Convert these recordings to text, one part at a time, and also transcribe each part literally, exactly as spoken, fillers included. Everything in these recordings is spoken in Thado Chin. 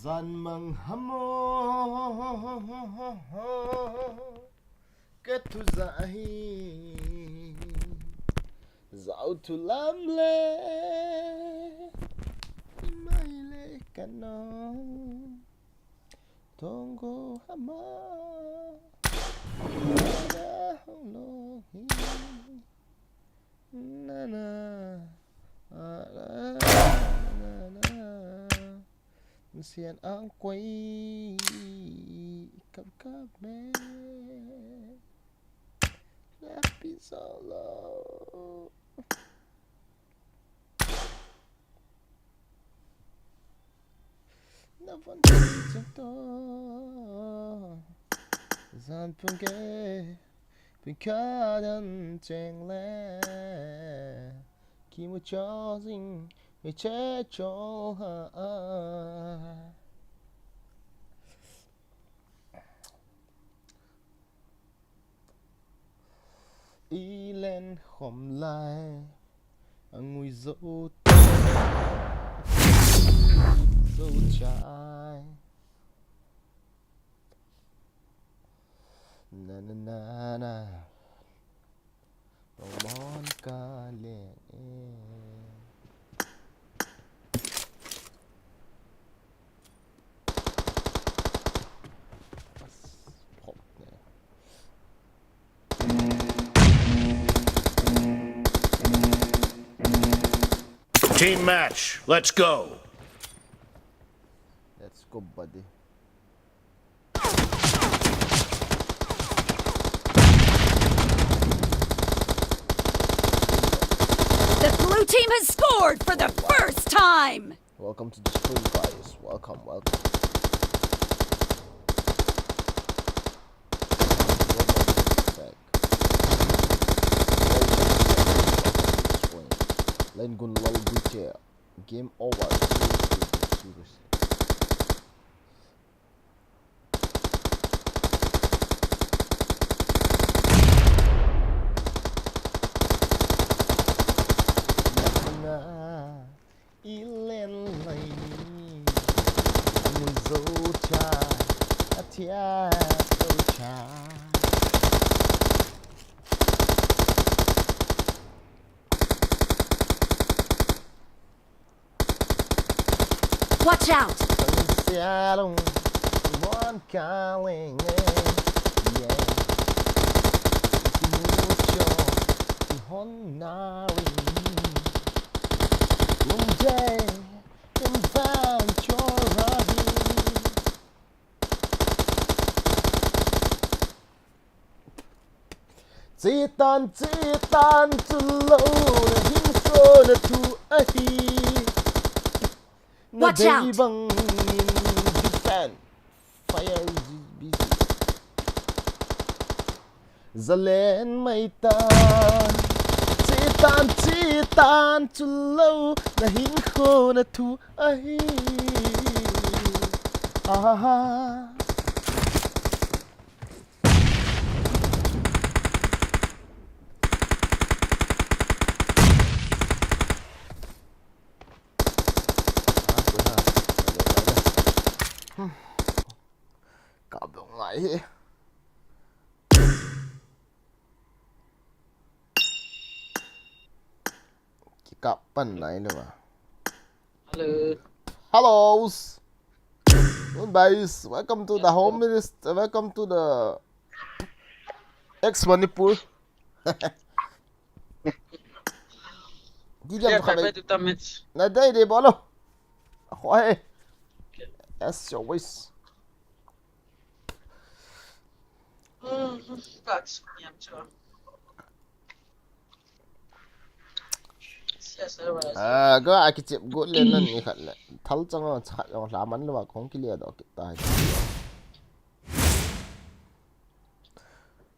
Zan mang hamo ka thu za hi, zau thu lam le mai le kano. Tongo hama da hong lo hi. Na na, a la, na na. Sian ang koi kap kap me. Happy solo. Na von chang to. Zan pung ke, pung ka dan cheng le. Ki mu cho zing, mi che cho ha. I len khom lai, a ngui zo, zo chai. Na na na na. Mon ka le e. Team match, let's go. Let's go, buddy. The blue team has scored for the first time. Welcome to the stream, guys. Welcome, welcome. Welcome back. Welcome to the stream. Len gun lol guche. Game over. Seriously, seriously. Na, i len lai ni, a ngui zo cha, a thia zo cha. Watch out! Sialung, mon ka leng, yeah. Mucho, hon na ri. Lung je, ken van cho ra hi. Chetan, chetan, chulo na hinkho na thu ahi. Na Watch out! Dei bang in defend. Fire is busy. Zalen mai tan. Chetan, chetan, chulo na hinkho na thu ahi. Aha. Ka bong ngai hi. Kikap pan nai le ba. Hello. Hellos. Good guys, welcome to the home minister. Welcome to the ex Manipur. Di jam khabe. Na dai de bolo. Hoi. As always. Ah, ga a kichep got le nan ni khat le. Thal chang a chak jong hla man lo a kong kile do kit tai.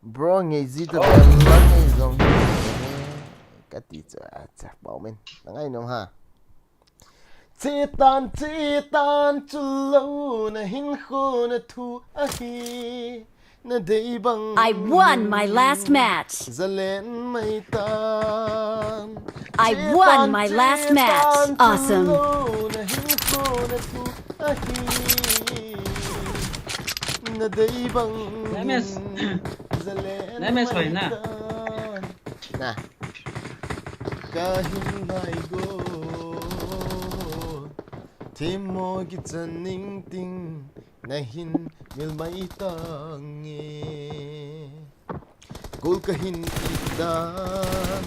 Bro, ngei ji tu ben la ngei jong. Ka ti chu a cha pau men. Na ngai nom ha. Chetan, chetan, chulo na hinkho na thu ahi. Na dei bang. I won my last match. Zalen mai tan. I won my last match. Awesome. Chetan, chetan, chulo na hinkho na thu ahi. Na dei bang Nemes. Zalen Nemes mai hoina. Na. Ka hin lai go. Thim mo kichan ning ting. Na hin mil mai tange. Gol ka hin it dan,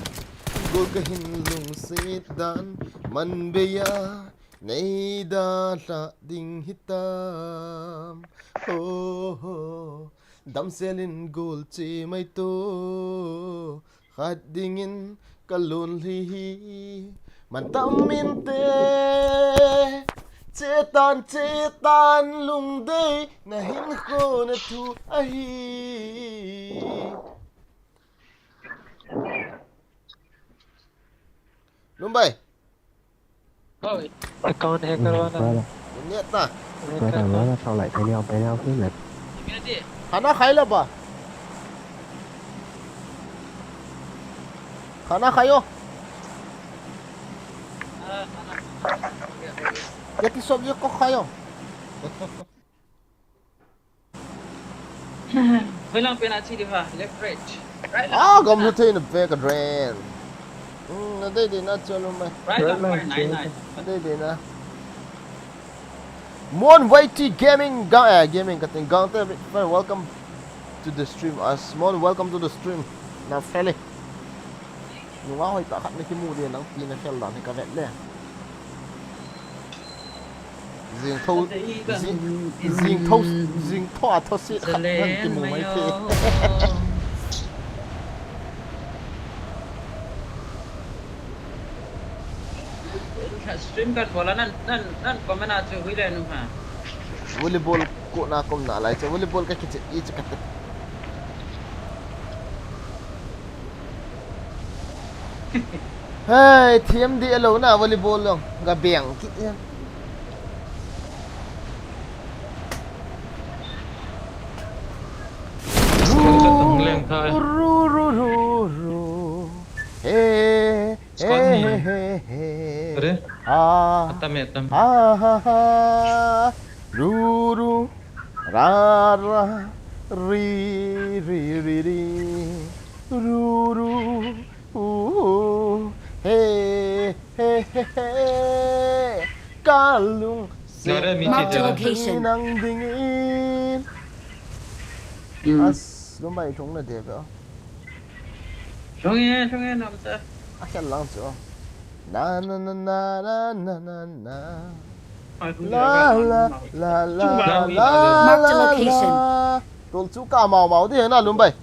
gol ka hin lungset dan, man beia nei dalha ding hitam. Ho, ho, damsel in gol che mai to, khat dingin ka lonlhi hi, man tam inte, che tan, che tan lungdei, na hin kho na thu ahi. Lumbai. Oi. Account hacker वाला। Brother. Net na. Brother, brother, sao lại thấy nhau, thấy nhau thế nhỉ? Khana khai la ba? Khana khai o. Yaki sob ye ko khai o. Hoilang pen a chi di ha, left, right. Right, left. Ah, gam na thei na back a drain. Hmm, na dei dei na chalo mai. Right, left, right, nine, nine. Na dei dei na. Mon Y T Gaming, ga, eh, gaming ka ting gang te, very welcome to the stream. As Mon, welcome to the stream. Na fele. Nunga hoi ta khat na kimu di nang pi na fel dan hi ka vet le. Jing tho, jing, jing tho, jing tho a tho si khat nang kimu mai te. Stream kan bola nan, nan, nan comment a chu hui le nu ha. Volleyball ko na kom na lai chu volleyball ka kiche i che ka te. Hey, T M D alone na volleyball long. Ga beng kit ya. Ru, ru, ru, ru, ru. Hey, hey, hey, hey. Are? Ah. Atam, atam. Ah, ha, ha. Ru, ru. Ra, ra, ri, ri, ri, ri. Ru, ru, u, u. He, he, he, he. Kalung se. Marked a location. Nang dingin. Hmm. As, lumbai thong na de ba. Thong e, thong e, nam sa. A kya lang so. Na, na, na. Ai, la, la, la, la, la, la, la, la. Marked a location. Tol chu ka mau mau di na lumbai.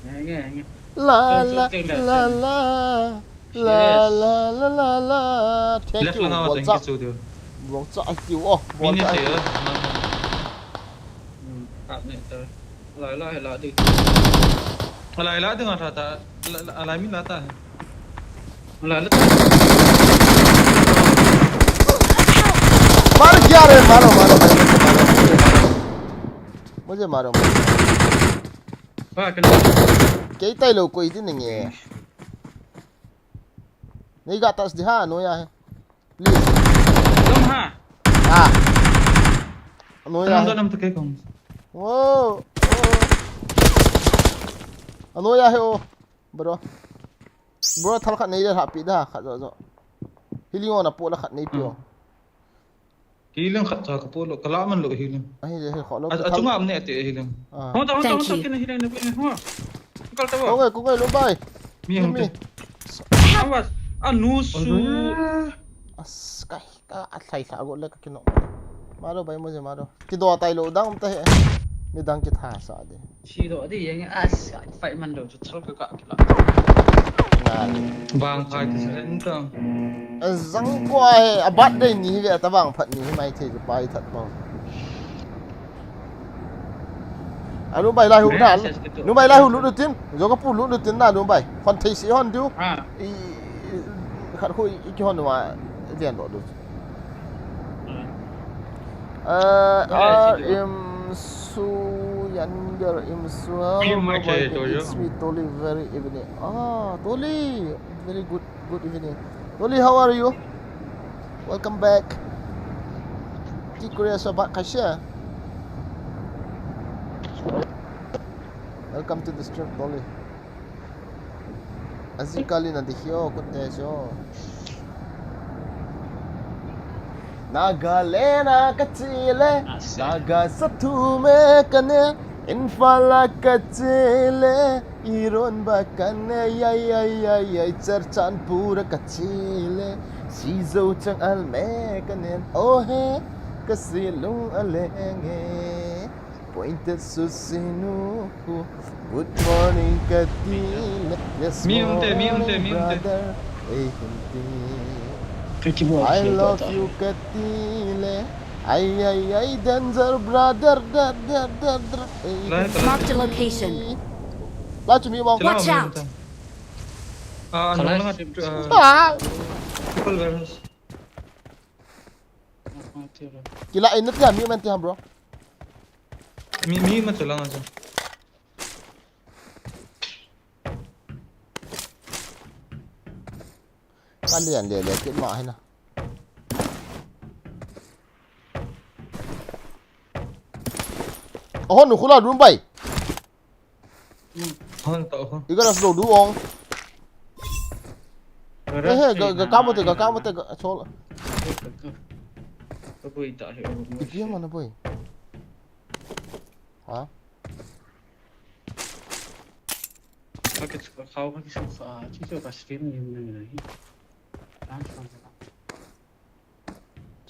Nge, nge, nge. La, la, la, la. La, la, la, la, la. Thank you. Left lang a, thank you, Sudu. Buang cha, ai, tiu, oh, buang cha, ai, tiu. Hmm, tap ne, tap. Lai, lai, lai, ding. Lai, lai, ding, a, tha, ta. Lai, lai, lai, min, la, ta. Lai, lai, ta. मारो क्या रे, मारो, मारो, मारो, मारो, मारो। मुझे मारो, मारो। Ba, kena. Kei tai lo koi din nge. Nei ga touch di ha, noiya he. Please. Dom ha. Ah. Noiya he. Dom, dom, dom, kei kong. Wow. Noiya he o. Bro. Bro, thal khat nei le happy da, khat jo jo. Healing on a po la khat nei pi o. Hmm. Healing khat cha ka po lo, ka la man lo healing. Ahi le, he kho lo. A, a chunga am ne ate healing. Ah. Hong ta, hong ta, hong ta, kina healing na pe, hong. Kal ta ba. Kong ai, kong ai, lo bai. Mi hong te. Awas, anu su. As kai, ka athai sa go le ka kino. Maro bai mo je maro. Kido tai lo dang um ta he. Mi dang kitha sa de. Sido di yang as fight man do chu ka ka kila. Bang khai ti sen ta. Azang ko he, a birthday ni ve ta bang phat ni mai the pa i that bang. Anu bai lai hu na. Nu bai lai hu lu tin. Jo ka pu lu tin na nu bai. Hon thei si hon diu. I khat hu i ki hon wa. Lian do du. Uh, ah, Imsu, Yanger, Imsu, oh, my God, it's me, Toli, very evening. Ah, Toli, very good, good evening. Toli, how are you? Welcome back. Ki Korea so ba kasha. Welcome to the stream, Dolly. Azikali na dikhiu, kute jo. Nagaland a kachele, Naga sathu me kane, Imphal a kachele, iron ba kane, yai, yai, yai, yai, Churachandpur a kachele, Sizo chang al me kane, oh he, kasilung alenge. Pointed Susinu ku. Good morning, Katile. Yes, mi umte, mi umte, mi umte. Brother. Ei, hinti. I love you, Katile. Ai, ai, ai, danger, brother. Da, da, da, da. Ei, hinti. Marked a location. La chu mi bang. Watch out. Ah, no, no, ah, triple warehouse. Kila, eh, nati ha, mi man ti ha, bro. Mi, mi ma chala nga. Kalian le le kit ma hina. Oh, nu khula room bai. Hon to ho. Iga ras lo du ong. He he, ga, ga kamo te, ga kamo te, ga chol. Ka boi ta he. Ipi mana boi. Ha? Ka ke ka khau ka ke sa chi cho ka stream ni ni ni. Tan tan.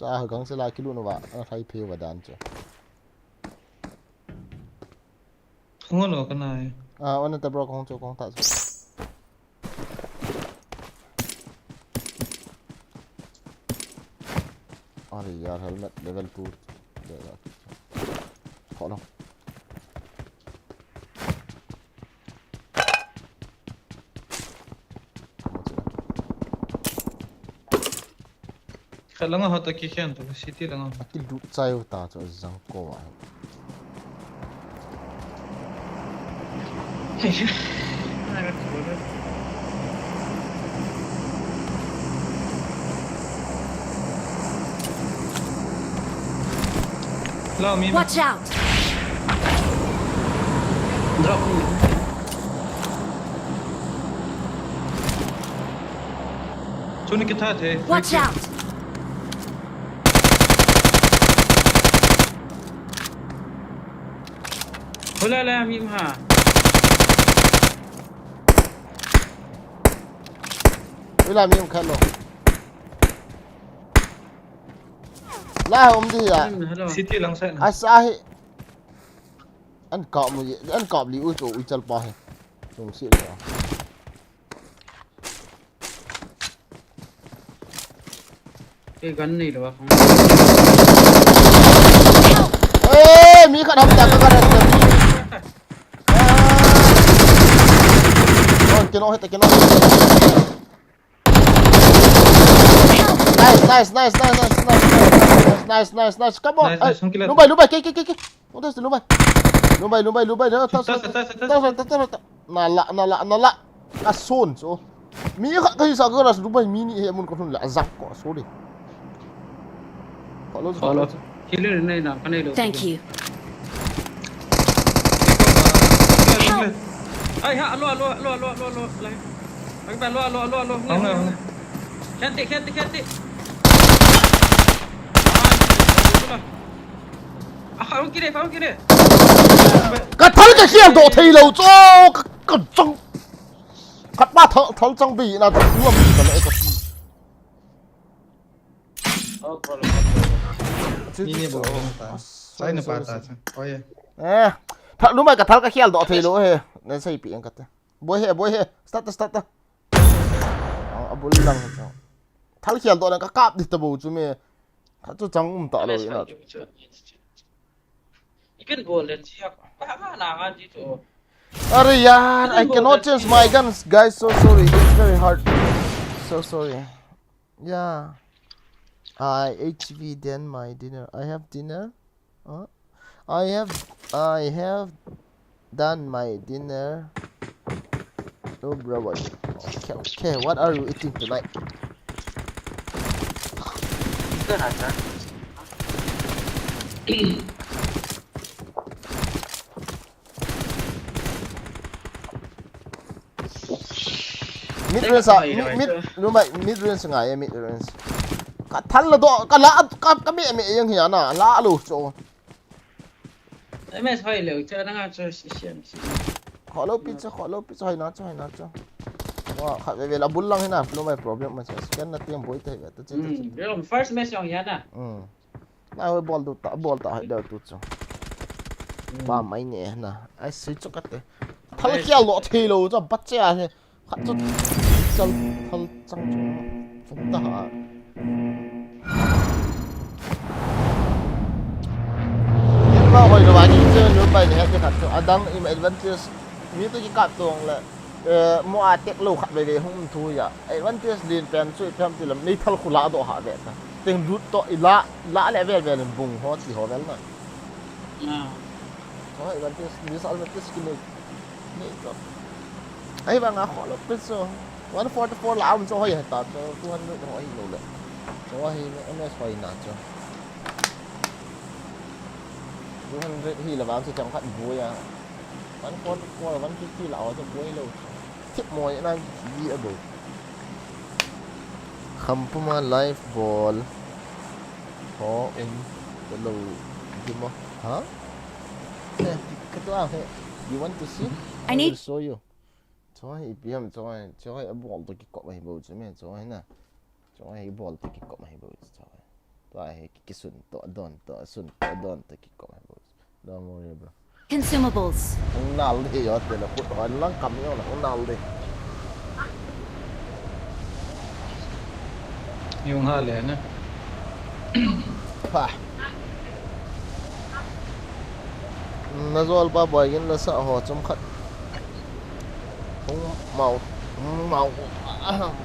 Cha ha gang se la kilu no va, a thai phe va dan cho. Hung lo ka nai. Ah, ona ta bro, kong cho, kong ta cho. Are yaar, helmet level two. Kho lo. Khat langa hota kikhen to, city langa. Akilut chai u ta chu jang ko a. Lo mi. Watch out! Drop. Chuni kitha the. Watch out! Hola la mi ma. Hola mi khat lo. La um di ya. Hello. City lang sa na. Asa hi. An kap mu, an kap li u chu u chal pa hi. Tum si ka. Ei, gun nei lo a khang. Ei, mi khat ham ta ka gun. Oh, kino hita, kino. Nice, nice, nice. Come on. Nice, nice, hung kile. Lubai, lubai, ke, ke, ke, ke. Lumbai, lumbai, lumbai, lumbai. Tas, tas, tas. Nala, nala, nala. Asun, so. Mi kha, kha sa ka ras Dubai mi ni he mun ko thun la zak ko, sorry. Follow, follow. Killer nei na, ka nei lo. Thank you. Ai ha, alo, alo, alo. Ai ba, alo, alo, alo, alo. Khanti, khanti, khanti. Ai, alo. Ka thal ka khial doh thei lo chu, ka, ka chang. Khat pa thal, thal chang bi na ta, nuam ka le ka. Ni ni bo ta. Sai na pa ta. Oi. Eh, thal, lumai ka thal ka khial doh thei lo he. Na sei pi ang ka ta. Boi he, boi he. Start ta, start ta. A bul lang chu. Thal khial doh na ka kap di ta bo chu me. Khat chu chang um ta lo ina. Are yaar, I cannot change my guns, guys. So sorry, it's very hard. So sorry. Yeah. I H V then my dinner. I have dinner. Huh? I have, I have done my dinner. Oh, bro, what? Okay, okay, what are you eating tonight? Mid range a, mid, mid, no, mid range ngai, mid range. Ka thal la do, ka la, ka, ka me, me yang hi ana, la lo chu. M S hoi leu chu, nanga chu, si, siam, si. Kholo pi chu, kholo pi chu, hoi na chu, hoi na chu. Wa, khat ve ve la bul lang hi na, lo mai problem ma chu. Scan na tiang boi te ve ta chu, ta chu. Hmm, bro, first match jong hi ana. Hmm. Na hoi bol tu ta, bol ta hoi deu tu chu. Hmm. Pa mai ne na. Ai si chu ka te. Thal kia lo thei lo chu, bat che a he. Khat chu chal thal chang chu. Chung ta ha. Yin ma hoi lo ba ni chu nu pai ni ha ti khat chu. Adang im advantage. Mi tu ki kap tong le. Eh, mo a tek lo khat ve ve hung thu ya. Advantage lin pen chu i pem ti lam. Nei thal khu la do ha ve ta. Teng lut to i la, la le vel vel bung ho ti ho vel na. Ah. Ho advantage, disadvantage ki nei. Nei to. Ahivanga kholo pi chu. One forty-four la um chu hoi heta chu. Two hundred ho hi lo le. Chu hi M S hoi na chu. Two hundred hi la vang chu chang khat boi a. One forty-four, one fifty la ho chu boi lo chu. Thip mo na gi a bo. Khampuma live bol. Ho um. Ko lo. Dimo. Ha? Eh, ka to a he. You want to see? I need. I will show you. Choi, ipi ham choi, choi, a bol to kikop ahi bou chu me, choi na. Choi, a bol to kikop ahi bou chu, choi. Tua hi ki, kisun to, don to, sun to, don to kikop ahi bou chu. Don't worry, bro. Consumables. Ang nal di yo, te la put hon lang kam yo la, ang nal di. Yung ha le na. Pa. Na zol pa boy gin la sa ho chom khat. Hung mau, hung mau.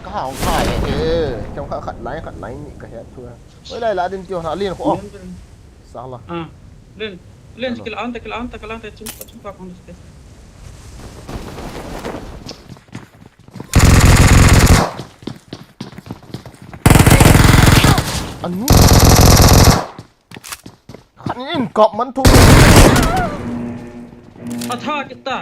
Ka hung ka e. Chom khat khat lai khat lai ni ka he tu. Oi lai la din tiu na lin ko. Sala. Ah. Len, len kil anta, kil anta, kil anta chum, chum pa kong. Anu. Khat in kap man thu. Atha kita.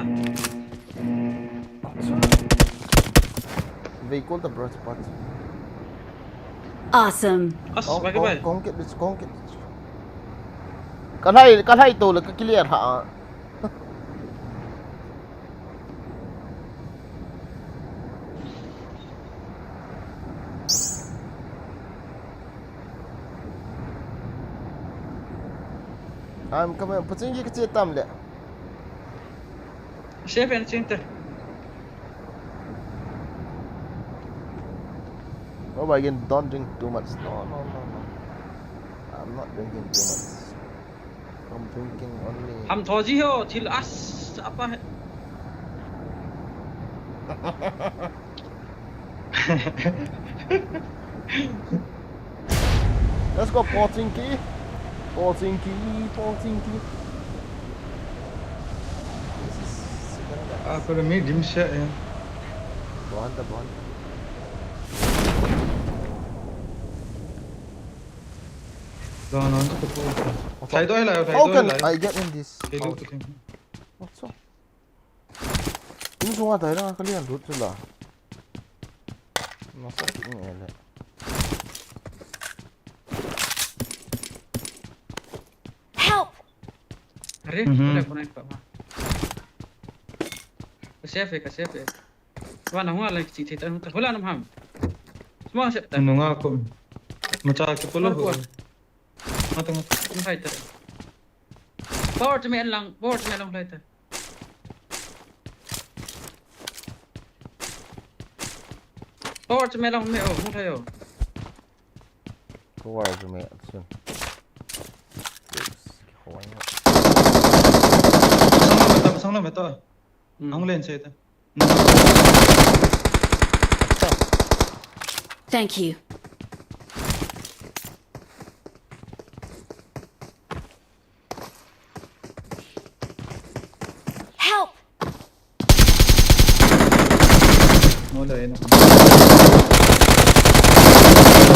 Vehicle ta bro, part. Awesome. As, kong, kong, kong kit, kong kit. Ka lai, ka lai to le ka clear ha. Am kama paching ki kache tam le. Safe and ching te. Oh, again, don't drink too much. No, no, no, no. I'm not drinking too much. I'm drinking only. Ham tho ji ho, thil as apa he. Let's go, Pochinki. Pochinki, Pochinki. This is Ah, pero may dim siya eh. Bonda, bonda. Doon, doon, sa kupo. Thai doon, layo, thai doon, layo. How can I get in this? Thai doon, thai doon. What's up? Insunga tayo na kalian route sila. Nasa tingin ele. Help! Are, wala ko na ipa ma. Ka safe, ka safe. Wa na hua la kichi thei ta, wala nam ham. Sma se ta. Nunga ko. Macha ke polo ho. Mata, mata. Tum khai ta. Power to me lang, power to me lang lai ta. Power to me lang me o, hung thai o. Power to me action. Yes, ke hoi na. Sang lo me ta, sang lo me ta. Hmm. Hung len se ta. Thank you. Help! Mo le na.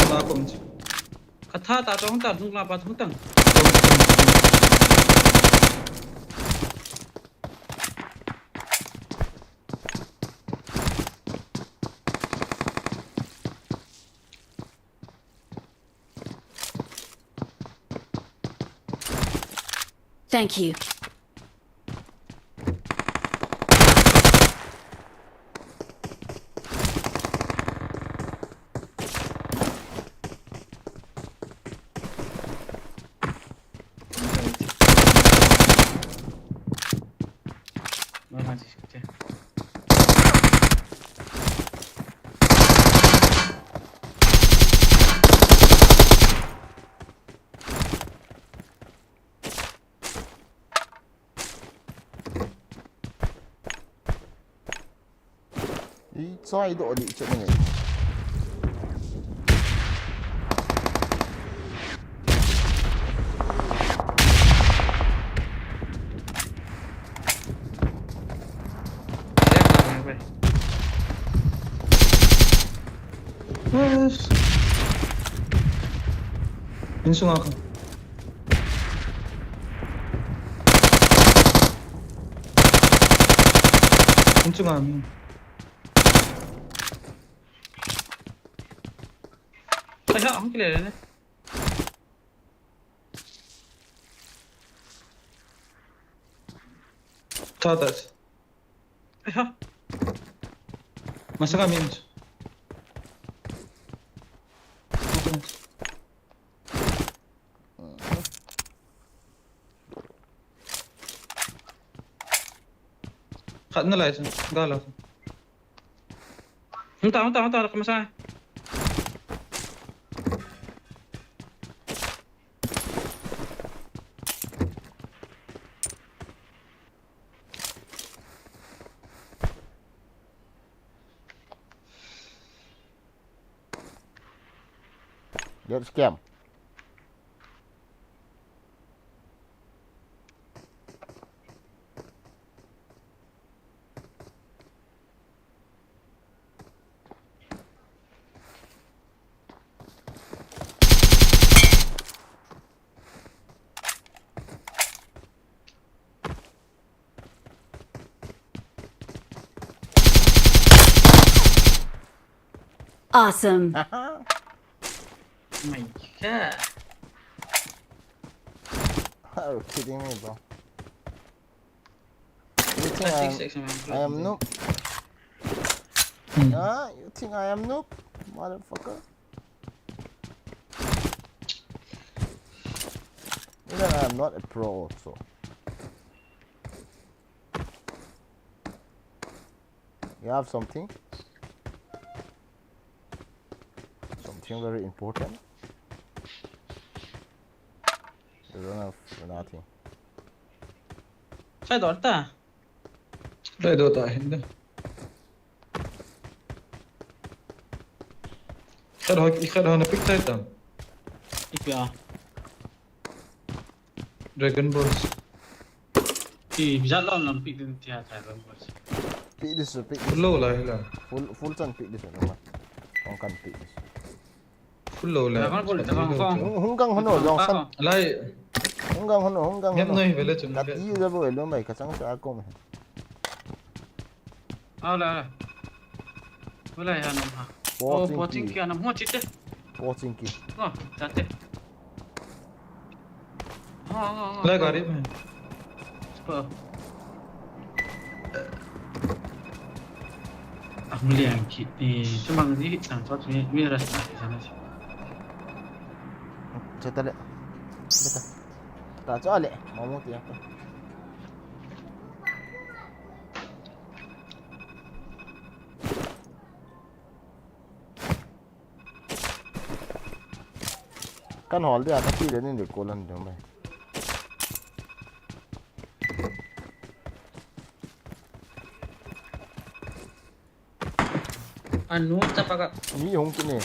Na ko. Ka tha ta tong ta, hung la pa tong ta. Thank you. Ichai doh di chet ni. Yes. Insunga ka. Insunga mi. Aya, ang kilala na. Tatas. Aya. Masaka memes. Khat na lai chu, ga la. Hung ta, hung ta, hung ta, ka masa. Let's camp. Awesome. My God. Are you kidding me, bro? You think I am, I am noob? Hmm. Huh? You think I am noob, motherfucker? Even I am not a pro also. You have something? Something very important? You don't have nothing. Khai dor ta. Khai dor ta, hinda. Khat ho, khat ho na pick tai tam. Ipi a? Dragon Balls. Ki, bijat lom lom pick din tia Dragon Balls. Pick this, pick this. Full low lai la. Full, full chan pick this, no ma. Kong kan pick this. Full low lai. Dragon Ball, Dragon Ball. Hung, hung gang hono, jong san. Lai. Hung gang hono, hung gang hono. Ngem noi vele chun. Kati ja bo lo mai ka chang sa ko me. Au la la. Wala ya nam ha. Oh, Pochinki. Pochinki anam ho chite. Pochinki. Oh, chate. Oh, oh, oh. Lai gari me. Oh. Ang liang ki, eh, chumang di, ang chot mi, mi ras na, sana. Chata le. Chata. Ta chale, mamo tia. Kan hol dia, ka ti le nin de ko lan de mai. Anu, tapa ka. Mi hung kine.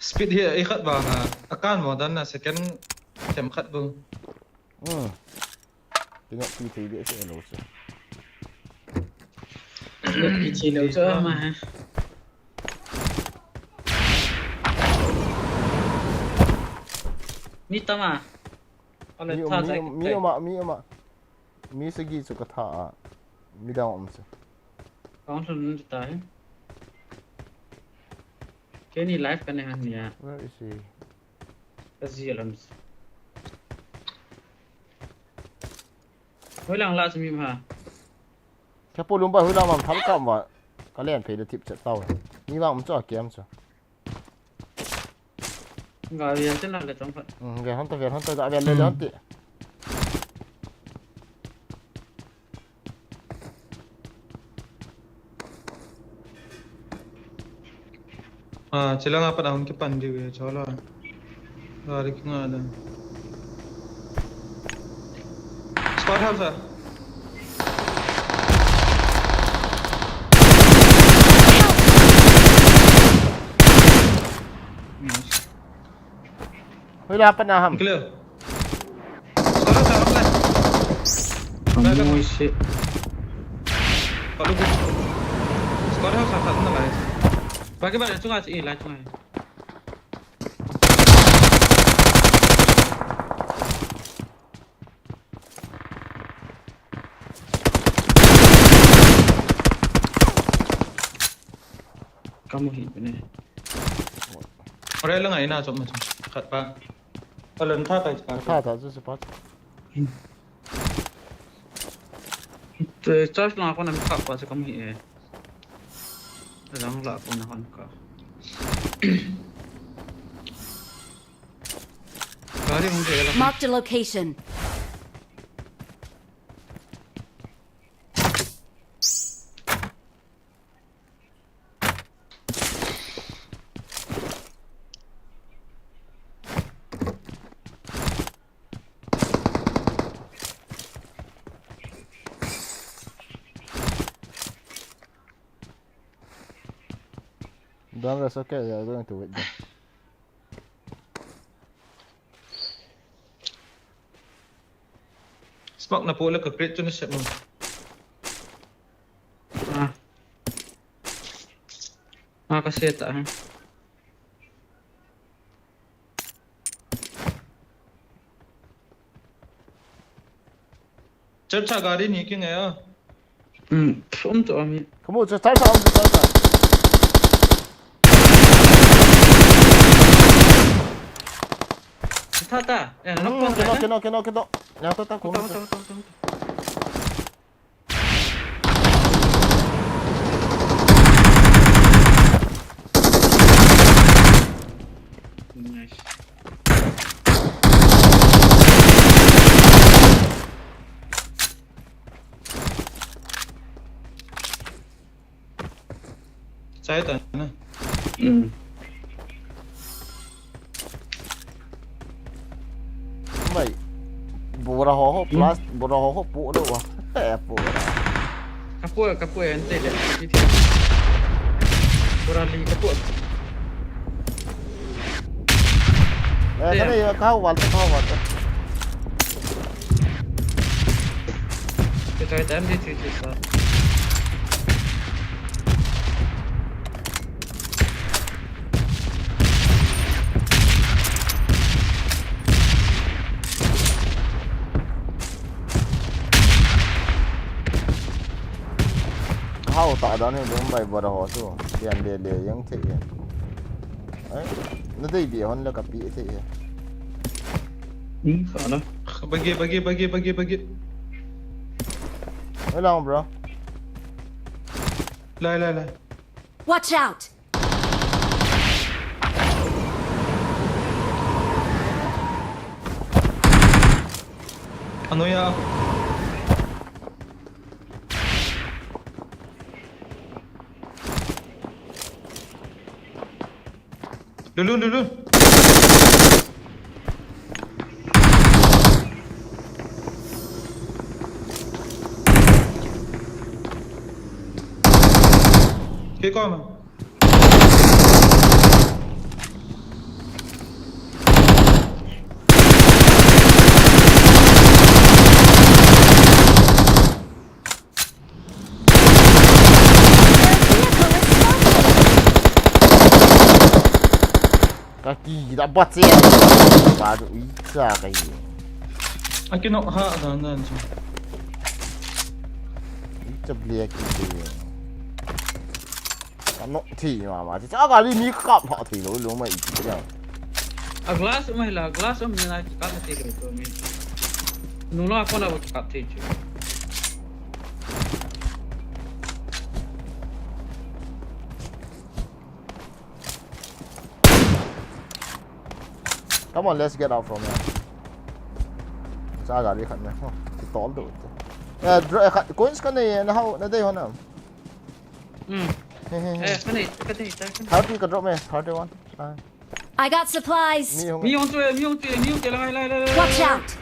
Speed hi a khat vang a, a kan mo dan na second them khat bu. Hmm. Tina pi thei de se lo se. Kithi lou chu ama he. Mi tam a. Ale, mi, tha mi, cha mi, ki mi uma, mi uma. Mi sagi chu ka tha a. Mi dang um chu. Kong lhun ta he. Kei ni live ka ne han nia. Where is he? Ka ji alam. Hoilang la chu mi ma. Kei pu lum ba hoilang mam tham kam ba. Ka len phei da tip chet tau. Mi ma um chu a kiam chu. Ga avian tin la le chong phat. Hmm, ga hon ta, avian hon ta, ga avian le hon ti. Ah, chilanga pat ahung kipan diu e, cholo. Gari kinga da. Squad house a. Nice. Hoila pat na ham. Clear. Squad house a, house a. Back, back. Amoi se. Follow good. Squad house a, khat na lai. Back, back, chunga, eh, lai chunga. Kamu hi ne. Ore lang ai na chom ma chom. Khat pa. Alan tha tai pa. Tha ta chu pa. Te charge la ko na mi kha pa chu kamu hi e. Lang la ko na han ka. Gari hung de la. Marked a location. Don't rush, okay, we are going to wait there. Smoke na pula ka crate chu na set mo. Ah. Ah, ka set ah. Church a gari ni kingai a. Hmm, um to ami. Kamu chu, church a um chu, church a. Tha ta. Eh, no, hmm, no, kino, kino, kino, kino. Ya, to, to, to, to, to, to. Nice. Chai ta na. Hmm. Mai. Bora ho ho plus, bora ho ho pu lo wa. Eh, pu. Kapu, kapu ente le. Bora li kapu. Eh, kane ya kau wal, kau wal. Kita kita M D three three sa. Hao ta dan he dong bai bora ho chu. Pian le le yang the. Ai, na dei bi hon la ka pi the. Ni sa na. Bagi, bagi, bagi, bagi, bagi. Hello, bro. Lai, lai, lai. Watch out! Ano ya? Lulun, lulun. Kei koma. Ka ki da ba che. Ba du i cha ka hi. A ki nok ha dan dan chu. I cha blia ki de. Ka nok thi ma ma. Cha ka ri mi ka kap pha thi lo lo ma i ti ya. A glass um la, glass um na ki kap thi lo to mi. Nu la ko na ki kap thi chu. Come on, let's get out from here. Sa gari khat na. Oh, ti tol do. Eh, dro-, eh, khat, coins ka nei, na hau, na dei ho na. Hmm. He, he, he. Eh, ka nei, ka nei, ka nei. Thirty ka drop me, thirty-one. Ah. I got supplies. Mi hung. Mi hung tu, mi hung tu, mi hung tu, lai, lai, lai, lai. Watch out.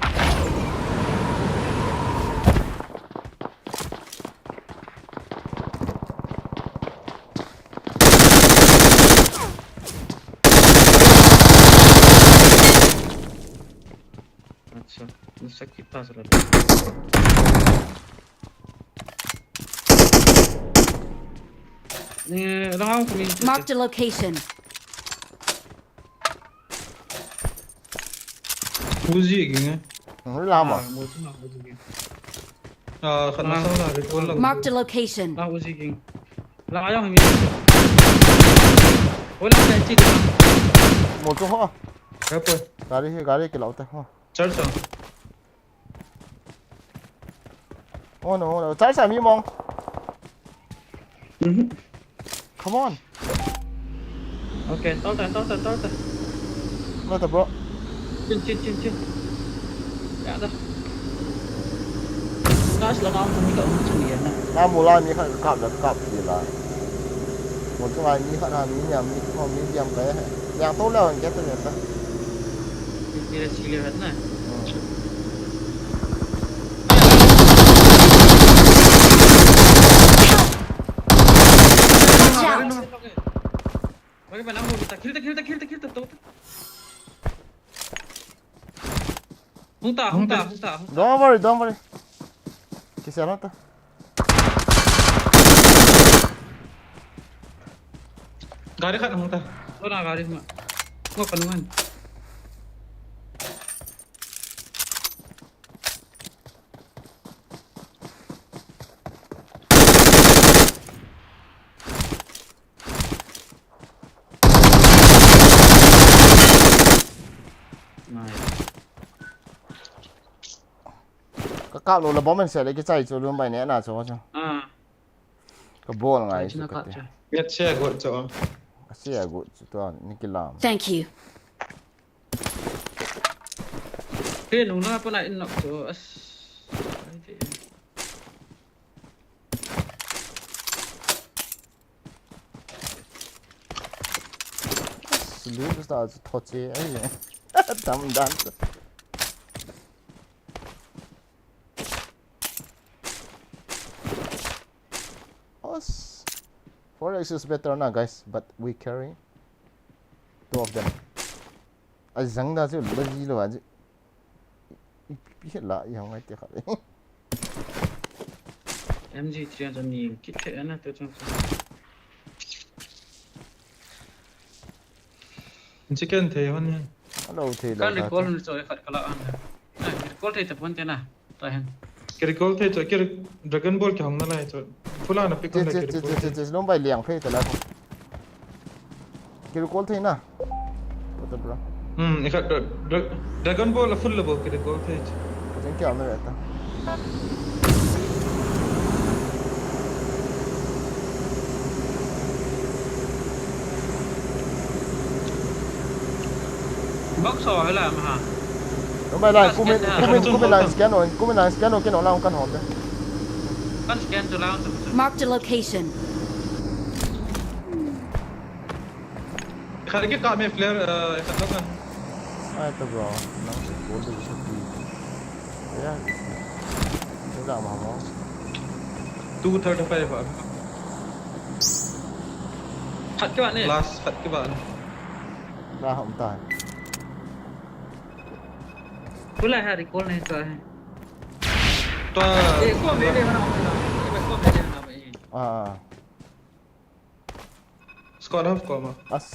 Acha, nasa kita sala. Eh, rang kami. Marked a location. Uzi ging eh. Hori lama. Ah, Uzi ging. Ah, khat na sa la, recall la. Marked a location. La Uzi ging. La ayang mi. Wala na chi ta. Mo chu ho. Gari he, gari ke lau ta ho. Char cha. Oh no, oh no. Char cha mi mong. Mhm. Come on. Okay, tol ta, tol ta, tol ta. Lo ta, bro. Chin, chin, chin, chin. Ya da. Gas la kam kami ka um chun ya na. Na mu la mi khat kap la kap ti la. Mo chu ngai mi khat ha mi niam mi ko mi diam ka he. Yang to la wan ke ta ya ta. Ni la si le hat na. Hmm. Watch out! Bagi mana hung ta, kill ta, kill ta, kill ta, kill ta, to ta. Hung ta, hung ta, hung ta, hung ta. Don't worry, don't worry. Kisi alam ta. Gari khat hung ta. Lo na gari ma. Ngo panuan. Nice. Ka kap lou la bomb in se le kichai chu lum bai ne na chu chu. Ah. Ka bol ngai chu ka te. Ka che got chu. Ka che got chu to ni kilam. Thank you. Ke nung na pa na in nok chu as. Ai te. Sleep start to touch it. Tam dan. Us. Four X is better now, guys, but we carry two of them. Ai zang da chu lo ji lo a chu. I pi pi la i hong ai te kha. M G three chu ni kit the na te chung. Chicken thei hon ni. Hello thei lo. Kan recall ni chu khat kala an. Ai recall thei ta pon te na. Ta hen. Ke recall thei chu, ke Dragon Ball ke hong na lai chu. Phula na pick up na ke recall thei. Che, che, che, che, che, lom bai liang phei ta lai. Ke recall thei na. What the bro? Hmm, ikhat Dra-, Dra-, Dragon Ball a full le bo ke recall thei chu. Ka jeng ke na ta. Box ho hela ma ha. Lom bai lai, kumin, kumin, kumin lang scan o, kumin lang scan o, ken o lang kan hom de. Kan scan chu lang chu. Marked a location. Khat ke ka me flare, eh, khat lang kan. Ai to bro, nang se gold de sa ti. Ya. Ni da ma mo. Two thirty-five a. Khat ke ba ne? Last khat ke ba ne? Na hom ta. Pula ha recall nahi to hai. To. Eh, ko mere mana hom na. Ko mere na bhai. Ah. Squad half ko ma. As.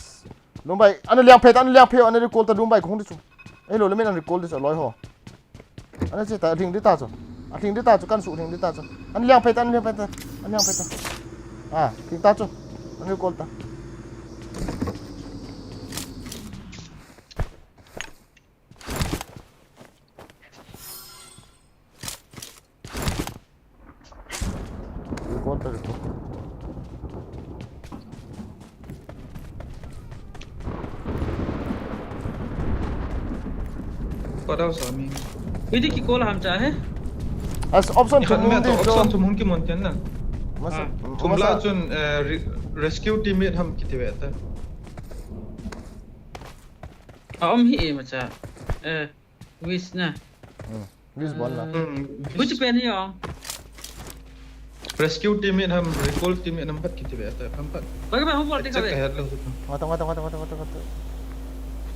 Lumbai, ana liang phei ta, ana liang phei, ana recall ta Lumbai kong di chu. Ei lo, le min ana recall di chu, loi ho. Ana che ta, lhing di ta chu. A lhing di ta chu, kan su lhing di ta chu. Ana liang phei ta, ana liang phei ta, ana liang phei ta. A, lhing ta chu. Ana recall ta. Recall ta, recall. Kau dah usah mi. Ini ki call ham cha hai? As option Ikhat thum me di to, option chu. Thum hung ki mon tian na. Masa, Ah. Thum masa. La chun, eh, re-, rescue team it ham kiti ve ta. A om hi e macha. Eh, Wish na. Hmm. Wish bol na. Hmm. Which pen hi ong? Rescue team in ham, recall team in ham, pat kiti ve ta, ham pat. Bagi ba hum bol te ka ve. Check ahead lo. Ngata, ngata, ngata, ngata, ngata, ngata.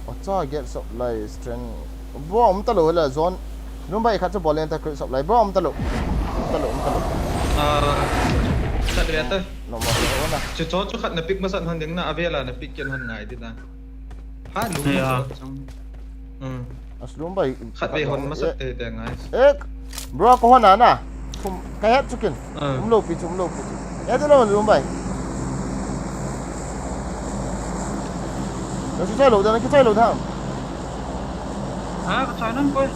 Acha, get supply strength. Bro, um ta lo la zone. Lumbai khat chu bol en ta, create supply. Bro, um ta lo. Um ta lo, um ta lo. Ah, khat ve ta. No mo, no na. Chu chu chu khat na pick masa han ding na, avela na pick ken han ngai di na. Ha, lung. Ya. Masa chang. Hmm. As Lumbai. Khat ve hon masa te te ngai. Eh, bro, ko hon ana. Thum, ka het chu kin. Ah. Um lo pi chu, um lo pi chu. Eh, te lo Lumbai. Na chu chai lo da, na ki chai lo da. Ha, ka chai nan koi.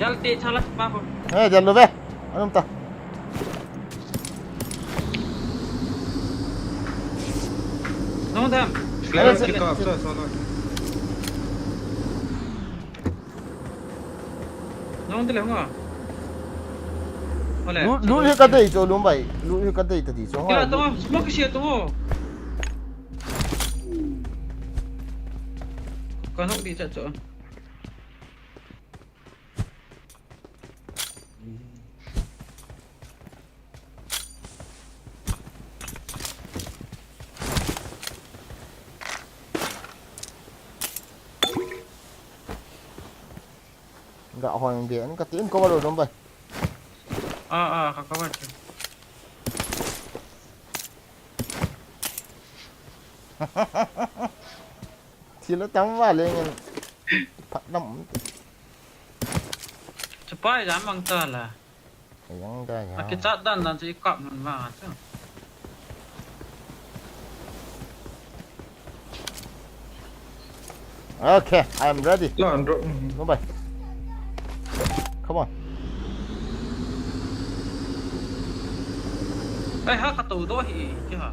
Jal te chala pa ko. Eh, jal lo ve. Anum ta. Nong dam. Flare Ano, kick off, sa, sa, sa. Nong dile nga. Ole. Lu, lu hi ka dei cho Lumbai. Lu hi ka dei ta di cho. Kila to, smoke siya to. Kanok di cha cho. Ga hoi nge, an ka tin ko ba lo dom bai. Ah, ah, ka ka ba. Thil atam vale ngen. Phat lam. Chapai jam mang ta la. Ayang da ya. Akichat dan dan chu i kap man vang a chu. Okay, I'm ready. La, an drop. Go bai. Come on. Ai, ha ka to do hi, ki ha.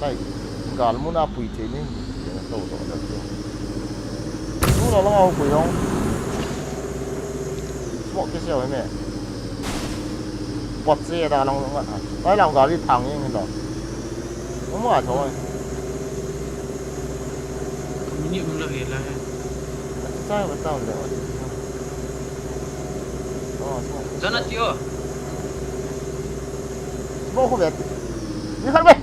Bai, gal mun a pui thei ni, to do da. Tu lo lo pui hong. Smoke ke siau me. Bot se da long long a. Lai lang gari thang yeng lo. Mo ma thoi. Mini um lo he la he. Sa ba tao le. Oh, smoke. Jana tio. Smoke ko be. Ni kar be.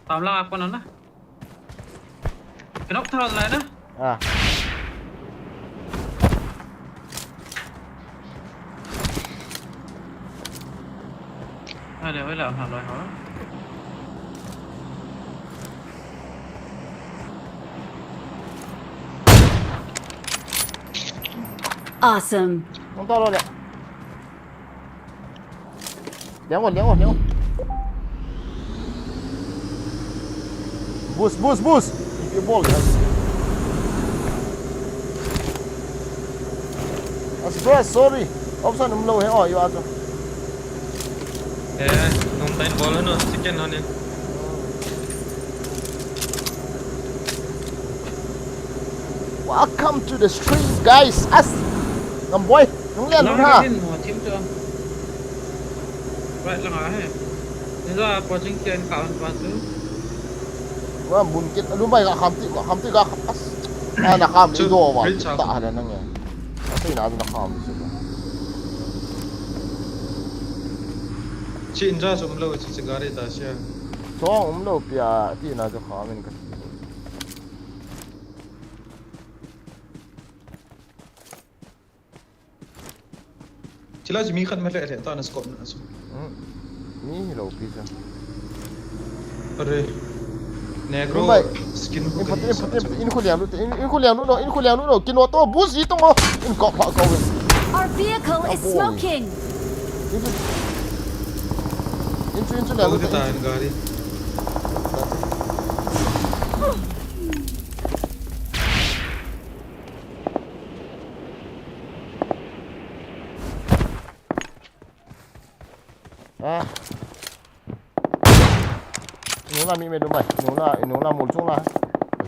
Tam lang a kon na. Knock thal lai na. Ah. Ah, le, le, ha, le, ha. Awesome. Không to đâu đấy. Đéo rồi, đéo rồi, đéo rồi. Boost, boost, boost. Cái ball kìa. As bro, sorry. Option um lo he, oh, you are. Eh, nung tain ball no, second no ni. Welcome to the stream, guys. As, ngam boy. Nung lian, nung ha. Lang din mo, team to. Right lang ah, eh. Nila, pochin kian kaun pa tu. Wa mun kit, lu bai ka kham ti, ka kham ti, ka kham as. Ah, na kham li do wa, ta ha le nang ya. Asai na na kham li su. Chi inja sum lo, chi chi gari ta sia. Chong um lo pia, ti na jo kham in ka. Chila chu mi khat ma le le ta na scope na chu. Hmm. Mi hi lo pi cha. Are. Negro Mumbai. Skin ko In phat, kani in sa phat, in chu. phat, in khu liang lut, in, in khu liang lut no, in khu liang lut no, kino to, bus i tong o, in ko pha ko. Our vehicle is Abo. Smoking. In chu, in chu liang Ko lut, te ta in, in gari. Ah. Nula mi me du mai, nula, nula mul chung la.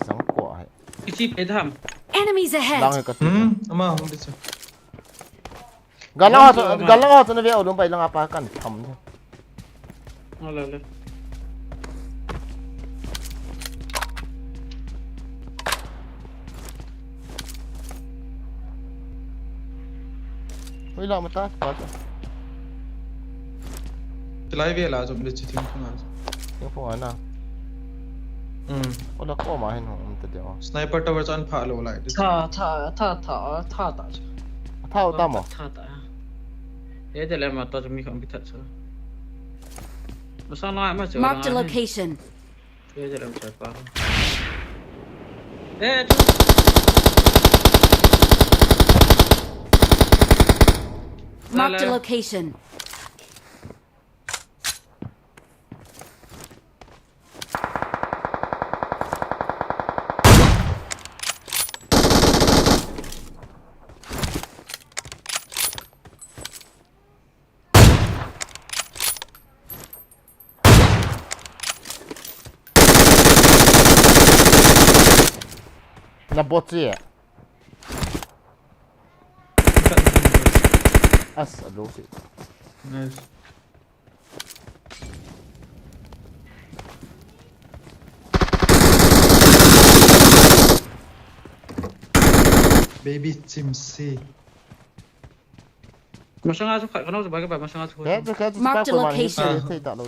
Sang ko hai. Ichi pe tham. Enemies ahead. Lang ka. Hmm, ama hung de chu. Galang ha, Lang tu, galang ha, na ve o dum pai lang apa kan tham. Ala le. Hui la mata, pa ta. Chilai ve la chu le chi thing thung a. Yung phone na. Hmm. Wala ko ma hin hung um ta dia. Sniper tower chan pha lo lai. Tha tha tha tha tha ta. Tha ta mo. Tha ta. E de le ma ta mi kham bi tha sa. Ma sa na ma chu. Marked a location. E de le ma pa. Eh, tu. Marked a location. Na bot si. As, a lo si. Nice. Baby Chimsi. Masang asu khat, kana ba ka ba masang asu. Kaya, kaya, Marked a pa ko ma ni location. Thei ta lo.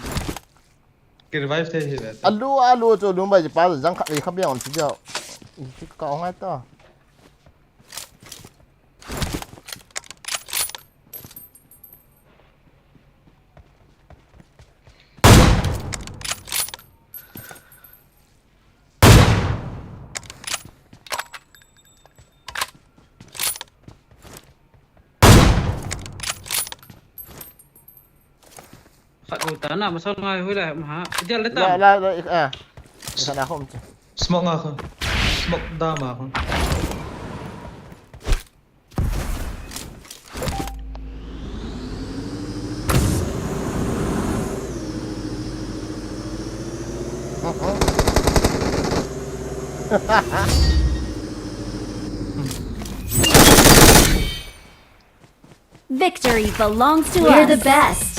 Ki revive thei hi ve. Alu, alu chu lum bai pa jang kha, kha biang on si dia. Ki ka ngai ta. Khat u ta na, masang ngai hui la ma ha. Dia le ta. La, la, la, ik, ah. Ikana khom chu. Smoke nga kho. Smoke da ma kho. Victory belongs to us. We're the best.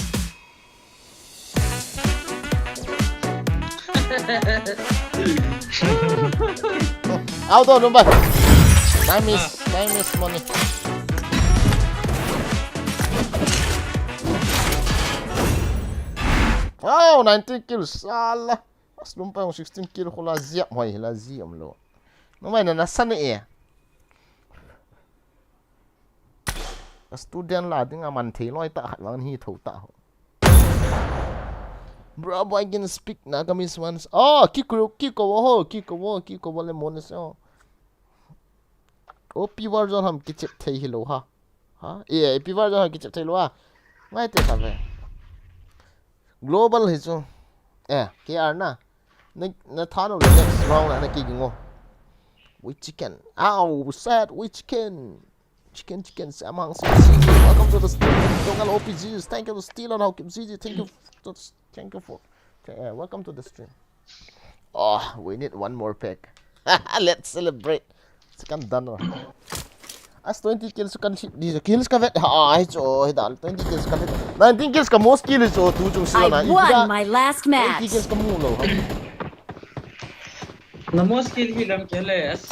Auto, lum bai. Time is, time is money. Wow, nineteen kills. Sala. As lum bai sixteen kill khula ziap hoi la ziam lo. Numai na na san e. A student la dinga man thei loi ta khat vang hi tho ta ho. Bro, boy, can speak Nagamese once. Oh, Kiko, Kiko, oh, Kiko, Kiko, le mones, oh. O P Warzone ham kichep thei hi lo ha. Ha? Eh, P Warzone ham kichep thei lo ha. Ngai te sa ve. Global hi chu. Eh, K R na. Na, na tha no le next round na, na ki gingo. We chicken. Ow, sad, we chicken. Chicken, chicken, Sam Hang Sing, Sing. Welcome to the stream. Dongal O P Gs, thank you to Steel and Hawkim C G. Thank you, to, thank you for, okay, uh, welcome to the stream. Oh, we need one more pack. Let's celebrate. Second done. As twenty kills kan hit di kills ka vet. Ha, hi chu, hi dal twenty kills ka vet. Nineteen kills ka most kill chu, tu chung sila na. I won my last Twenty match. Kills ka mu lo. Na most kill hi lam ke le as.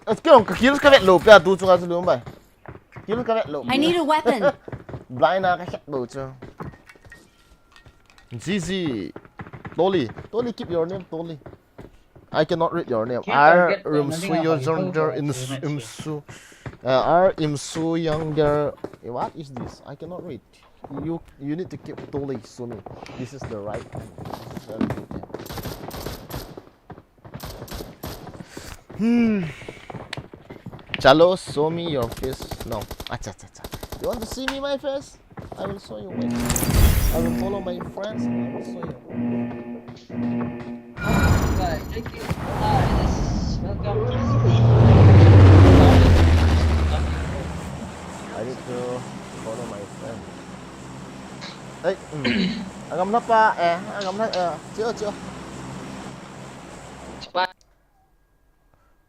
As kill ka kills ka vet lo pia tu chung a chu lum bai. Kills ka vet lo. I need a weapon. Blind na ka het lo chu. G G. Toli. Toli, keep your name, Toli. I cannot read your name. Can't R forget the Rumsu name of Yongjor my Imsu friend. Imsu. Uh, R Imsu Younger Hey, what is this? I cannot read. You you need to keep totally, Sumi. This is the right hand. This is the right hand. Hmm. Chalo, show me your face. No. Acha, acha, acha. You want to see me my face? I will show you. Wait. I will follow my friends and I will show you. Bye. Thank you. Bye. Welcome. I need to follow my friend. Hey, mm. Agam na pa, eh, agam na, eh, chill, chill.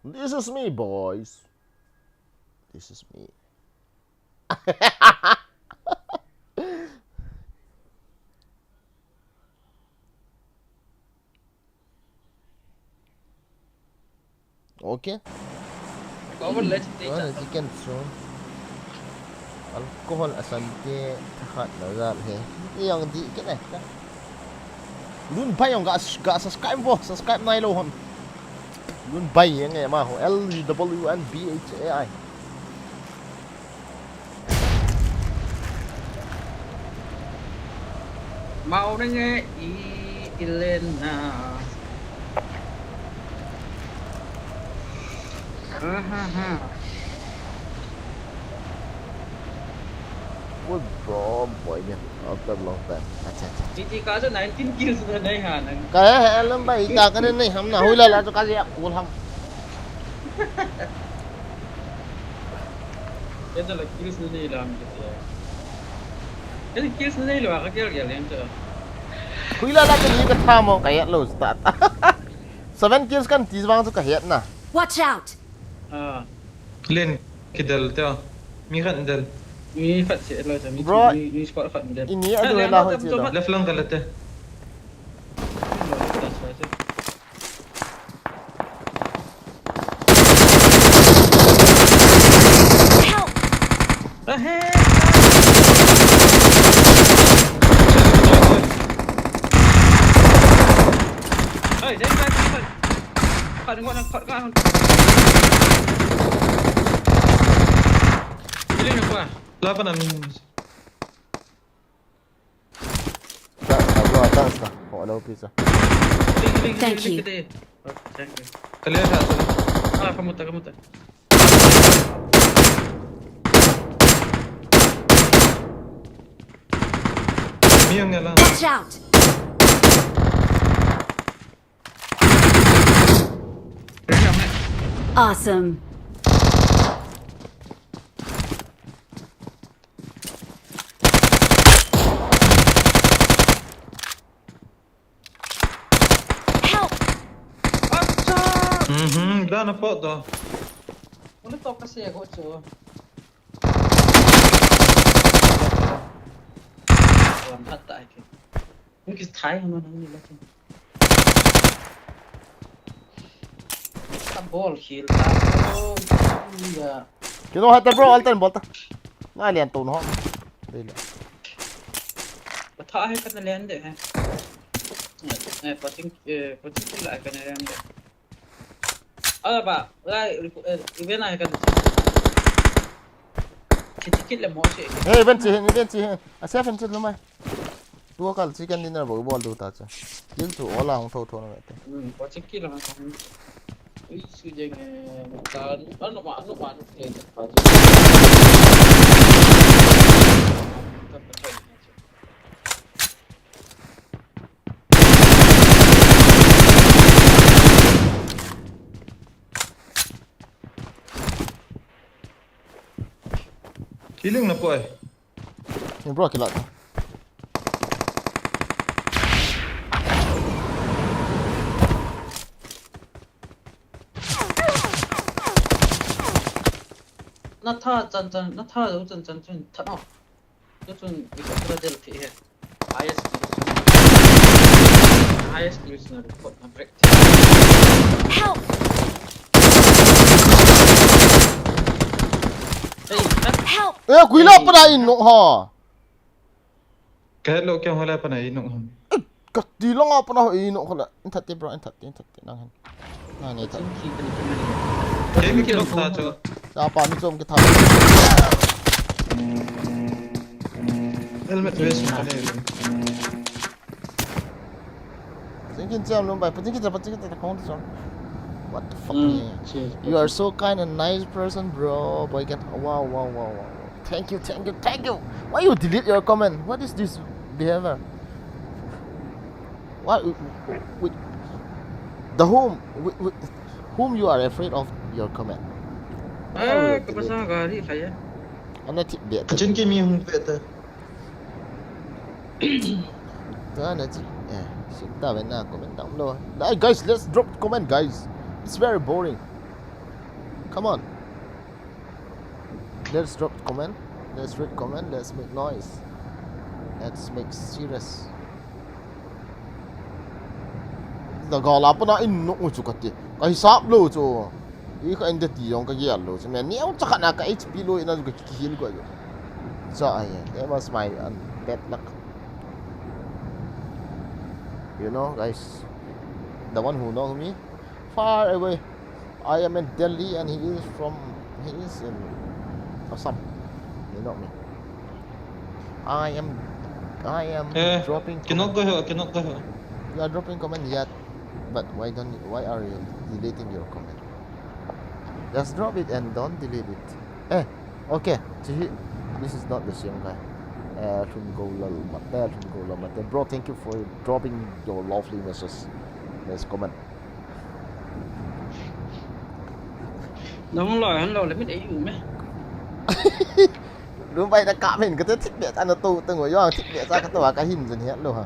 This is me, boys. This is me. Okay. Cover let's take. Wala, chicken soon. Alcohol asante thahat na jat he. Yang di kene. Lun bai yang ga ga subscribe bo, subscribe nai lo hon. Lun bai yang e ma ho, L U W N B H A I. Mau na nge i Elena. Aha ha. Good bro, boy, yeah. After long time. Acha, acha. Iti ka sa nineteen kills na nai ha nang. Ka he, he, alam ba, ita ka na nai ham na. Hui la la, to ka ya, cool ham. Kei toh la kills na nei lam kei te. Kei kills na nei lo, ka gel gel em te. Hui la la, kei ni ka tha mo, ka ya lo start. Seven kills kan ti vang chu ka het na. Watch out! Ah. Len kidel te. Mi khat del. Mi khat se lo, mi, bro, mi, mi squad khat del. Ini adu la ho che lo. Left lang ka la te. Help! Ahead! Oi, dai, dai, dai, dai. Khat ngon, khat ngon. Healing na pa. Lapan ang. Sa, sa, sa, sa. Oh, hello, pizza. Healing, healing, healing, healing. Thank you. Thank you. Clear sa, sa. Ah, kamuta, kamuta. Mi ang nga lang. Watch out! Awesome. Help! Acha! Mhm, dah nampak dah. Boleh tau kasi aku tu. Lambat tak aku. Mungkin thai mana ni lah tu. Ball khel ta. Oh, ya. Kino hata bro, altan ball ta. Nga lian tu no. Dei le. Patha hai kana lian de hai. Eh, eh, pating, eh, pating la kana lian de. Ala ba, la, eh, event hai kana. Kiti kit le mo se. Hey, event si, event si. A se event si lo mai. Tua kal chicken dinner bol bol du ta chu. Kill chu ola hung tho tho na te. Hmm, pa chicken la hung. Ui, su jeng, eh, ta, anu ma, anu ma, anu ke, pa. Healing na poi. Ni bro kila. Na tha chan chan, na tha lo chan chan chun that off. Chun, chun, we got the del phi he. Highest kills. Highest kills na report na break. Help! Hey, that help! Eh, kuila pa na in no ha. Ka het lou kei hung lai pa na inung ham. Ka ti langa pa na ho inung khala. In that te bro, in that te, in that te nang hen. Nang ne that. Kei mi kilou ta chu. Sa pa mi chom ke tha. Helmet vest. Pating kin cham lum bai, pating kin cham, pating kin cham, kong cham. What the fuck? Mm, man? Cheers, you are so kind and nice person, bro. Boy, get wow, wow, wow, wow. Thank you, thank you, thank you. Why you delete your comment? What is this behavior? What with, with the whom with, with whom you are afraid of your comment? Why you delete? Eh, kapasa gari kaya. Ana tip be. Kachin ki mi hung pe ta. Kana chi. Eh, sita ve na comment down below. Hey, guys, let's drop comment, guys. It's very boring. Come on. Let's drop comment. Let's read comment. Let's make noise. Let's make serious. Na gala pana in no chu kati. Ka hisap lo chu. I kha in de ti jong ka gel lo chu. Me neo cha khat na ka H P lo ina chu ka kihil ko. Cha ai. That was my, um, bad luck. You know, guys, the one who know me, far away. I am in Delhi and he is from, he is in Assam. You know me. I am, I am Eh, dropping comment. Cannot go here, cannot go here. You are dropping comment yet, but why don't you, why are you deleting your comment? Just drop it and don't delete it. Eh, okay. Chihi, this is not the same guy. Eh, Lhun Go Lal Mate, Lhun Go Lal Mate. Bro, thank you for dropping your lovely message. Nice comment. Nang loi han lo le min ei u me. Lum bai na ka min ka te thik be ta na to tang yo thik be ta ka to ka hin jin he lo ha.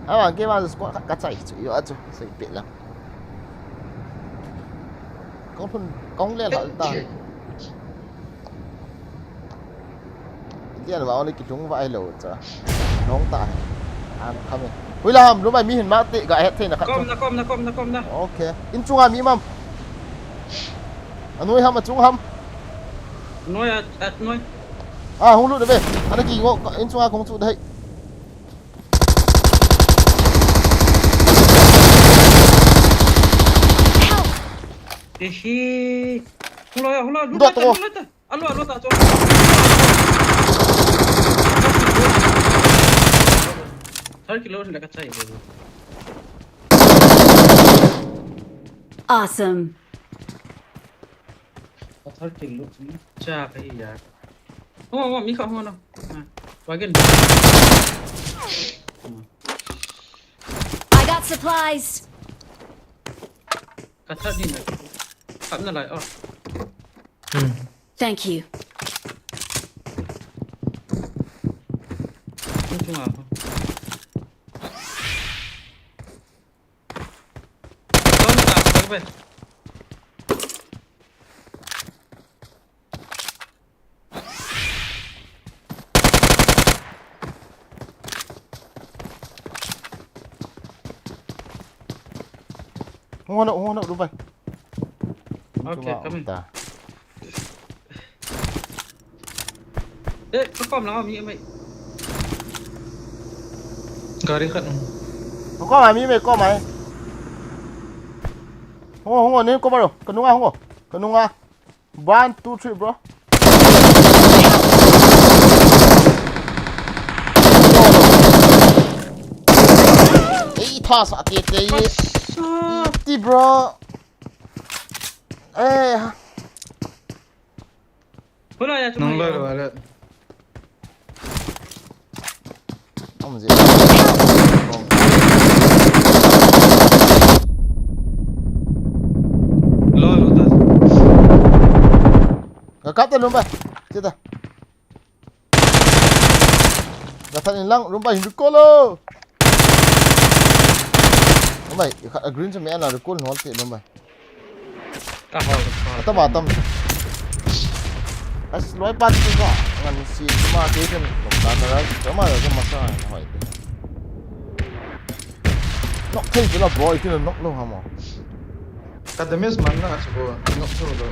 Awa ke ma squad ka chai chu yo a chu sai pe la. Kong thun kong le la ta. Indian va only kitung va ai lo cha. Nong ta. Am kami. Hui la ham, lu mai mi hin ma te ga het thei na khat. Kom na, kom na, kom na, kom na. Okay. In chunga mi mam. Anoi ham, achung ham. Noi a, at noi. Ah, hung lu de ve. Ana ki ngo, in chunga kong chu dai. Ehi. Hung lo ya, hung lo. Lu Dot ta, ko. Lu ta. Alo, alo, ta, chong. Thar kilo le ka chai. Awesome. Thar kilo cha ka hi ya. Oh, oh, mi kha ho na. Ha, wagon. I got supplies. Ka thar ni na. Kap na lai, oh. Hmm. Thank you. Tung tung a. Tung ta, tung be. Hung hon, hung hon, Dubai. Okay, coming. Eh, ka kom lang, mi mai. Gari khat. Ka kom mai, mi mai kom mai. Hung hon, hung hon, ni kom aro. Ka nunga, hung hon. Ka nunga. One, two, three, bro. Ei, tha sa te te ye. Ti, bro. Eh. Hola ya, nang lo lo. Om je. Lo lo ta. Ka kap ta lum ba. Chita. Ka tan in lang, lum ba hin ko lo. Lum ba, i kha green se me ana ko hol te lum ba. Ka hol, ka hol. Atam, atam. As loi pat tu ka. Ngan si ma ke ken lom ta ka rai. Ka ma ka ma sa hoi te. Nok thei tu la boy tu nok lo ha mo. Ka damage man na chu ko nok chu lo.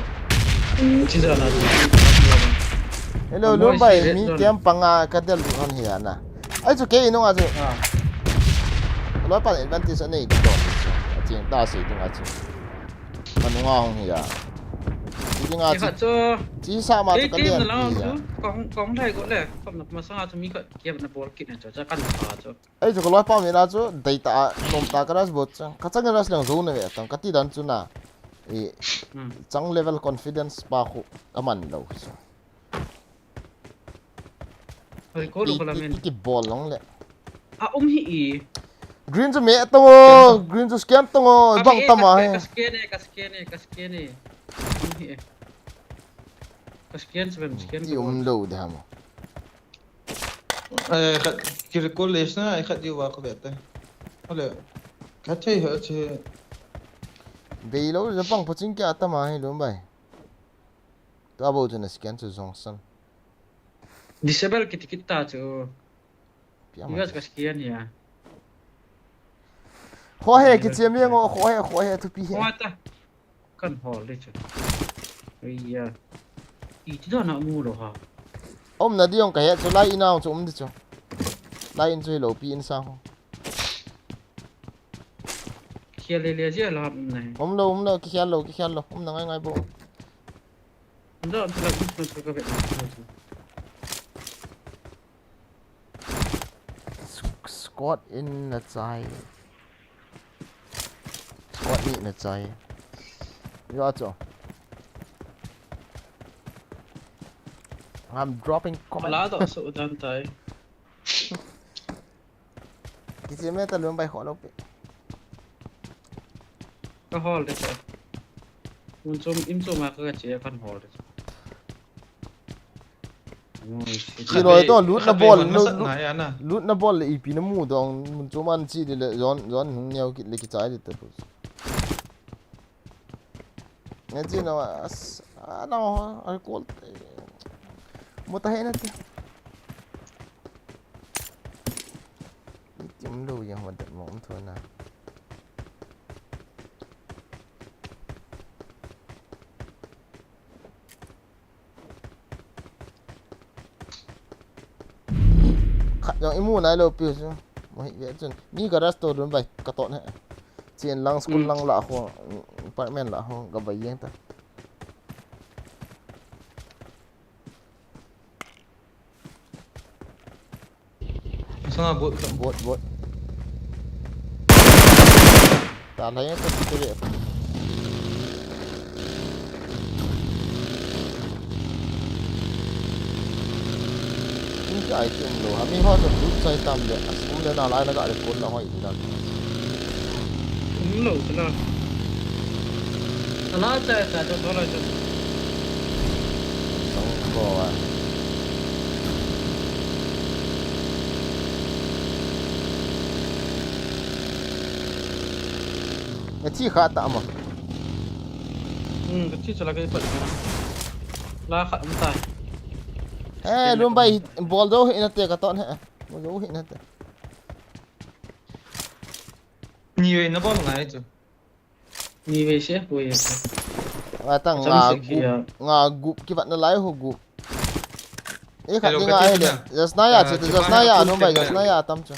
Chi ja na. Hello, lum ba, mi kem panga ka del hon hi ana. Ai chu ke inung a chu. Loi pat advantage anei ko. Aching ta si tung a chu. Ka nunga hung hi a. Dinga chi. Khat chu. Chi sa ma chu ka lian. Kong kong thai ko le. Kom na ma sa chu mi khat kiam na bol kit na chu cha kan pa chu. Ei chu ka loi pa mi na chu dei ta nom ta ka rush bot chu. Ka chang rush lang zo na ve tang ka ti dan chu na. I chang level confidence pa khu ka man lo chu. Recall ko la men. Ki bol long le. A um hi i. Green chu me tong o, green chu scan tong o, bang tama he. Ka scan e, ka scan e, ka scan e. Um hi e. Ka scan chu bem scan. Ti um lo de ham. Eh, khat ki recall le sna, eh, khat diu va ko bete. Ole. Ka thei ha che. Bei lo le pang paching kya tama he lum bai. Tua bo chu na scan chu jong san. Disable kiti kit ta chu. Pia ma. Ka scan ya. Ho he ki che mi ngo, ho he, ho he thupi he. Ho ta. Kan hol de chu. Aiya. Iti dan a mu lo ha. Om na diong ka he chu lai inau chu um di chu. Lai in chu hi lo pi in sang ho. Khel le le je la um nai. Um lo, um lo, ki khel lo, ki khel lo. Um na ngai ngai bo. Ndo am la um na ka be. Squad in na chai. Squad ni na chai. Yo cho. I'm dropping comment. La do so dan tai. Kichi me ta lum bai kho lo pe. Ka hol de sa. Mun chom im chom a ka che kan hol de. Ki roi to lut na bol, lut na bol le ipi na mu dong mun chom an chi de le zon zon hung neo kit le ki chai de ta pu. Nge chi na as a na ho a kol. Mo ta he na ti. Ti um lo yang ho dat mo um tho na. Khat jong imu nai lo pi chu. Mo hi ve chun. Mi ka rush to dun bai ka to ne. Chen lang school lang la ho, apartment la ho ka bai yeng ta. Sanga bot. Bot, bot. Ta lai ta ti te. Tum ki ai ti um lo. Hami ho to lut sai tam le. As um le na lai na ka le kon na hoi dan. Um lo ta na. Ala cha cha to to la cha. Song ko a. Ka thi kha ta ma. Hmm, ka thi chala ka pat. La kha um ta. Eh, lum bai bol do hi na te ka ton he. Mo do hi na te. Ni ve na bol ngai chu. Ni ve se, ko ye se. Wa ta nga gup, nga gup ki vat na lai ho gup. E khat dinga ai le. Just na ya che, just na ya no bai, just na ya tam che.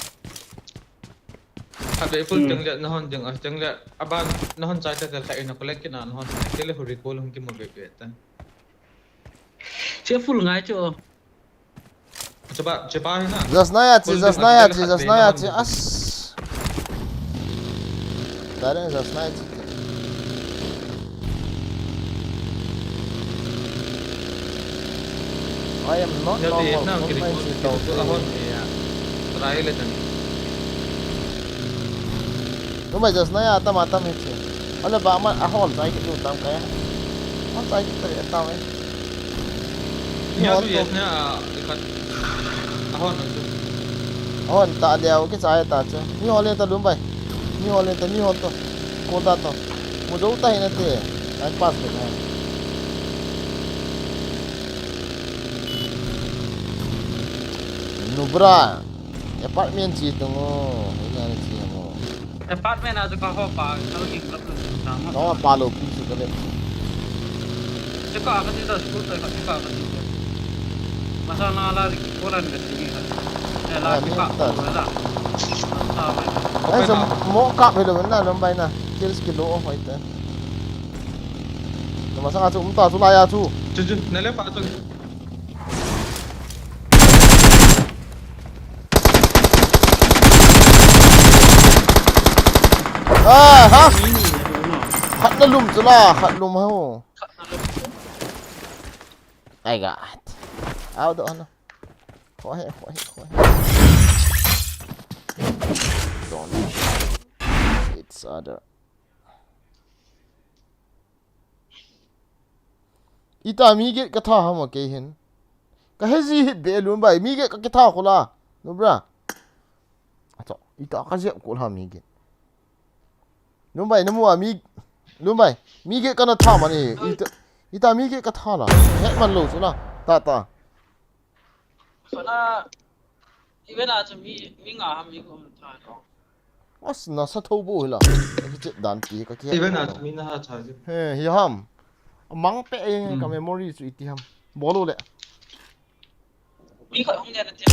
Khat ve full teng le na hon ding a teng le aban na hon chai te te kha ina collect kina na hon te le huri ko lung ki mo ve ve ta. Che full ngai che o. Chapa, chapa hi na. Just na ya che, just na ya che, just na ya che. As. Dareng just na ya che. I am not normal. Kung mai si tau tu ahon ni ya. Try le tan. Numei just na ya tam atam hi che. Ala ba ma ahol chai ki tu tam ka ya. Ahol chai ki tu ya tam eh. Nia tu yes nia, a, ikat. Ahon ang tu. Ahon ta leo ki chai ta che. Mi hol le ta lum bai. Mi hol le ta mi hol to. Ko ta to. Mu do ta hi na te. Ai pass de na. Nubra. Apartment chi tu ngo. Ina ni chi ngo. Apartment a chu ka ho pa, ka lo ing lap lo, na ma. No, pa lo pi chu ka le. Che ka ka ti da school ka, che ka ka ti da. Masa na la ri ko lan ka ti ni ka. Ne la ki pa ko la. Ai, so mo ka pe lo na, lom bai na. Kills ki lo hoi ta. Masanga chu umta chu laiya chu. Chu chu, na le pa chu. Ah, ha? Khat na lum chu la, khat lum ho. I got. Out on. Khohe, khohe, khohe. Don't shoot each other. Ita mi get ka tha ham a kei hin. Ka he ji hit be lun bai, mi get ka kitha khola. No bra. Ato, ita ka jep khola mi get. Lun bai, na mu a mi, lun bai. Mi get ka na tha man e. Ita, ita mi get ka tha la. He man lo chu la. Ta, ta. Fana, even a chu mi, mi nga ham mi ko tha lo. As na sa tho bo hila. Ki chet dan ti ka ki. Even a chu mi na ha cha ji. He, hi ham. Mang pe e ka memory chu iti ham. Bolo le. Mi ko hung ne na ti.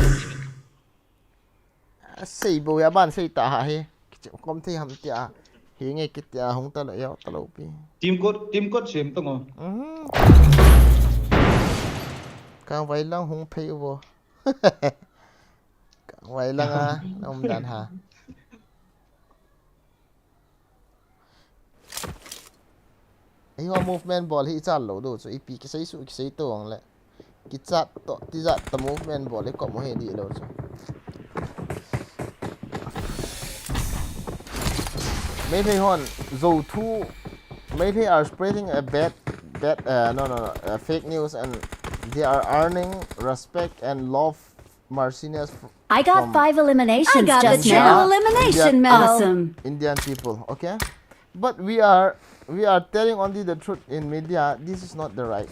Sei bo ya ban sei ta ha he. Kichim kom thei ham tia. Hi nge kitia hung ta lo yau ta lo pi. Team code, team code sem to ngo. Mhm. Kang vai lang hung phei vo. Kang vai lang a, na um dan ha. Eiho movement bol hi ichal lou dou chu, ipi kisei su, kisei to ang le. Kichat to, tijat to movement bol hi kom hi di lou chu. Meitei hon, Zo thu, Meitei are spreading a bad, bad, uh, no, no, no, uh, fake news and they are earning respect and love Martinez fr- I got from five eliminations I got just the triple now. Elimination Indian, medal. Awesome. Indian people, okay? But we are we are telling only the truth in media. This is not the right.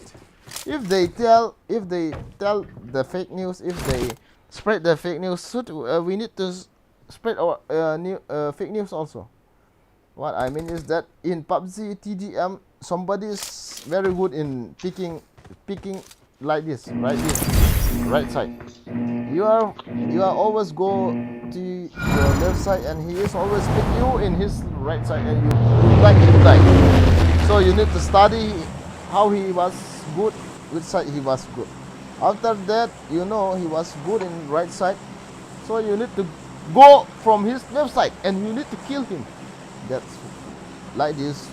If they tell if they tell the fake news, if they spread the fake news, should, uh, we need to s- spread our uh, new, uh, fake news also. What I mean is that in PUBG T D M, somebody is very good in picking, picking like this, right here, right side. You are, you are always go to the left side, and he is always pick you in his right side, and you, you die, you die. So you need to study how he was good, which side he was good. After that, you know he was good in right side, so you need to go from his left side and you need to kill him. That's like this.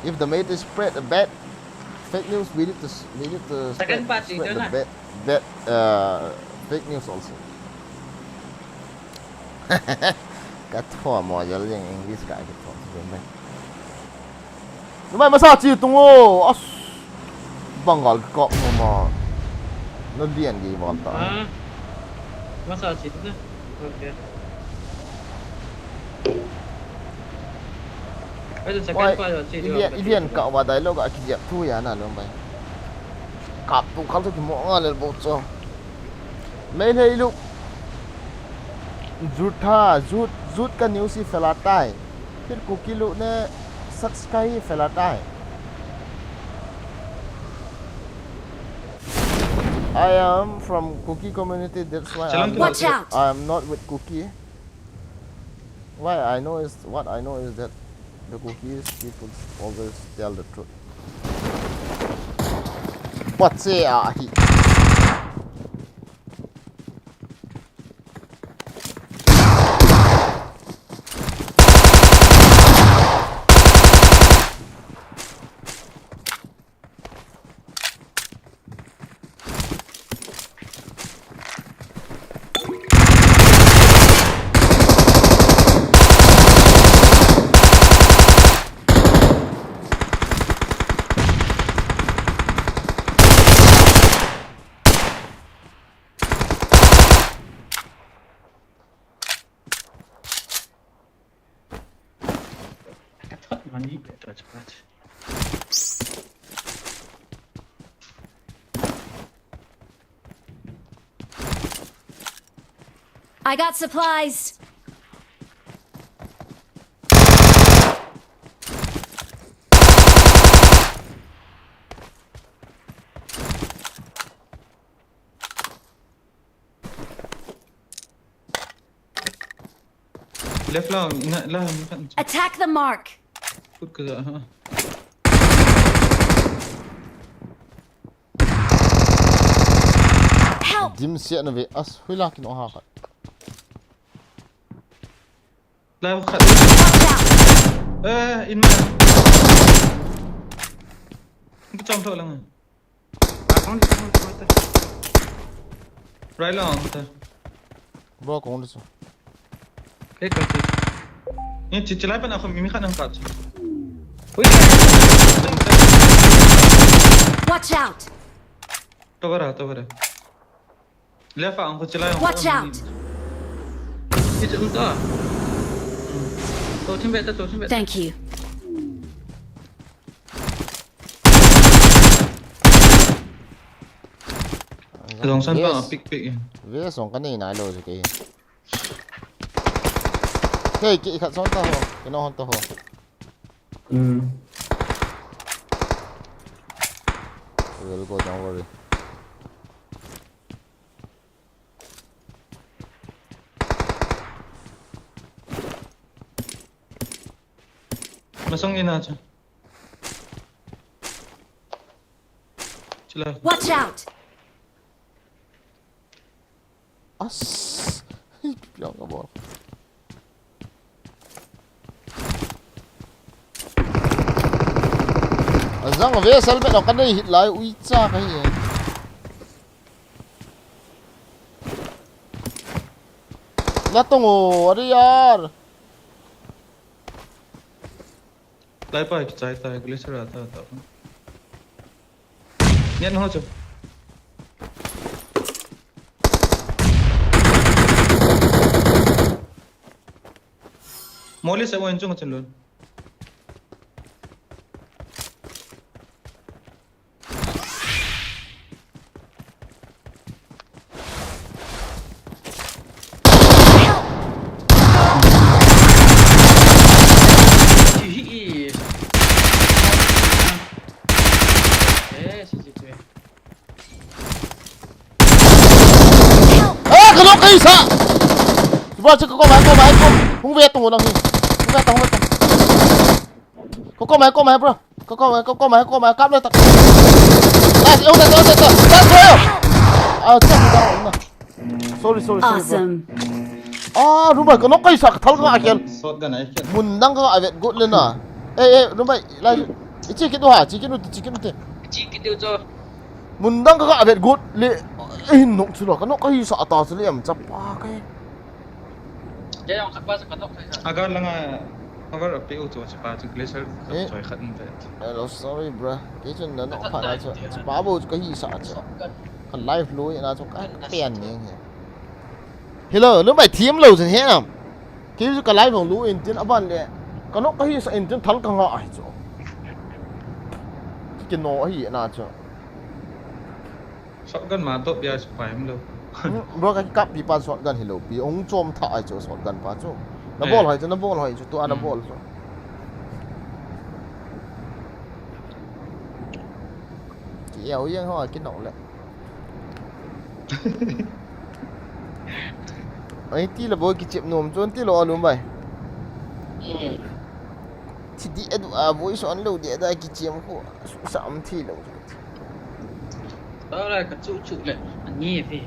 If the mate is spread a bad fake news, we need to s- we need to spread, spread the bad, bad uh, fake news also. Ka thua mo jal jeng English ka ki thua. Numei masa chi tung o. As. Bangal kap mo ma. Na lian gi val ta. Ah. Masa chi tung na. Okay. Ilian, ilian ka wa dialogue a kijep thu ya na numei. Kap tu khal tu ki mo nga lel bo cho. Meitei lou. Jut tha, jut, jut ka news hi fela tai. Phir Kuki lou ne subscribe hi fela tai. I am from Kuki community, that's why I'm not with, I am not with Kuki. Why I know is, what I know is that the Kuki people always tell the truth. What's it? Ah, he. I got supplies. Left lang, ina lang, ina lang. Attack the mark. Kut ka ha. Dim siat na ve. As, hui la kin o ha khat. Lai khat. Eh, in ma. Ku chom tho lang. Rai la ang ta. Bro, kong disu. Hey, ka chi. Ni chi chilai pa na ko mi khat nang ka chi. Ui. Watch out! To bara, to bara. Left ang ko chilai ang. Watch out! It's um ta. To chim beta, to chim beta. Thank you. Zong san pa pick pick in. Ve song ka nei nai lo je ke. Hey, ki khat song ta ho. Ki no hon ta ho. Hmm. We will go, don't worry. Masang ina cha. Chila. Watch out! As. Piang ka bol. Azang ve sal be no ka nei hit lai ui cha ka hi. Na tong o, are yaar. Lai pa kichai ta, glacier ata ta. Ngen ho chu. Moli se wo in chung chen lun. Eh, ka nok ka hisa. Kiba chu ka kom, ka kom, ka kom. Hung ve tong lang hi. Hung ve tong, hung ve tong. Ka kom, ka kom, bro. Ka kom, ka kom, ka kom, kap le tak. Nice, eh, udah, udah, udah. Nice, bro. Ah, check it out. Sorry, sorry, sorry, bro. Awesome. Ah, Rumbai, ka nok ka hisa ka thal ka kel. Shotgun ai kel. Mun dang ka avet got le na. Eh, eh, Rumbai, lai. Ichi kit u ha, chi kit u, chi kit u te. Chi kit u cho. Mun dang ka avet got le. Eh, nok chu la, ka nok ka hisa ta chu le am chapa kai. Jayong khat pa sa ka nok sa. Aga langa cover ape u chu, chu pa chu glacier. Eh. Choi khat in te. Hello, sorry, bro. Kei chun na nok pha na chu. Chu pa bo chu ka hisa chu. Ka live lui na chu ka pen ni he. Hello, Lumbai thiam lou jin he nam. Kei chu ka live lui in tin aban le. Ka nok ka hisa in tin thal ka nga ai chu. Ki no ahi na chu. Shotgun ma to bia chu pai em lo. Hmm, bro, ka kap pi pa shotgun hi lo pi. Ong chom tha ai chu shotgun pa chu. Na bol hoi chu, na bol hoi chu, tu a na bol chu. Ki au yang ho ki nok le. Ai ti la bo ki chep nom chon ti lo alum bai. Thi di adu a voice on lo di ada ki chem ko. Su sam thi lo. Tala ka chu chu le. Ani ve.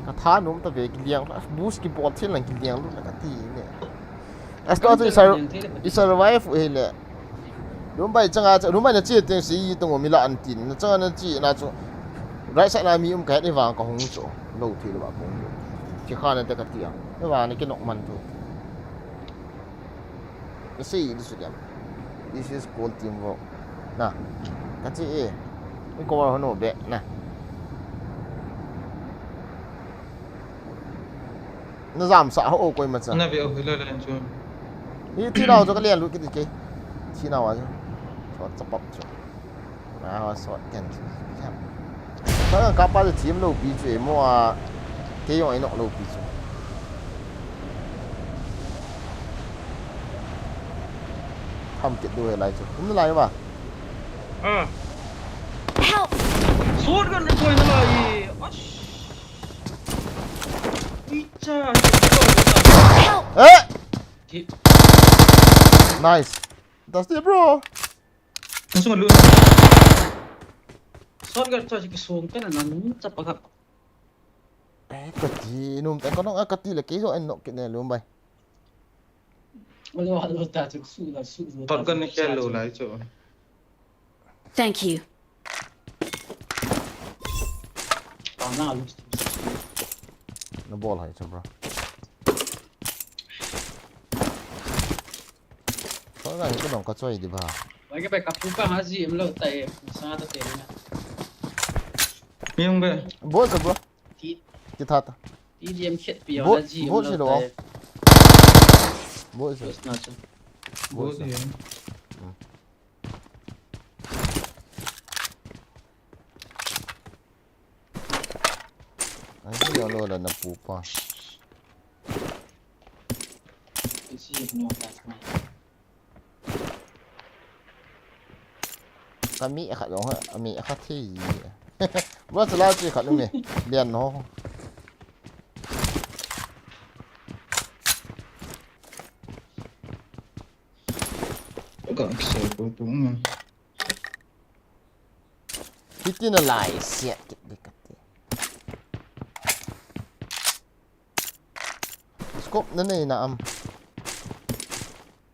Ka tha nom ta ve ki liang. Boost ki bol thil lang ki liang lu na ka ti ne. As to chu i survive u hi le. Lumbai changa chu, Lumbai na chi teng si tong mi la an tin. Na changa na chi na chu. Right side na mi um ka ni vang ka hung chu. Lo thi lo ba kong. Chi kha na te ka ti a. Ni vang ni ki nok man tu. Ka sei di su diam. This is called teamwork. Na. Ka chi e. Ni ko ho no be na. Na jam sa ho koima cha. Na ve o hilo len chu. Hi thi nau chu ka len lu ki ti ke. Thi nau a chu. Chot cha pap chu. Na ho sot ken chu. Ka ka pa chu thim lo pi chu e mo a. Ke yong ai nok lo pi chu. Tham kit du he lai chu. Kum lai ba. Ah. Help! Shotgun ri koi na lai. Ash. Icha. Help! Eh! Nice. That's it, bro. Shotgun chu ki song ka na nan cha pa ka. Kati, num ta, kanung a kati le kei jo en nok kit ne lum bai. Alo, alo, ta chu su la, su la, Tot ta kan chu ni khel lo cha chu. Lai chu. Thank you. Ta na lu. Na bol hai chu, bro. Ko ga ko dong ka choi di ba. Ba ke ba ka pu pa ha ji em lo ta e, sa ta te na. Miung be. Bol sa, bro. Ti. Ti tha ta. Ti di em khet pi Bo-, na ji em bol lo si lo. Ta e. Bol si. Bol na chu. Bol si. Bol si. Hmm. Ai, hi lo la na pu pa. Ka mi khat jong ha, mi khat thi. Bro, chala chi khat um e. Lian no. Ka so ko tu ma. Hitin a lai siat kit di kati. Scope na nei na am.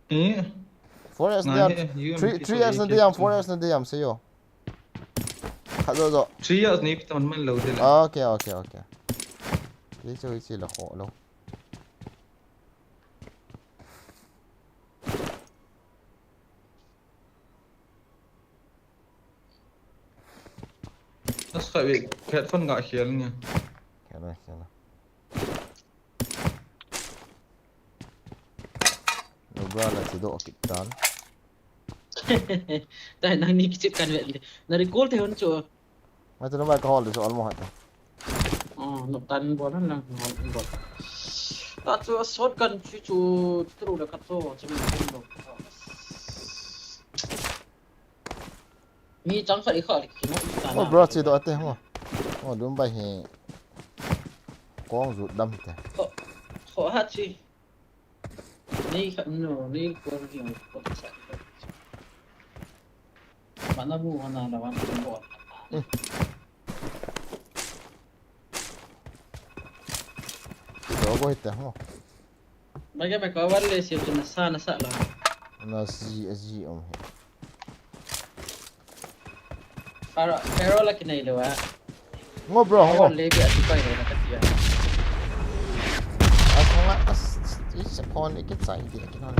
Eh. Four X na dia. Three, three X na dia, four X na dia, se yo. Khat zo zo. Three X ni piton man lo de la. Okay, okay, okay. Kei chu hichi la kho lo. As kha bi headphone ga khel nge. Khel na, khel na. Lo bra la chi do kit tan. Tai nang ni kichip kan vet le. Na recall te hon chu. Ma chu na mai ka hol chu almost hat. Oh, no tan bol na lang hol bol. Ta chu shotgun chu chu tru le ka to chu ni lo. Mi chang khat i kha le ki no i ta. Oh, na bro, chi do ate ho. Oh, dum bai hi. Kong zu dam te. Kho, kho ha chi. Nei khat no, nei ko ni ko sa. Mana mu hana la wan ko. Chi do ko hi te ho. Ba ke ba ka wal le siu chu na sa, na sa la. Na si, a si om he. Faro, Faro la kinai lo a. Ngo bro, ngo. Wal le bi a ti pai lo na ka ti a. A ko nga, a s-, s-, i sa phone i ki chai di a ki non.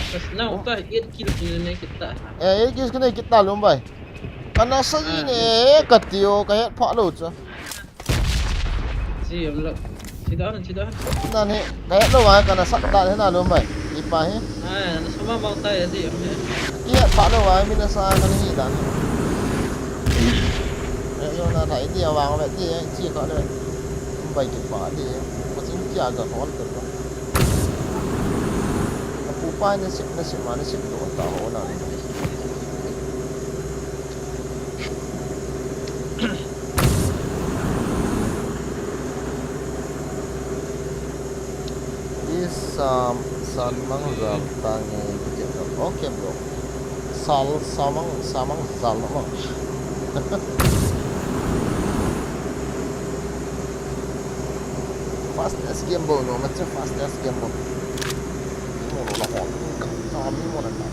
Bas na u ta eight kill ki ne ki ta. Eh, eight kill ki ne ki ta lum bai. Kana sa ji ne ka ti o, ka het pha lo chu. Ji om lo. Chi da na, chi da. Na ni, ka het lo wa, kana sa ta he na lum bai. I pa he. Ai, na suma bang ta ya ji om he. Ki het pha lo wa, mi na sa ka ni dan. Eh, yo na ta i ti a wa ve ti, chi ka le. Bai ki pa ti. Ko chin ki a ga hol ta. Pu pa ni sip na sip ma ni sip do ta ho na ni. Is, um, Salmang Zal tangi. Okay, bro. Sal, Samang, Samang Zal Mang. Fastest game bo, no, macha fastest game bo. Mo lo la ho, ka, ka mi mo na ka.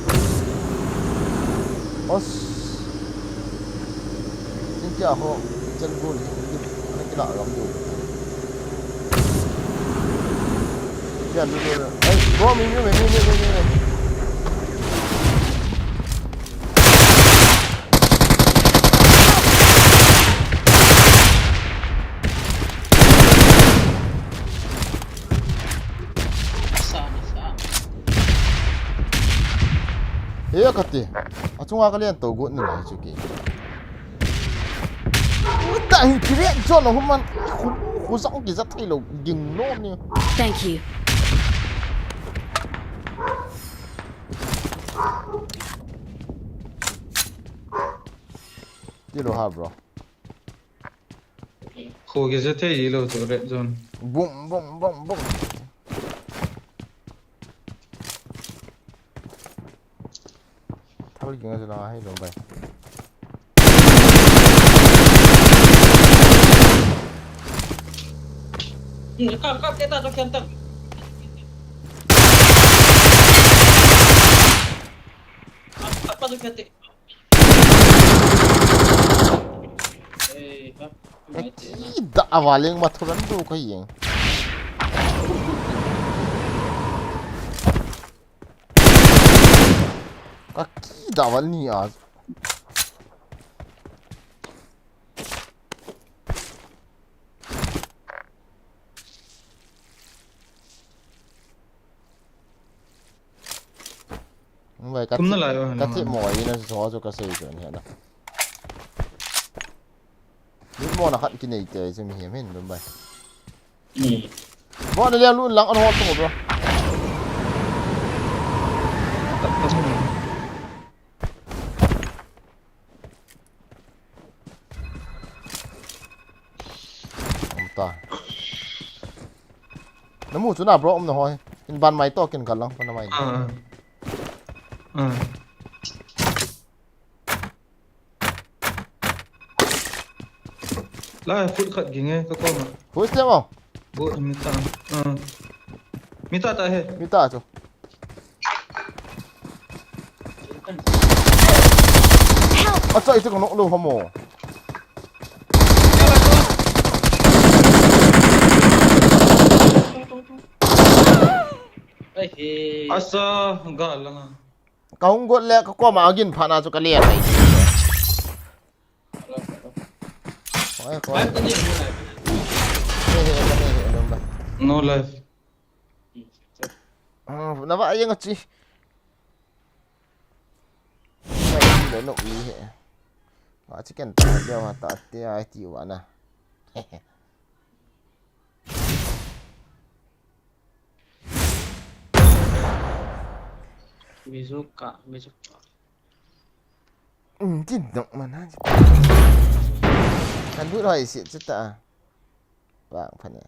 Os. Tin kya ho, chal gol hi, ana kila ram do. Kya lu lu. Ai, bro, mi, mi, mi. He kati. Achunga ka lian to got ni lai chu ki. Uta hi pirek jon ho man. Khu, khu sang ki za thei lo ding lo ni. Thank you. Ti lo ha, bro. Kho ki je te i lo to red zone. Bum, bum, bum, bum. Thal ki nga je la hai lo bai. Hmm, kap, kap, kita tu kian tak. Kap, kap tu kian tak. Eh, ha. Kida avaleng mathuran du ko yeng. Ka kida aval ni a. Vai ka Kum na ti, lai o, ka na ti ma. Mo ina so so ka sei ko ni na. Ni mo na khat ki nei te se mi hem hin dum vai. Hmm. Bo na le lu lang an hol to bro. Tap, tap, tap. Om ta. Na mu chu na bro, um na hoi. In ban mai to kin kal lang pa na mai. Ah. Ah. La full khat ging e, ka ko ma. Full step mo. Bo mi ta. Ah. Mi ta ta he. Mi ta chu. Help! Acha, ite ko no lo hamo. Ai he. Asa, ga langa. Ka hung got le, ka koma agin pha na chu ka le ai. Oi, ko. Ai, ta ni, ni, ni. He, he, he, he, he, he, he. No life. Ah, na va yang chi. Ai, le no mi he. Wa chi ken ta, dia wa ta, te ai ti wa na. Mizuka, Mizuka. Um, tin dok man ha. Kan bu roi si chu ta. Bang phan ya.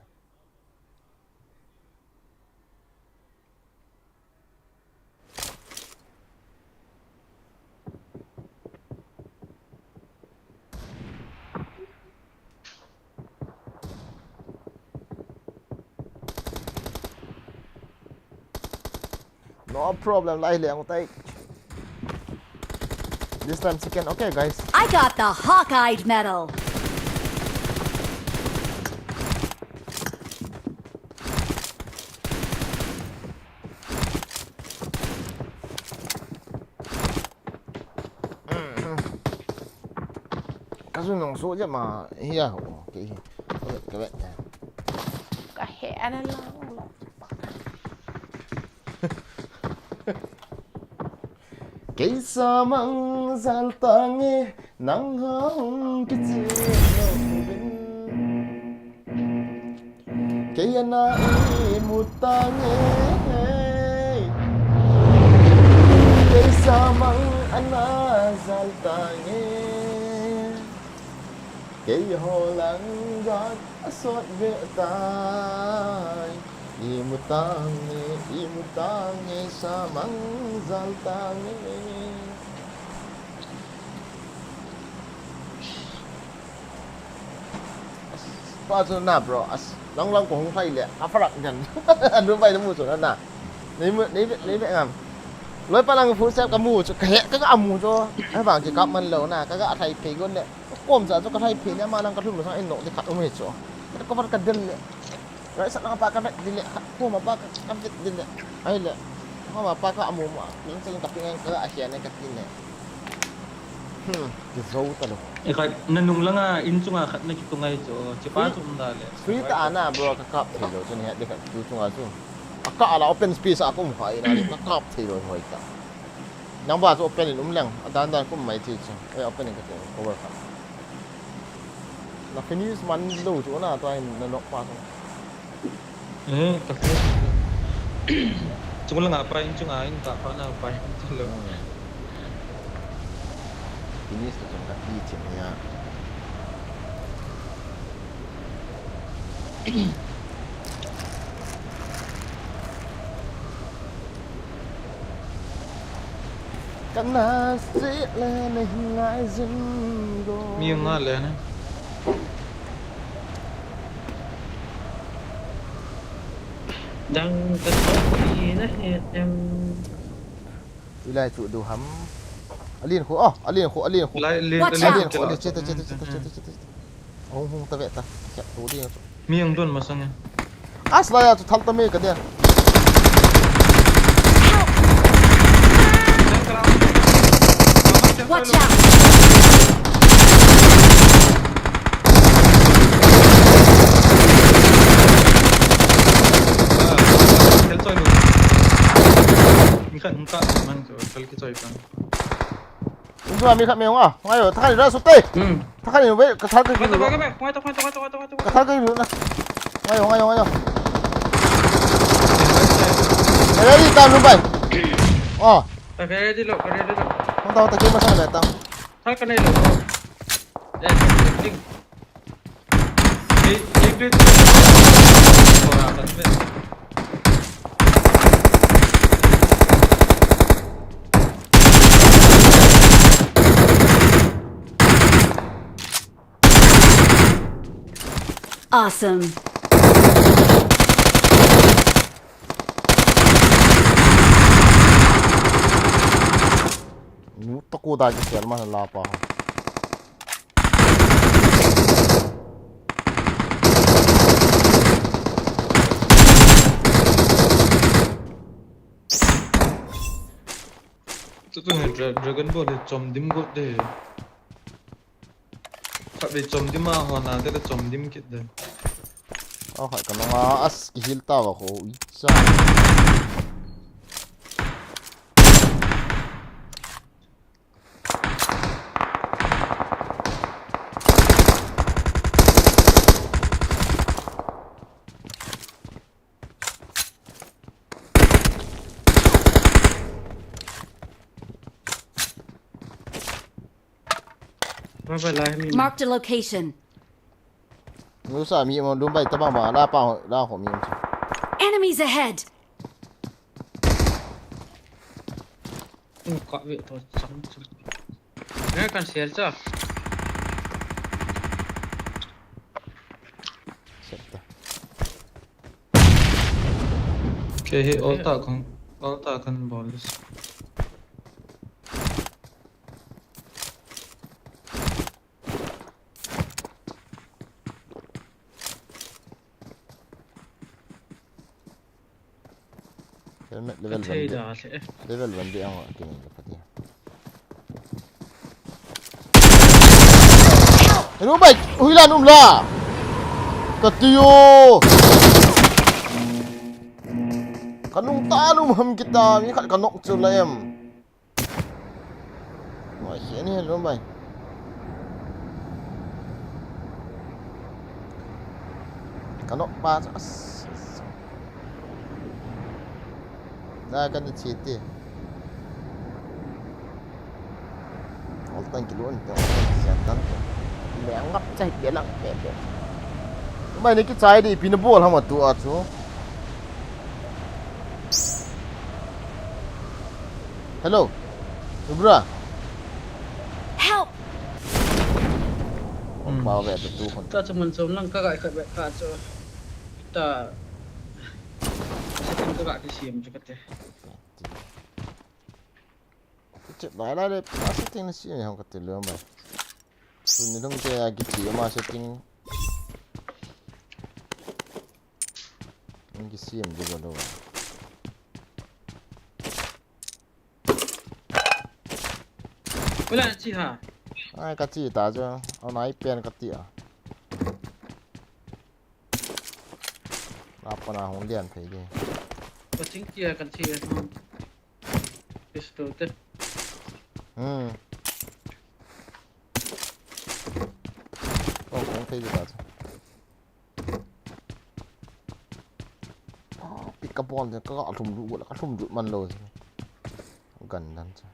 No problem, lai leng utai. This time second, okay, guys. I got the Hawkeye medal. Ka zu nung su je ma, hi a ho, ke hi. Ka vet, ka vet. Ka he ana lang lo. Kei sa mang zal ta nge, nang ha hung kichi no vin. Kei ana imu ta nge. Kei sa mang ana zal ta nge. Kei ho lang gat asot ve tai. Imu ta nge, imu ta nge, sa mang zal ta nge. Pa chu na bro, as, long long ko hung phai le, a farak jan. Anu bai mu chu na na. Nei mu, nei ve, nei ve ngam. Loi pa lang full set ka mu chu, ka he, ka ga mu chu. Ai bang ki kap man lo na, ka ga thai phei gon le. Kom sa chu ka thai phei le, ma lang ka thum sa in no de khat um he chu. Ka cover ka del le. Right side lang pa ka vet ding le, koma pa ka, ka vet ding le. Ai le. Koma pa ka amu ma. Nang sa lang ka ping ka a hian ka tin le. Hmm, ki zo ta lo. E khat, na nung langa in chunga khat na kitung ai chu, chi pa chu um da le. Sui ta ana bro ka kap thei lo chu ni ha de khat tu chunga chu. A ka ala open space a kum hai na le ka kap thei lo hoi ta. Nang ba chu open in um leng, a dan dan kum mai thei chu. Ai open in ka te cover kha. Na finish man lo chu na, tua in na knock pa chu. Eh, ka finish. Chung langa pa in, chunga in ta pa na pa in ta lo. Hmm. Finish to chung ka ti chin ya. Kana se le ne ngai zin go. Mi nga le ne. Dang ka thot thei na he em. Ilai chu du ham. Alin khu, oh, alin khu, alin khu. Lai, lin, Watch lin out! Alin khu, alin, cheta, cheta, cheta, cheta, cheta, cheta. Hung, hung ta ve ta. Kya tu ding chu. Mi ang don masang e. As la ya chu thal ta me ka dia. Watch out! Kal choi lu. Ni khat hung ta man ko kal ki choi pan. Indu ami khat me hung a. Ngai yo, thakhat ni ra su te. Hmm. Thakhat ni ve, ka thal ka ki lu. Ka thal ka ki lu na. Ngai yo, ngai yo, ngai yo. Ready ta lu bai. Oh. Ka ready lo, ka ready lo. Hung ta, hung ta, ki ma sa le ta. Thal ka nei lo. Eh, ding. Awesome. Nu ta ko da ki sel ma la pa. Tutu ne dra-, Dragon Ball hi chom dim got de. Khatvei chom dim a hon a, te le chom dim kit de. Oh, khai ka nong a, as ki heal ta va ko, i cha. Bye bye, lai mi. Marked a location. Nusa mi mo lum bai tabang ba la pa la ho mi mo. Enemies ahead! Tum ka ve to chang chang. Ne kan share cha. Set ta. Ke hi all ta kan, all ta kan bol dis. Helmet level Ka thei one. Da le. Level one di ang wa kini ka pati. Hello, bai, hui la num la. Ka ti yo. Ka nung ta num ham kita, mi khat ka nok chu la em. Mai, hian hi lo mai. Ka nok pa chu, as, as. Na kan ni chi ti. Ol tan ki lon te, ol tan sian tan. Le ngap chai pe lang pe pe. Mai ni ki chai di pin bol ham tu a chu. Hello. Nubra. Help! Hmm. Pau ve tu tu hon. Ta chu mun chom lang ka gai khat ve kha chu. Ta. Setting ka ga ki siam chu ka te. Chet lai lai le, pa setting na siam hong ka te lo mai. Tuni lum te a ki ti ma setting. Ngi siam di lo. Wala chi ha. Ai, ka chi ta chu. Au nai pen ka ti a. Na pa na hong lian thei di. Ka ching ti a kan chi a. Pistol te. Hmm. Kong kong thei di ta chu. Ah, pick up ball te ka lhum du, ka lhum du man lo. Gan dan chu.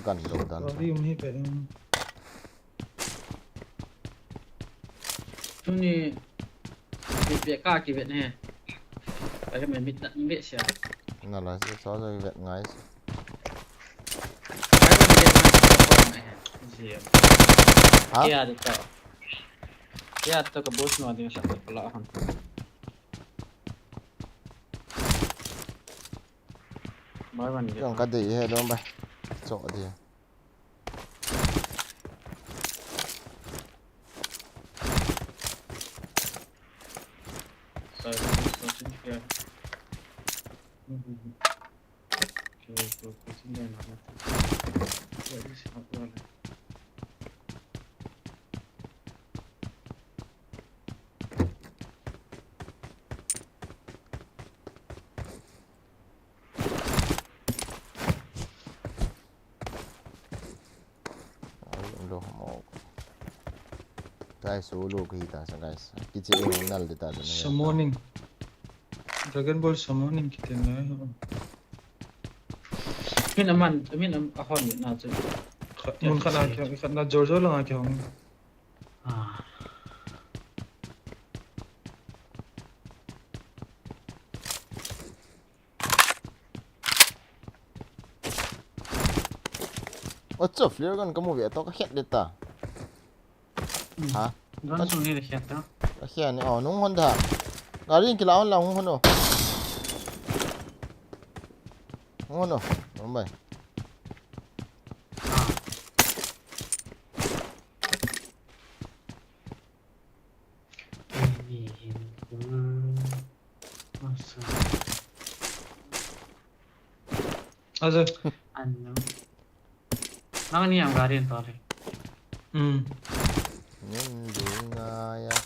Gan lo dan chu. Volume hi pe ding. Tuni, mi pe ka ki vet ne. Ka ke me mit na, mi sia. Na la, so, so, so, vet ngai. Ai, man, vet ngai, vet ngai. Zia. Ha? Kia di to. Kia to ka bus no di sa ko la han. Bai ban. Jong ka dei he dom bai. Cho di. Sai, sai, sai, sai. Ai, lo mo. Tai solo ko hita sa, guys. Kiche e nal de ta sa. Summoning. Dragon Ball summoning kiti na. Min aman, min am ahon ni na chu. Mun khat na, khat na jor jor lang a kihong. Ah. Ocho, flare gun kamu ve to ka het de ta. Ha? Gun sung ni de het ta. Ka het ni, oh, nung hon da. Gari kila hon la hung hon o. Hung hon o. Hung bai. Ajo. Ano. Nang ni ang garin to le. Hmm. Ngun du nga ya.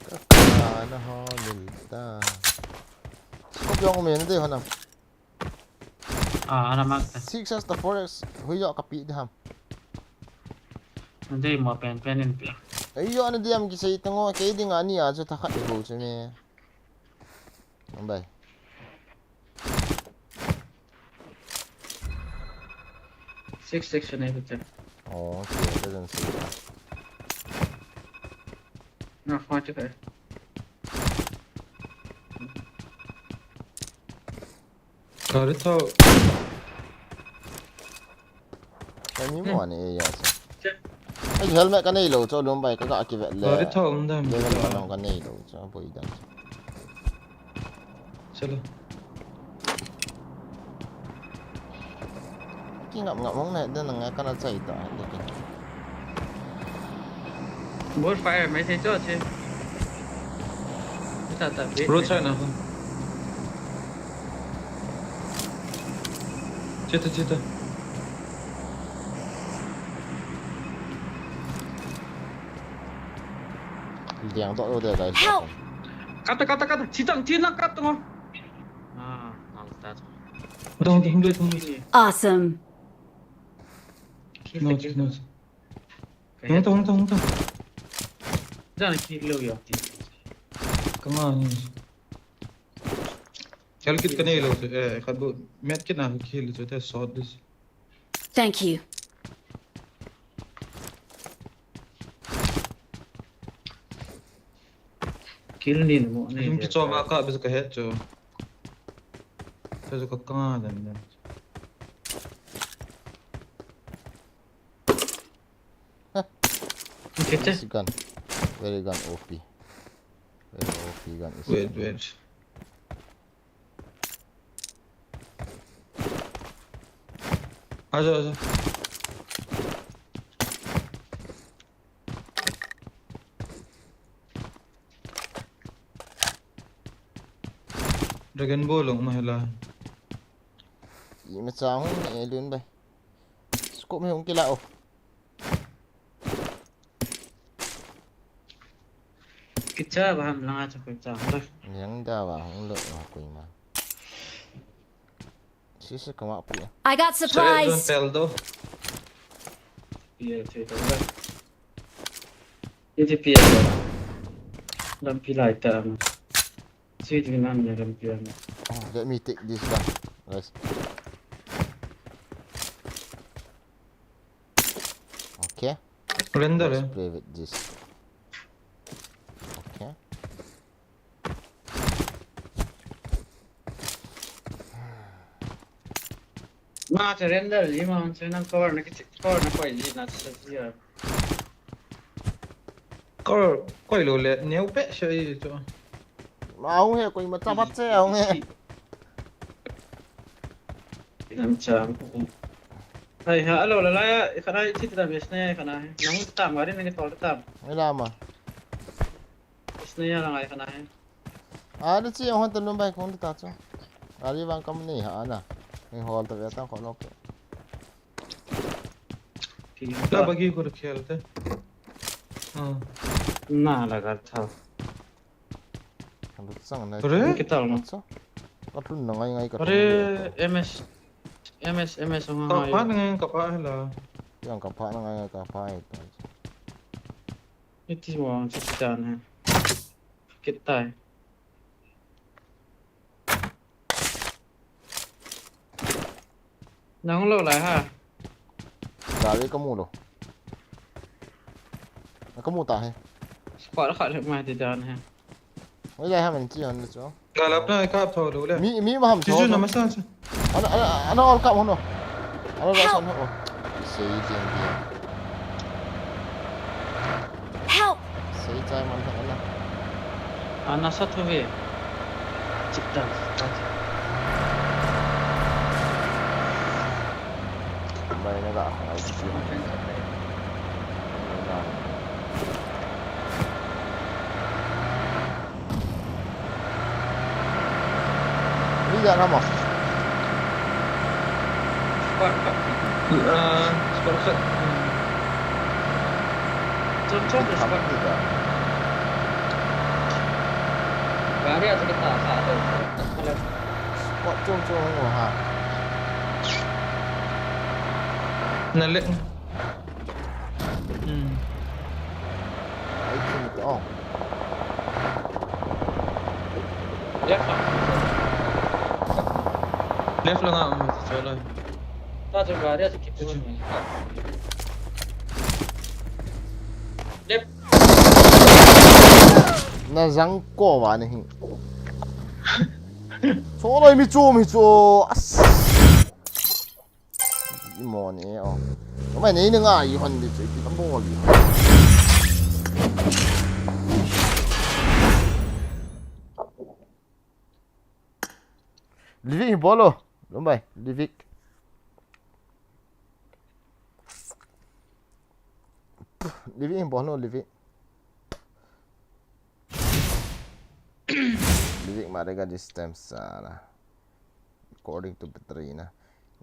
Ka ka na ho lil ta. Scope jong um e na de ho na. Ah, ana mak ta. Six as the four X. Hui jo ka pi de ham. Nde mo pen pen in pi. Ei jo na diam ki sei tango ke ding ani a chu tha khat bo chu me. Ang bai. Six six ne ko. Oh, okay, doesn't see. Na fa che kai. Gari thao. Ka ni mo ani e ya sa. Ai helmet ka nei lo cho lum bai ka ga ki vet le. Gari thao um dam. Level one ka nei lo cho boi dan. Chalo. Ki ngap ngap hong ne den nga ka na chai ta. Bot fire mai se cho che. Ta ta be. Road side na. Chita chita. Diang to de guys. Help! Kata kata kata. Chitang china kata ngo. Ah, nang ta. Dong dong dong dong. Awesome. No, no. Hung ta, hung ta, hung ta. Jana ki lo yo ti. Kama ni. Kal kit ka nei lo, eh, khat bu met kit na ki lo te sot dis. Thank you. Kill ni mo ni. Yung kicho ba ka bisa ka het cho. Sa ka ka dan dan. This gun. Very gun O P. Very O P gun is. Wait, wait. Aja, aja. Dragon Ball long ma hela. Ima chang e lun bai. Scope me hung kila o. Kicha ba ham langa cha ko cha. Yang da ba hung lo ma ko ima. Sisi kama pi. I got supplies. Tel do. Pia che to da. Iti pia to. Lam pi lai ta. Sweet Vietnam ya kan pian. Oh, let me take this gun, guys. Okay. Render. Let's play with this. Okay. Na, surrender ji ma, se nang cover na ki cover na koi ji na se ji ya. Koi, koi lo le, neo pe se ji cho. Ma hung he, koi ma ta bat se hung he. Em, chang. Hai ha, alo, la la ya, ikhana ichi ta bes na ya, ikhana hai. Nang ta mari nang tol ta. Ila ma. Isna ya la ngai ikhana hai. Ani chi hon ta lum bai kong ta chu. Ari vang kam ni ha na. Ni hol ta ve ta ko lok. Ki Ta ta. Bagi ko khel te. Ha. Na la gar tha. Kan tu sang na. Are? Kita lo. Sa. Ka thun na ngai ngai ka. Are, thun na ngai ka. M S. M S, M S, Ka ha, pha ya. Na ngai ka pha la. Yang ka pha na ngai ngai ka pha ita. Iti mo ang sa kita na. Kita. Nang lo lai ha. Gari ka mu lo. Ka mu ta he. Squad khat le mai ti dan he. Oi lai ha man chi han le chu. Ga lap na ka tho lo le. Mi, mi ma ham Chu tho chu tho. Na ma sa chu. Ana, ana, ana all kap hon lo. Ana la Help! San ho. Sei jeng jeng. Help! Sei chai man ha ana. Ana sa thu ve. Chip ta, chip ta. Mai na ga, ai, chip ta. Ni da na ma. Squad khat. Ah, squad khat. Chom chom le squad. Ni da. Gari a kita sa to. Squad chom chom ho ha. Na le. Hmm. Ai, chim to. Left lang. Left lang ah, um, chalo. Ta chu gari a chu kip. Left. Na jang ko va ni hi. Cholo mi chu mi chu. As. Imo ni o. Kamai nei na ngai hon di chu, iti ka bol di. Livik hi bol o. Lumbai, Livik. Livik hi bol o, Livik. Livik ma de ga this time sala. According to battery na.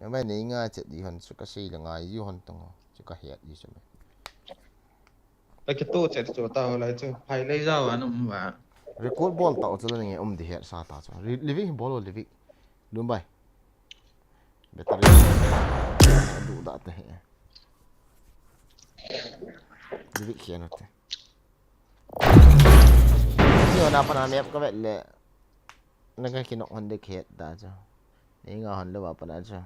Namai nei nga chet di hon chu ka sei le ngai ji hon tong chu ka het di chu me. Ka ke to chet chu ta ho lai chu. Phai lai ja wa num wa. Record bol ta chu le nge um di het sa ta chu. Re-, Livik bol o Livik. Lumbai. Battery. Du da te he. Livik khian o te. Ni ona pana map ka vet le. Na ka kinok hon de khet da chu. Ni nga hon le wa pana chu.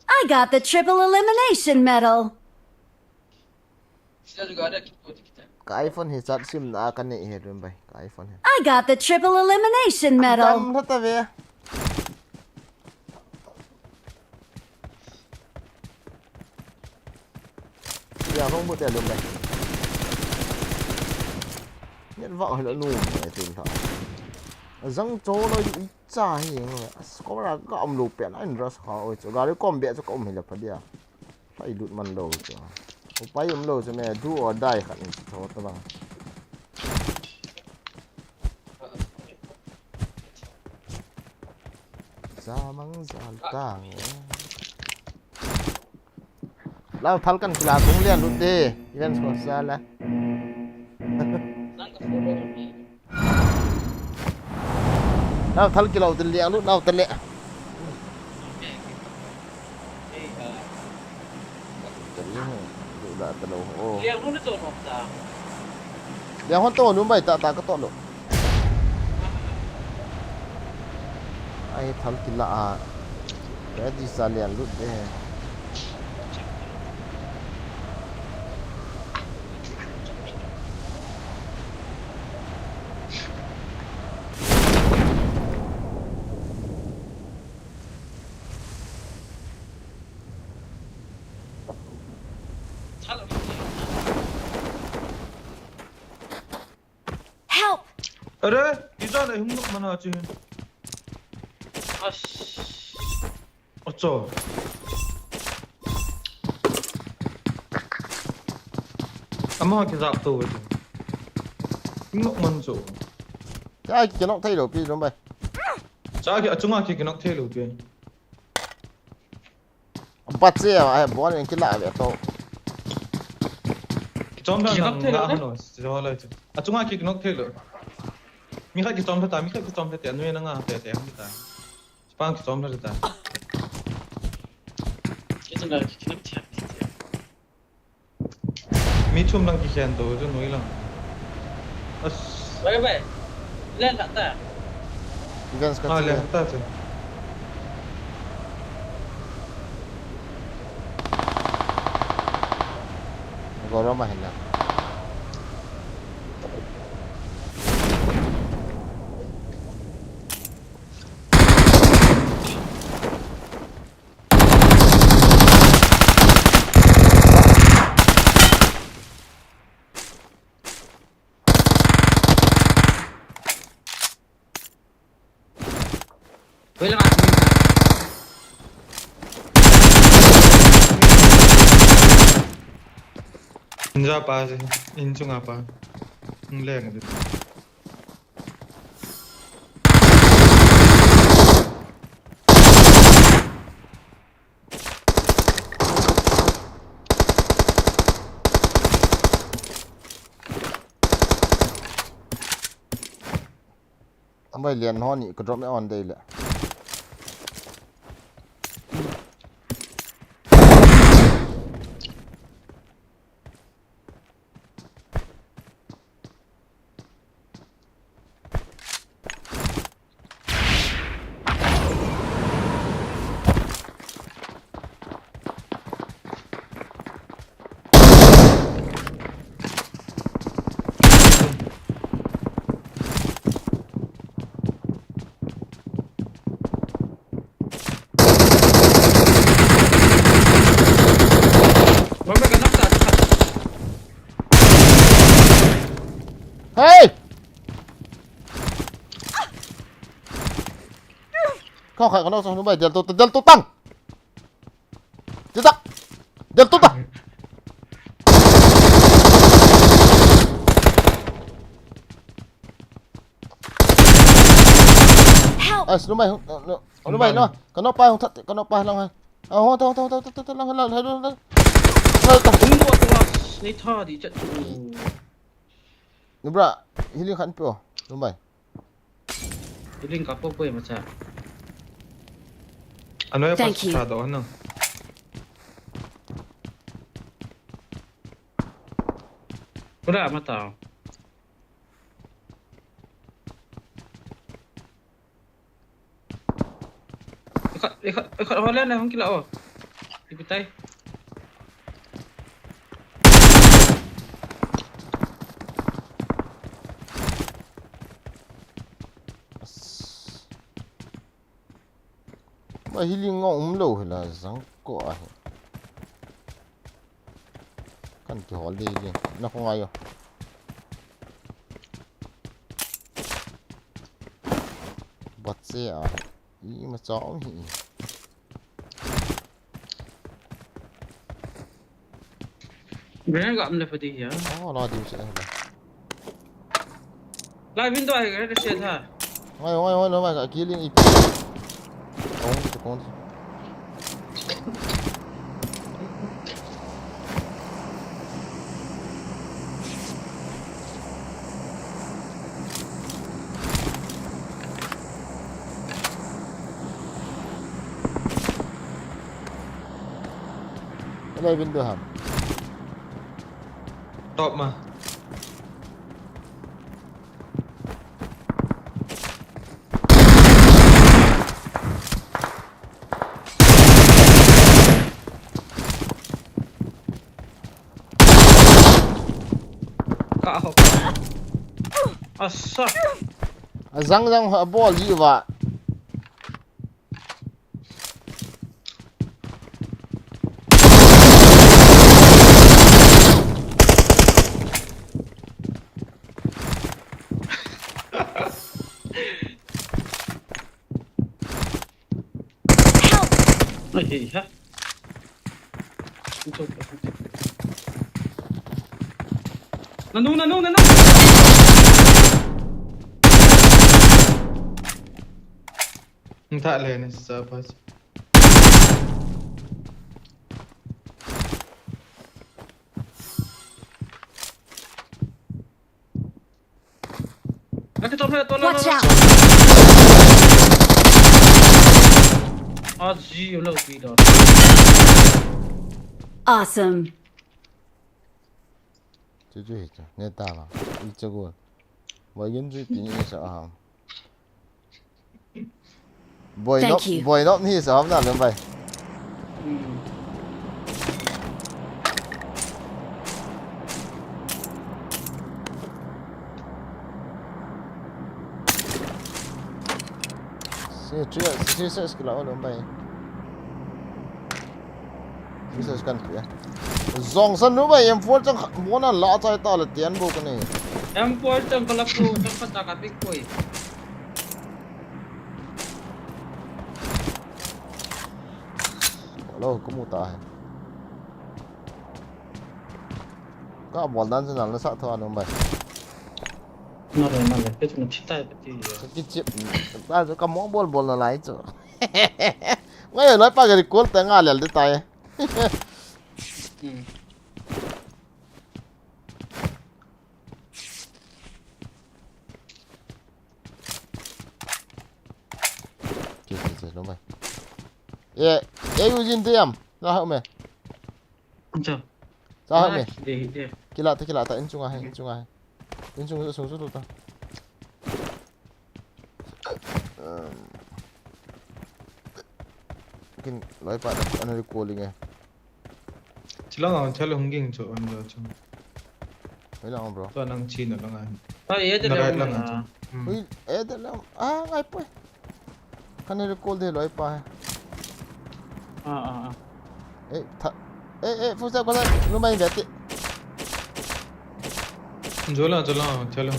I got the triple elimination medal. Ka iPhone hi chat sim na ka nei he Lumbai. Ka iPhone hi. I got the triple elimination medal. Tam tha ta ve. Ya, hong bu te Lumbai. Net va hoi lo nu ne tin tha. Jang cho lo i cha hi ngo. Score ka um lo pe na in rush ha oi chu. Gari kom be chu ka um hi le pha dia. Pai lut man lo chu. Upai um lo chu me do or die khat in chu tho ta bang. Za mang zal tang e. Lau thal kan kila tung lian lut de. Events ko sa la. Lau thal kilo te liang lut lau te le. Te liang lut da te lo. Oh. Liang hon to Lumbai ta ta ka to lo. Ai thal kila a. Ready sa lian lut de. Are, ijat a hung nok man a chu. As. Acha. Ama kijap to chu. Hung nok man chu. Cha ki nok thei lou pi Lungbai. Cha ki achunga ki nok thei lou pi. Bat che a, ai, bol in kila ve to. Kichom pha. Kichom nang pha na lo. Hano, si ho lai chu. Achunga ki nok thei lou. Mi khat kichom pha ta, mi khat kichom pha te, anoi na nga te te hung ta. Spang kichom pha ta. Kichom pha, kichom pha. Mi thum lang kikhen to chu noi lang. As. Bai, bai. Len lhah ta. Guns ka. Ha, len lhah ta chu. Gorom a hin la. Inja pa si, inchunga pa. Leng. Amai lian ho ni ka drop me on dei le. Hey! Kau khai kau nak sang Lungbai, del tu, del tu tang. Tidak. Del tu tang. Help! Ai, Lungbai, Lungbai, no. Kau pa hung that, kau pa lang hai. Ah, hung that, hung that, hung that, hung that, lang, lang, lang, lang. Hung that. Hung that, hung that. Nei tha di chat. Lungbai, healing khat pe o. Lungbai. Healing ka po po e macha. Ano ya. Thank you. Pasado ano. Pura mata. Ikhat, ikhat, ikhat holen na hung kila o. Ipitai. Ba healing nga umlou hila jang ko ahi. Kan kihol ding ding. Na ko ngai o. Bat che a. Ima cha um hi. Grenade ga um le pha di ya. Oh, la di che la. La window ahi ka se tha. Ngai, ngai, ngai, ngai, ka killing i. Kong, kong. Alai window ham. Top ma. Ka ho. Asa. Ajang jang ho abol ji uva. Ai, ha. Nanu, nanu, nanu. Nta le ni sa pa. Watch out! Awesome. Chuchu hi chu, ne ta la. I chu go. Boy, yin chu ti ni sa ham. Boy, no, boy, no, ni sa ham na lem bai. Si, si, si, si, kila lem bai. Research kan pia. Zong san nu bai M four chang kha, mona la chai ta le tian bo kani. M four chang kala ko, chang kha ta ka pik koi. Lo, ko mu ta hai. Ka bol dan chun na sa tho anu bai. Na le, na le, pe chun chi tai pe ti. Ki chip. Ta ka mo bol bol na lai chu. Ngai loi pa ga recall ta nga lel de tai. Ke, ke, ke, lo mai. Ye, ye, Eugene te yam. Sa ha me. Sa ha me. Kila ta, kila ta, in chunga hai, in chunga hai. In chunga su su ta. Kin loi pa na, ana recalling e. Chilang ang chalo hung ging cho an jo cho. Hoi lang bro. To nang chi na lang an. Ta ye de lang an cho. Hoi, e de lang. Ah, ngai poi. Kan recall de loi pa. Ah, ah, ah. Eh, ta. Eh, eh, fusa ko la, lu mai beti. Jola, jola, chalo.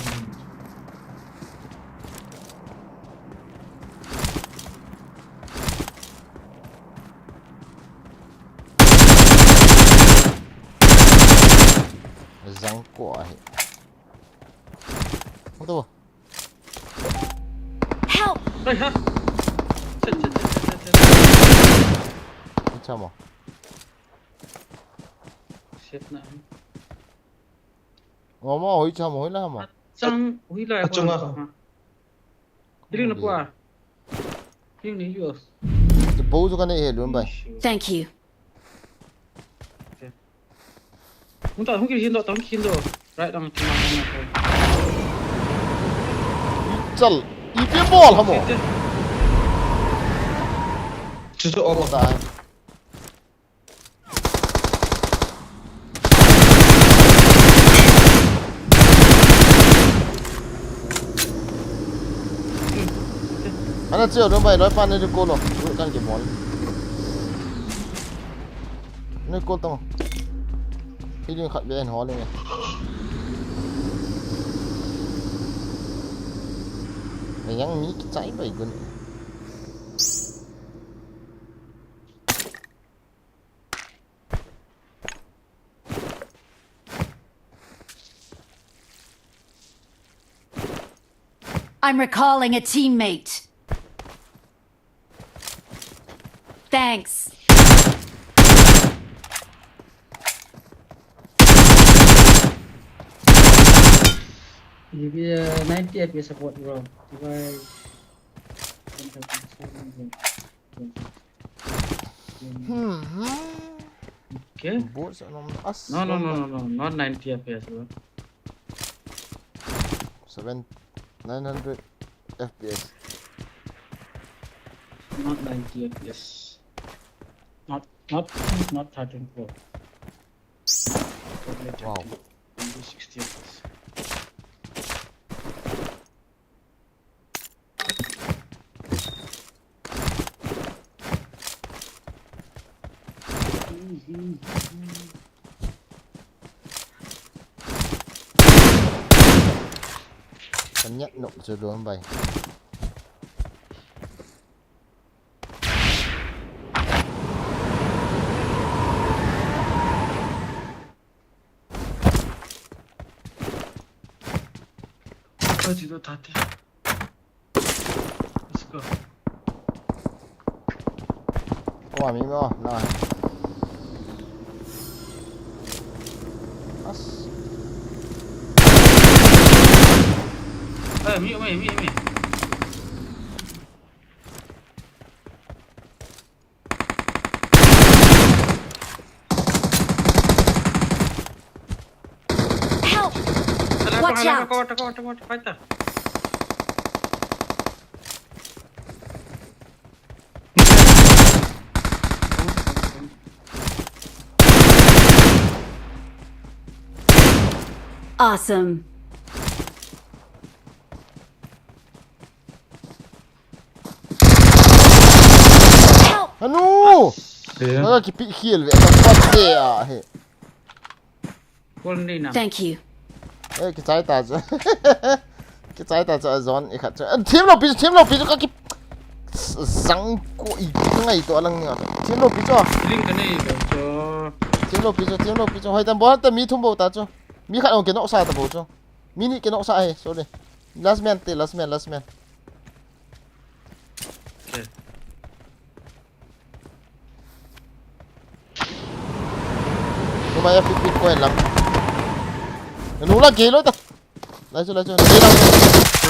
Zang ko ahi. Ito. Help! Ai ha. Shit, shit, shit, shit, shit. Icha mo. Shit na. Mama, hoi cha mo, hoi la ma. Chang, hoi la. Achunga. Healing na pua. Healing ni yus. Te bo chu ka nei he lun bai. Thank you. Hung ta, hung ki hin do, ta hung ki hin do. Right down, tuma, tuma, tuma. Chal, ipi bol ha mo. Chu chu om ta. Ana cheu dong bai, loi pa ni di ko lo. Kan ki bol. Ni ko tong. Hi ding khat be en ho le. Ni yang mi ki chai bai gun. I'm recalling a teammate. Thanks. Maybe, uh, ninety F P S support, bro. Why? Hmm. Okay. Bots anom as. No, no, no, no, no, not ninety F P S, bro. Seven, nine hundred F P S. Not ninety F P S. Not, not, not thirteen Pro. Probably wow. Twenty, twenty sixty F P S. Kan nhặt nộp cho luôn bài. Let's go. Wa mi mo na. As. Eh, mi, mi, mi, mi. Help! Watch out! Watch out, watch out, watch out. Awesome. Help! Anu! Kaya? Wala kipi heal ve. Patse a he. Thank you. Eh, kichai ta chu. Kichai ta chu, a zone i khat chu. Eh, team lo pi chu, team lo pi chu ka ki-, zang ko i ngai to lang ni a. Team lo pi chu. Ring ka nei lo chu. Team lo pi chu, team lo pi chu. Hoi tan bol ta mi thum bou ta chu. Mi khat ong ke nok sa ta bou chu. Mi ni ke nok sa he, sorry. Last man te, last man, last man. Numei a pick pick ko en lang. Nu la ke lo ta. Lai chu, lai chu. Lai lang.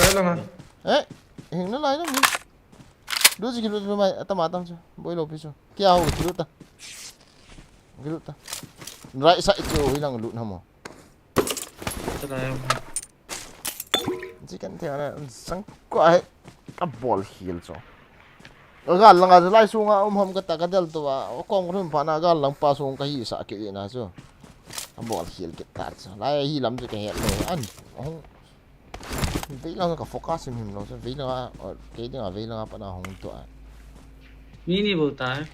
Lai lang a. Eh, hing na lai lang. Lu chu kilu numei, atam atam chu. Boi lo pi chu. Kia ho kilu ta. Kilu ta. Right side chu hi lang lut na mo. Chicken thei na sang ko ai. Ka bol heal chu. Gal lang a lai sunga um ham ka ta ka del to a. Kong run pa na gal lang pa sung ka hi sa ke na chu. Ka bol heal ke ta chu. Lai hi lam chu ka het lo an. Hong. Vei lang ka focus him him lo chu. Vei lang a, ke ding a vei lang a pa na hong to a. Ni ni bol ta.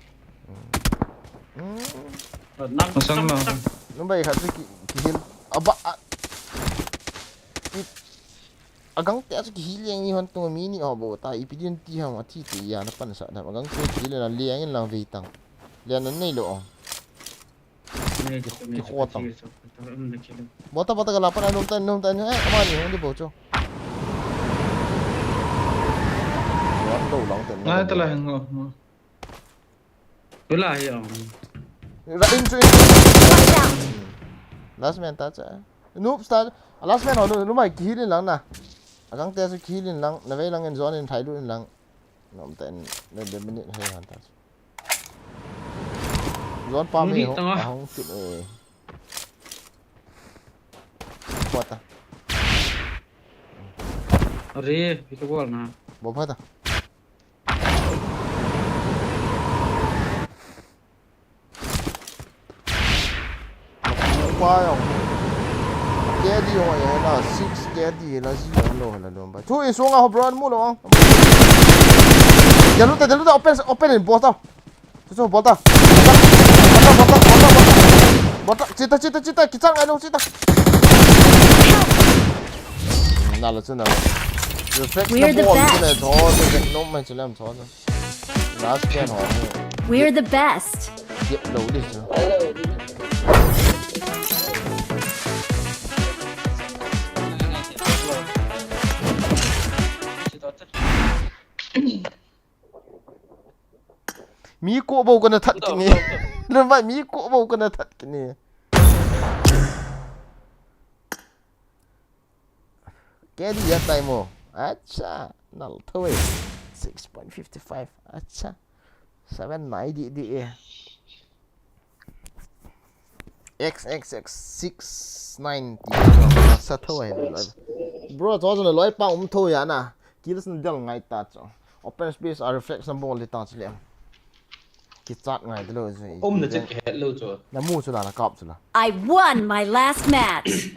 Hmm. Masang na. Numei khat chu ki, ki heal. Aba, a, i, agang te chu ki heal yang i hon tung mi ni ho bou ta. Ipi din ti ham a thi ti ya na pan sa da. Agang te ki heal na liang in lang vei tang. Lian na nei lo. Ki, ki kho tang. Bota, bota ka la pan a num ta, num ta, eh, ama ni hong di bou chu. Wan lo lang ten. Ngai ta la hang ngo. Pula hi, um. Ra in chu in. Watch out! Last man ta cha. Noob ta. Last man ho, numei ki heal in lang na. Agang te chu ki heal in lang. Na vei lang in zone in thai lut in lang. Nom ta in, na de minute hai han ta. Zone pa mi ho. Hong tip e. Kota. Are, ito ko na. Bo pha ta. Pai ong. K D ho ya na six K D la ji lo lo la lo ba. Chu i sunga ho bro mu lo. Jalu ta, jalu ta, open, open in bota. Chu chu bota. Bota, bota, bota, bota. Bota, chita, chita, chita, kichang ai lo chita. Na lo chu na lo. Reflect na bol chu na cho, no mai chu lam cho. Last gen ho. We're the best. Yep, lo di chu. Mi ko bou kana that kini. Lun vai mi ko bou kana that kini. K D ya tai mo. Acha, nal thoi. Six point fifty five. Acha. Seven nine di di e. X X X six nine ti. Sa thoi. Bro, to na loi pa um thoi ya na. Kills na del ngai ta cho. Open space a reflex na bol di ta cho le. Kichat ngai de lo chu. Um na chet ke lo chu. Na mu chu la, na kap chu la. I won my last match.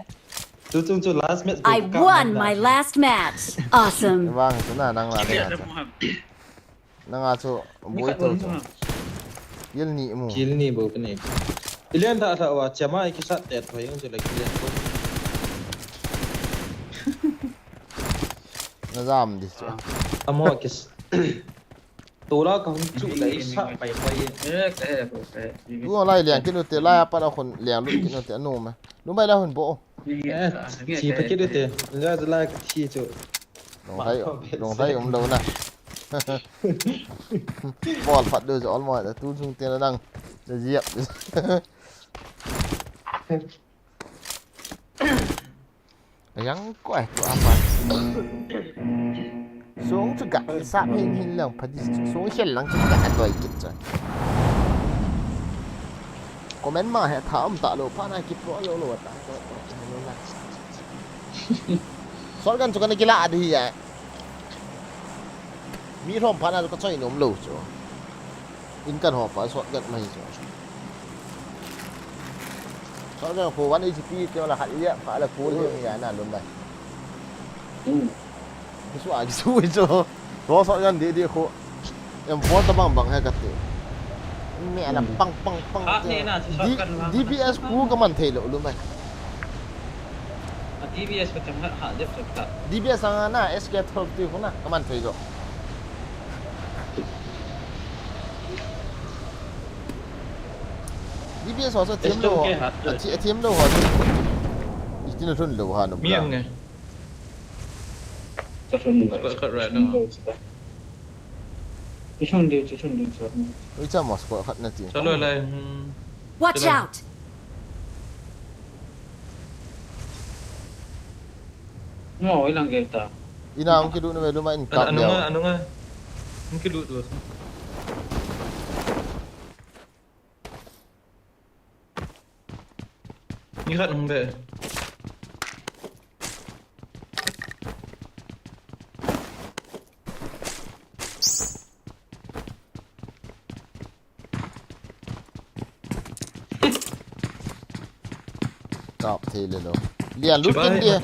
Tu chung chu last match. I won my last match. Awesome. Vang chu na nang la de na chu. Nang a chu boi to chu. Kill ni mu. Kill ni bou kani. Ilian da da wa chama ki sat te thoi yung chu la kill. Na jam di chu. Amo kis. Tola ka hung chu la i sa pai pai. Eh, eh, eh. Tu lai liang kinu te lai apa la khun liang lut kinu te anu me. Lu mai la hun bo. Chi pa kit te. Nga la chi chu. Long thai, long thai um lo na. Bol phat do jo almo da tu jung te na dang. Jiak. Yang koi tu apa. Song chu ga sa hin hin lang pha di song hial lang chu ga doi kit chu. Comment ma he tha um ta lo pha na ki pro lo lo ta. Shotgun chu kana kila di ya. Mi lhom pha na chu ka choi nom lo chu. In kan ho pa shotgun mai chu. Shotgun khu one H P te la khat ya pha la khu le ya na lum bai. Kisu a kisu chu. Ro shotgun de de khu. M four ta bang bang he ka te. Me ala pang pang pang. Ah, te. Ni na chu D-, shotgun ma. D B S khu ka man thei lo lum bai. A D B S ka chang ha ha dep chak ta. D B S ang na S K twelve ti khu na ka man thei lo. D B S ho chu thiam lo. Esto ke hat. A thi-, a thiam lo ho chu. Itin lhun lo ha nom. Mi ang nge. Ka lhun lo. Ka, ka right now. Ichung diu, ichung diu, ichung diu. Ui cha mas ko khat na ti. Chalo lai. Hmm. Watch out! Ngo, ilang gel ta. Ina ang kidu na me luma in kap leo. Anu nga, anu nga. Ang kidu tu. Ni khat hung be. Kap thei le lo. Lian lut kin dia.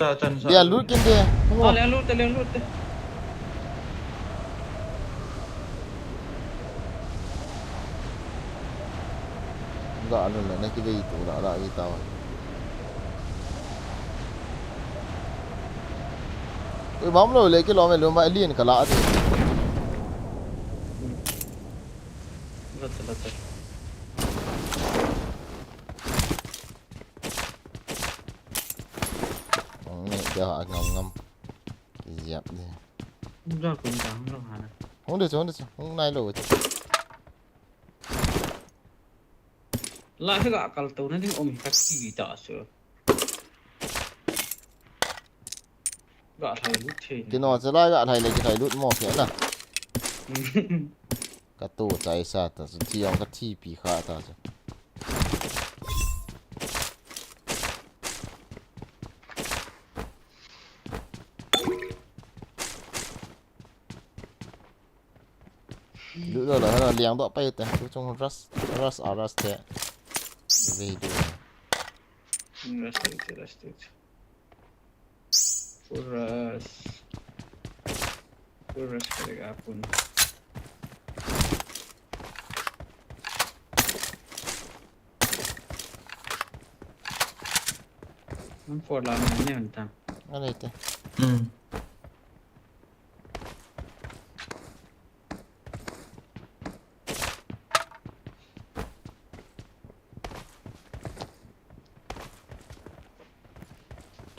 Lian lut kin dia. Oh, lian lut te, lian lut te. Ga anu le na ki vei tu la la i ta. Ui, bam lo le ki lo me lo ma lian ka la di. Lut te, lut te. Ong ne dia ha ngam ngam. Yap de. Hung da kun da hung lo ha na. Hung de chu, hung de chu. Hung nai lo chu. La he ga kal to na ding um ka ti ta chu. Ga thai lut thei. Kino chu la ga thai le ki thai lut mo ke na. Ka tu chai sa ta chu, thi ong ka thi pi kha ta chu. Lut lo lo, hana liang doh pai te. Tu chung rush, rush a rush te. Ve du. Rush te, rush te. Full rush. Full rush kare ga pun. Ang four lang na niyan ta. Ano ito? Hmm.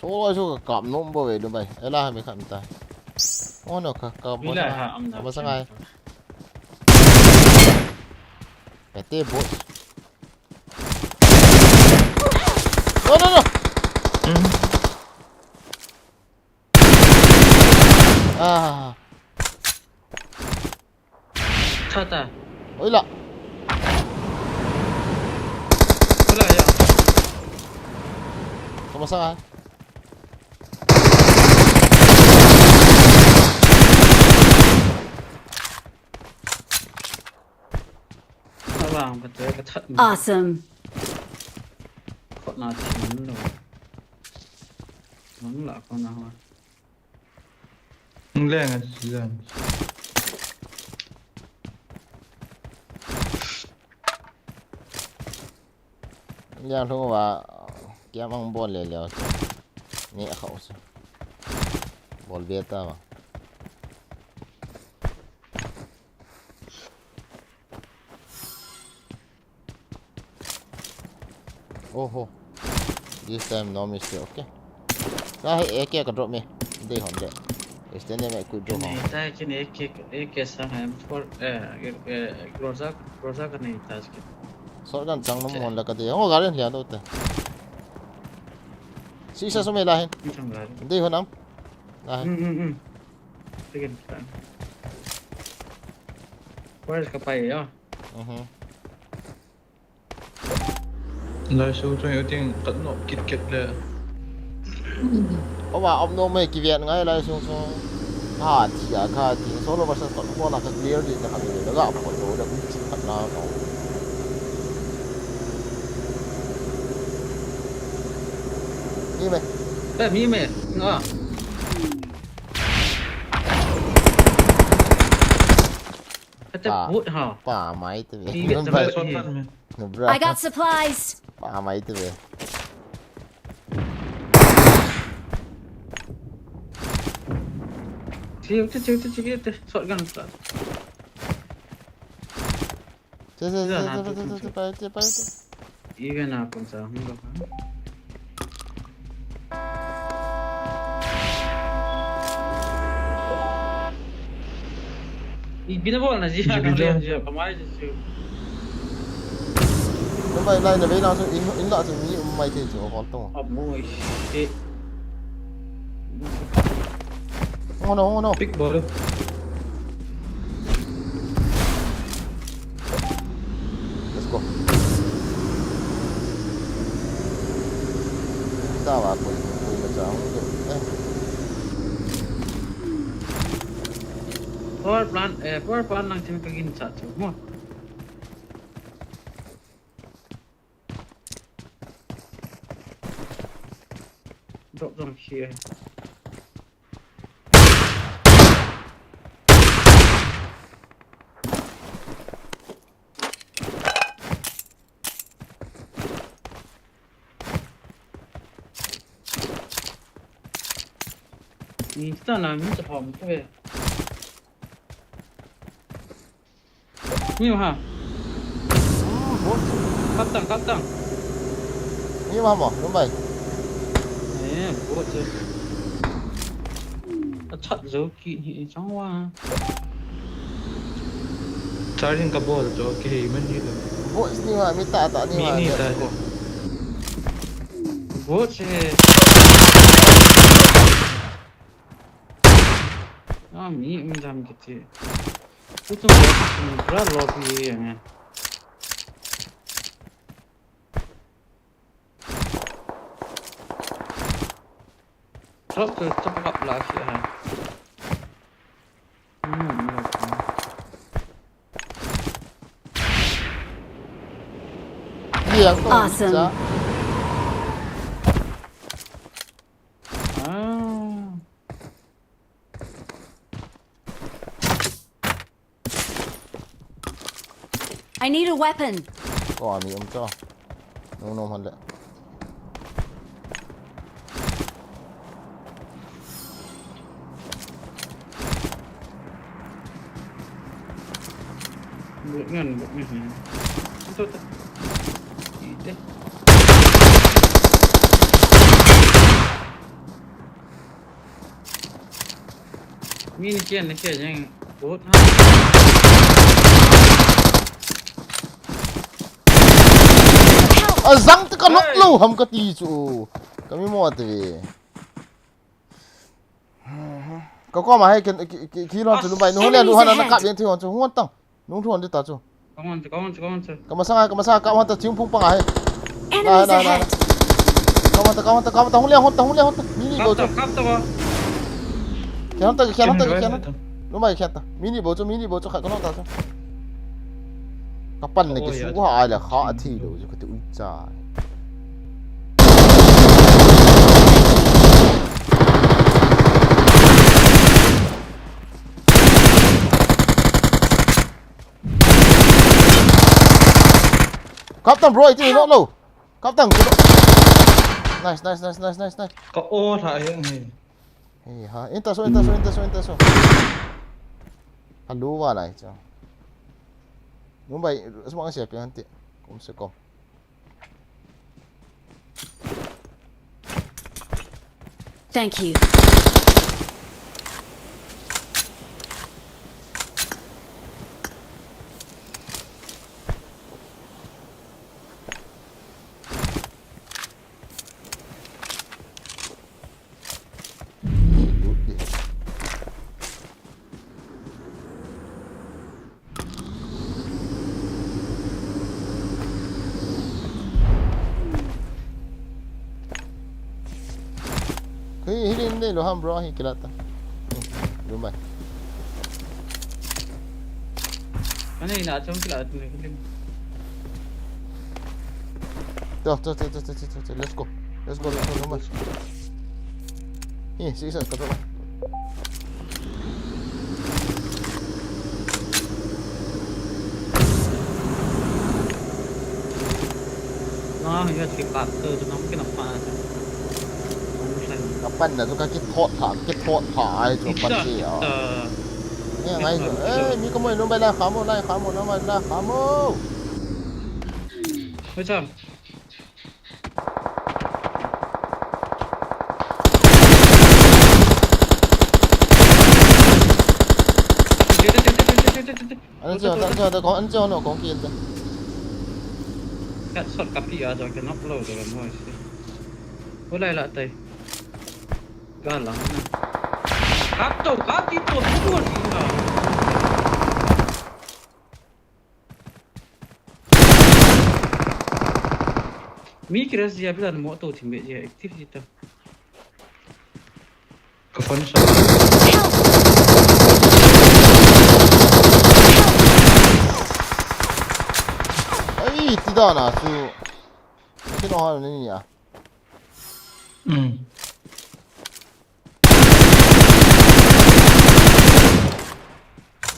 Cholo chu ka kap nom bo ve du bai. Ela ha mi khat ta. Oh no, ka kap bo. Ila ha am na. Ba sa ngai. Pete boss. No, no, no. Hmm. Ah. Tha ta. Oi la. Oi la ya. Sama sa. Awesome. Khawtna thim lo. Mang la khawtna haw. Leng a si leng. Yang thung wa kiam ang bol le leo. Ni a khau sa. Bol bia ta wa. Oho. This time no mistake, okay. Ka he A K ka drop me. Dei hon de. Extend me ku drop. Kini tai kini A K, A K sa ha M four, eh, eh, Groza, Groza ka nei ta ski. Shotgun chang nom hon la ka dei. Ho gari lia do te. Si sa so me la hin. Ni chang gari. Dei hon am. La hin. Hmm, hmm, hmm. Second time. Where is ka pai ya? Mhm. Lai su chung u ting kat no kit kit le. Oma om no me kivian ngai lai su chung. Ha ti a ka ti. Solo versus kat no la ka clear di na ka mi la ga pho lo da ku chi kat na ka. Mi me. Eh, mi me. Nga. Kata Pa. Bot ha. Pa mai tu. Ti Nung ta bai. Mai son tan me. Nubra. I got supplies. Pa mai tu be. Chiu te, chiu te, chiu te. Shotgun ta. Che, che, che, che, che, che, che, che, che. Even a kon sa hung lo. Ipi na bol na ji. Ji, ji, ji. Kamai ji. Mai lai na ve na so in, in la so mi mai te so hol to. Amo, shit. Oh no, oh no. Pick ball. Let's go. Tawa ko ko na sa hung do. Eh. Power plant, eh, power plant lang chim ka gin sa chu mo. Drop down here. Ni ta na mi ta hom te. Ni ha. Kap tang, kap tang. Ni ma mo, lum bai. Eh, bot je. A chat zo ki ni chang wa. Charging ka bol jo ki hei man ni lo. Bot ni ma, mi ta ta ni ma. Mi ni ta. Bot je. Ah, mi, mi jam kiti. Tutu bot ni pura lobby ye nge. Drop to, to pick up la si ha. Hmm, no. Liang to. Awesome. Sa. Ah. I need a weapon. Ko ami um to. Nung nung hon le. Bot ngan, bot ngan. Ito, ito. Ite. Mi ni chen ni chen jeng. Bot ha. A zang te ka nok lo ham ka ti chu. Ka mi mo te ve. Ka ko ma he ki, ki, ki, ki lon chu lu bai. Nu le lu han na kap yen thi hon chu hon tang. Nung thu hon di ta chu. Ka hon chu, ka hon chu, ka hon chu. Ka masang a, ka masang a, ka hon ta thing phung pang a he. Enemies ahead. Ka hon ta, ka hon ta, ka hon ta, hung le hon ta, hung le hon ta. Mi ni bo chu. Kap ta, kap ta ba. Khen hon ta, khen hon ta, khen hon ta. Lu mai khen ta. Mi ni bo chu, mi ni bo chu, khat ka hon ta chu. Ka pan le ki su ha ai le kha a thi lo chu ka ti ui cha. Kap tang bro, iti no lo. Kap tang. Nice, nice, nice, nice, nice, nice. Ka o tha yang he. Hey ha, enter so, enter so, enter so, enter so. Hello, wa lai cha. Mumbai, smang sia pe han ti. Kom se kom. Thank you. Hei, hei, hei, lo ham bro, hei, kila ta. Hmm, lumai. Mana ina chong kila tu ni. To, to, to, let's go. Let's go, let's go, lumai. Hei, si sa ka to. Nang ya si ka to, nang kina pa. Kapan na tu ka kithot tha, kithot tha ai tu pan si a. Ni ngai tu. Eh, mi ko mo no bai la khamo, la khamo, na bai la khamo. Oi cha. An che, an che, an che, an che, no kong ki te. Ka sot ka pi a jo ke nok lo de mo si. Ko lai la tai. Ka la na. Ka to, ka ti to, tu ko ti na. Mi kira zia bila mo to thim be zia active zita. Ka phone sa. Ai, ti da na su. Ki no ha ni ya. Hmm.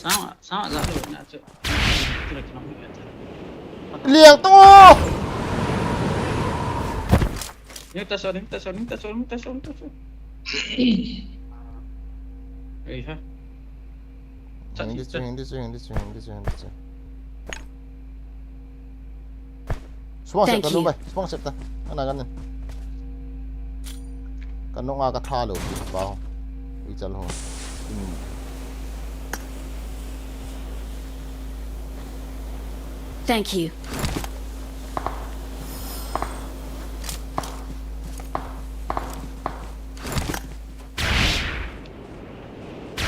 Sao, sao za lo na chu. Liang to. Ni ta so, ni ta so, ni ta so, ni ta so, ni ta so. Ei ha. Hindi swing, hindi swing, hindi swing, hindi swing, hindi swing. Sponsor ta, lumai. Sponsor ta. Ana ganin. Ka nunga ka tha lo, pa ho. I chal ho. Hmm. Thank you.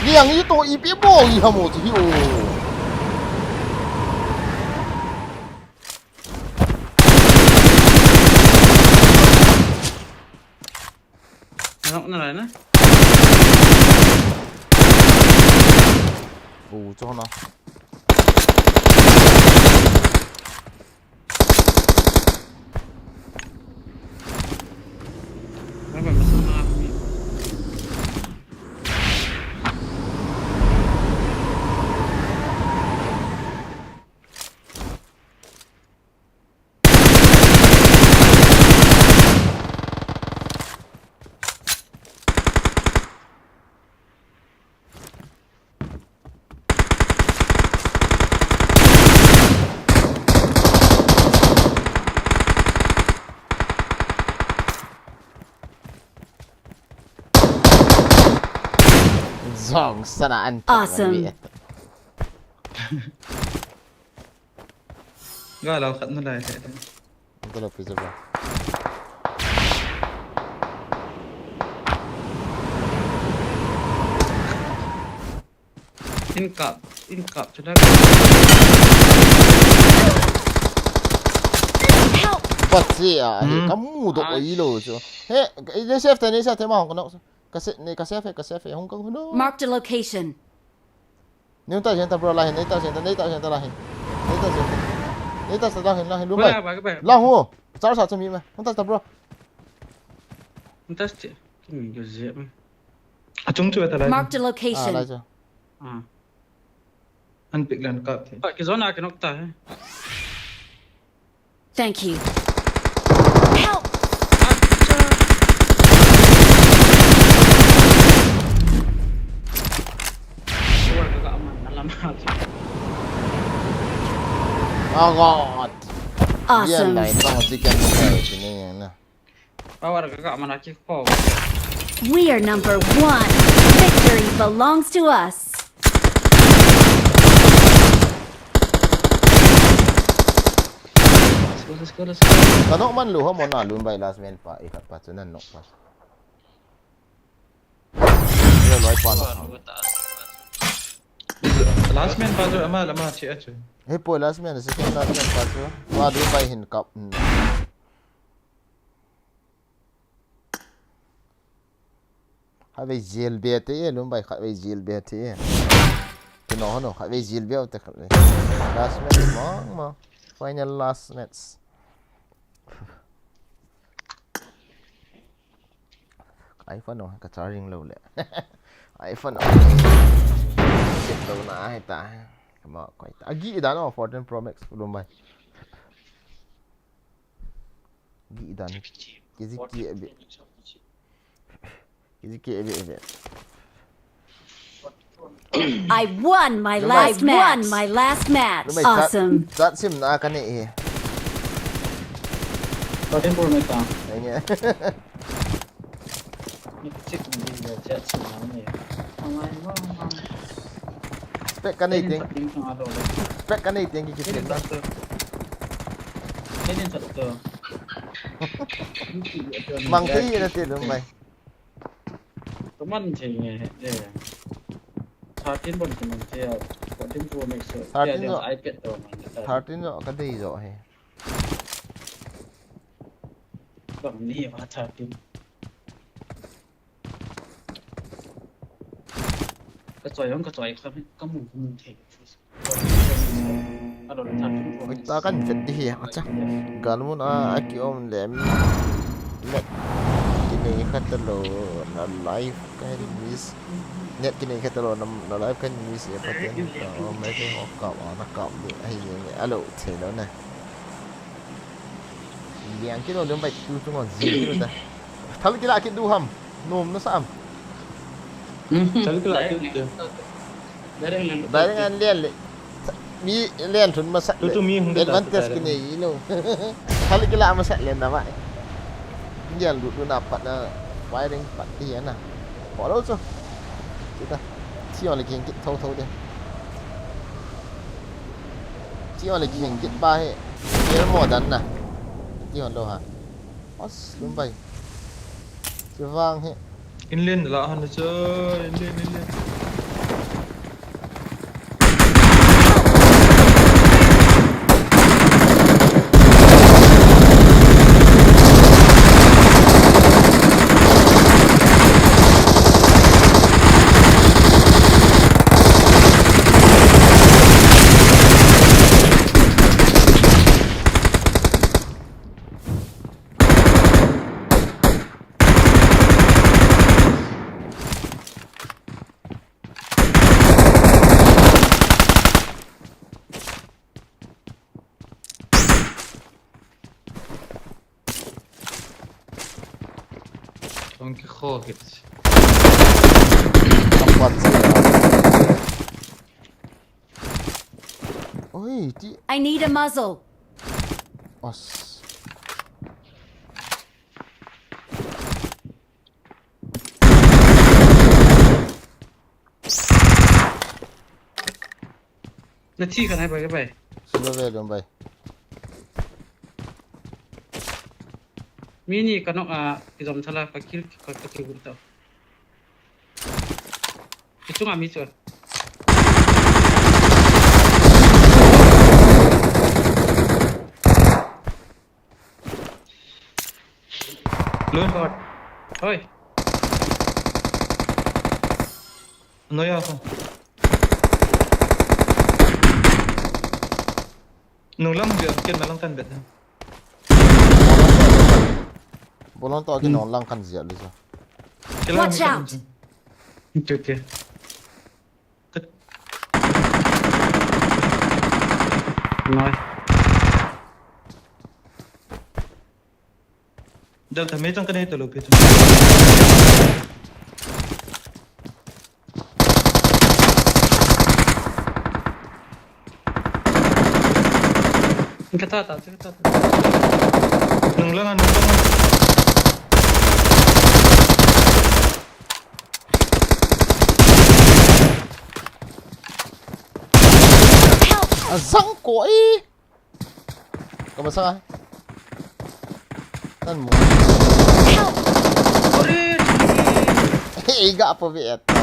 Liang i to ipi bol i hamo ti hi o. Nalok na lai na. Bu cho na. Zong sana an. Awesome. Ga lau khat na lai le. Ang talo pizza ba. In kap, in kap chu na. Help! Bat si a, he, kamu do oi lo chu. He, ne save ta, ne save ta ma hong ka no. Ka se, ne ka save, ka save, hong ka no. Marked a location. Neu ta jenta bro lahin, neu ta jenta, neu ta jenta lahin. Neu ta jenta. Neu ta jenta lahin, lahin, lu bai. Bai, bai, bai. Lahu. Char sa chami ma. Neu ta jenta bro. Neu ta jenta. Kimi yo je ma. Achung chu ta lai. Marked a location. Ah, lai chu. Ah. An pick lan kap the. Ki zona ki nok ta he. Thank you. Help! Oh God. Awesome. Yan lai tong chicken fried ni na. Power ka ka mana ki ko. We are number one. Victory belongs to us. Let's go, let's go, let's go. Ka knock man lou ho mo na lun bai last man pa, i khat pa chu nan knock pa. Loi pa na. Last man pa chu ama lama che a chu. Hei po last man, second last man pa chu. Wa du bai hin kap. Hmm. Khatvei jil be te e, lun bai khatvei jil be te e. Kino hono, khatvei jil be te khatvei. Last match mong mong. Final last match. iPhone no, ka charging lou le. iPhone no. Sit lou na hai ta. Kama koi ta. Agi dan o fourteen Pro Max lun bai. Gi dan. Kiji ki a bit. Kiji ki a bit, a bit. I won my last match. I won my last match. Awesome. Chat sim na ka nei e. Fourteen Pro Max ta. Ai nge. Spec ka nei teng. Spec ka nei teng ki ki sim na. Mang thei na te lun bai. Ka man thei nge he. Thirteen bon ka man thei a. Fourteen Pro Max so. Thirteen jo. iPad to man. Thirteen jo ka dei jo he. Bang ni va thirteen. Ka choi hong ka choi ka ka mu ka mu thei. Oi, ta kan vet di hi, acha. Galmun a, a ki om le mi. Net kinei kha talou na live kan miss. Net kinei kha talou na, na live kan miss e, paten ka om mai ke ho ka wa na ka de. Ai ye, alo thei lou na. Liang kilo lem bai tu tu ngon ji kilo ta. Thal kila ki du ham. Nom na sa am. Thal kila ki du. Direct an lian le. Mi lian thun ma sa. Tu tu mi hung de ta. Advantage ki nei lo. Thal kila ma sa lian na ma. Lian du du na pat na. Firing pat ti na. Ko lo chu. Ti ta. Ti on le king ki tho tho de. Ti on le king ki ba he. Ni mo dan na. Ti on lo ha. Os, lum bai. Ti vang he. In len la han chu, in len, in len. Tong ki kho ki. Apat sa. Oi, ti. I need a muzzle. Os. Na thi khan hai bai, bai. Silo ve dum bai. Mi ni ka nok a, ki dom thala, ka kill, ka, ka kill gum ta. Ki chunga mi chu. Lun. Hoi. Noi a kha. Nung lam bia ken malang kan bet. Bolon to ki nung lang kan zia lu sa. Watch out. Okay, okay. Noi. Dal ta me tang ka nei ta lo pe tu. Ka ta ta, ka ta ta. Nung lang, nung lang. Azang ko e. Kamasanga. Tan mo. Help! Ei ga pa ve ta.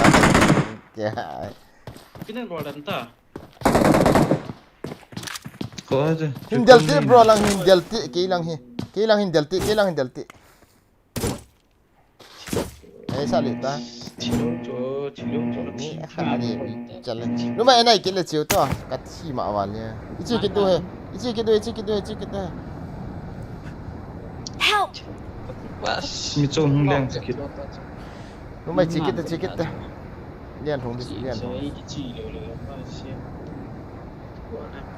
Kya? Kinen rodan ta. Ko aje. Hindel ti bro lang hindel ti. Kei lang hi. Kei lang hindel ti. Kei lang hindel ti. Ei, sa lita. Chilung cho, chilung cho. Ni, ani, challenge. Luma, enai kile chiu to. Kathi ma wal ni. Ichi kitu he. Ichi kitu, ichi kitu, ichi kitu he. Help! Bas. Mi cho hung leng sakit. Luma, ichi kitu, ichi kitu. Lian hung di, lian hung. Ichi lo lo.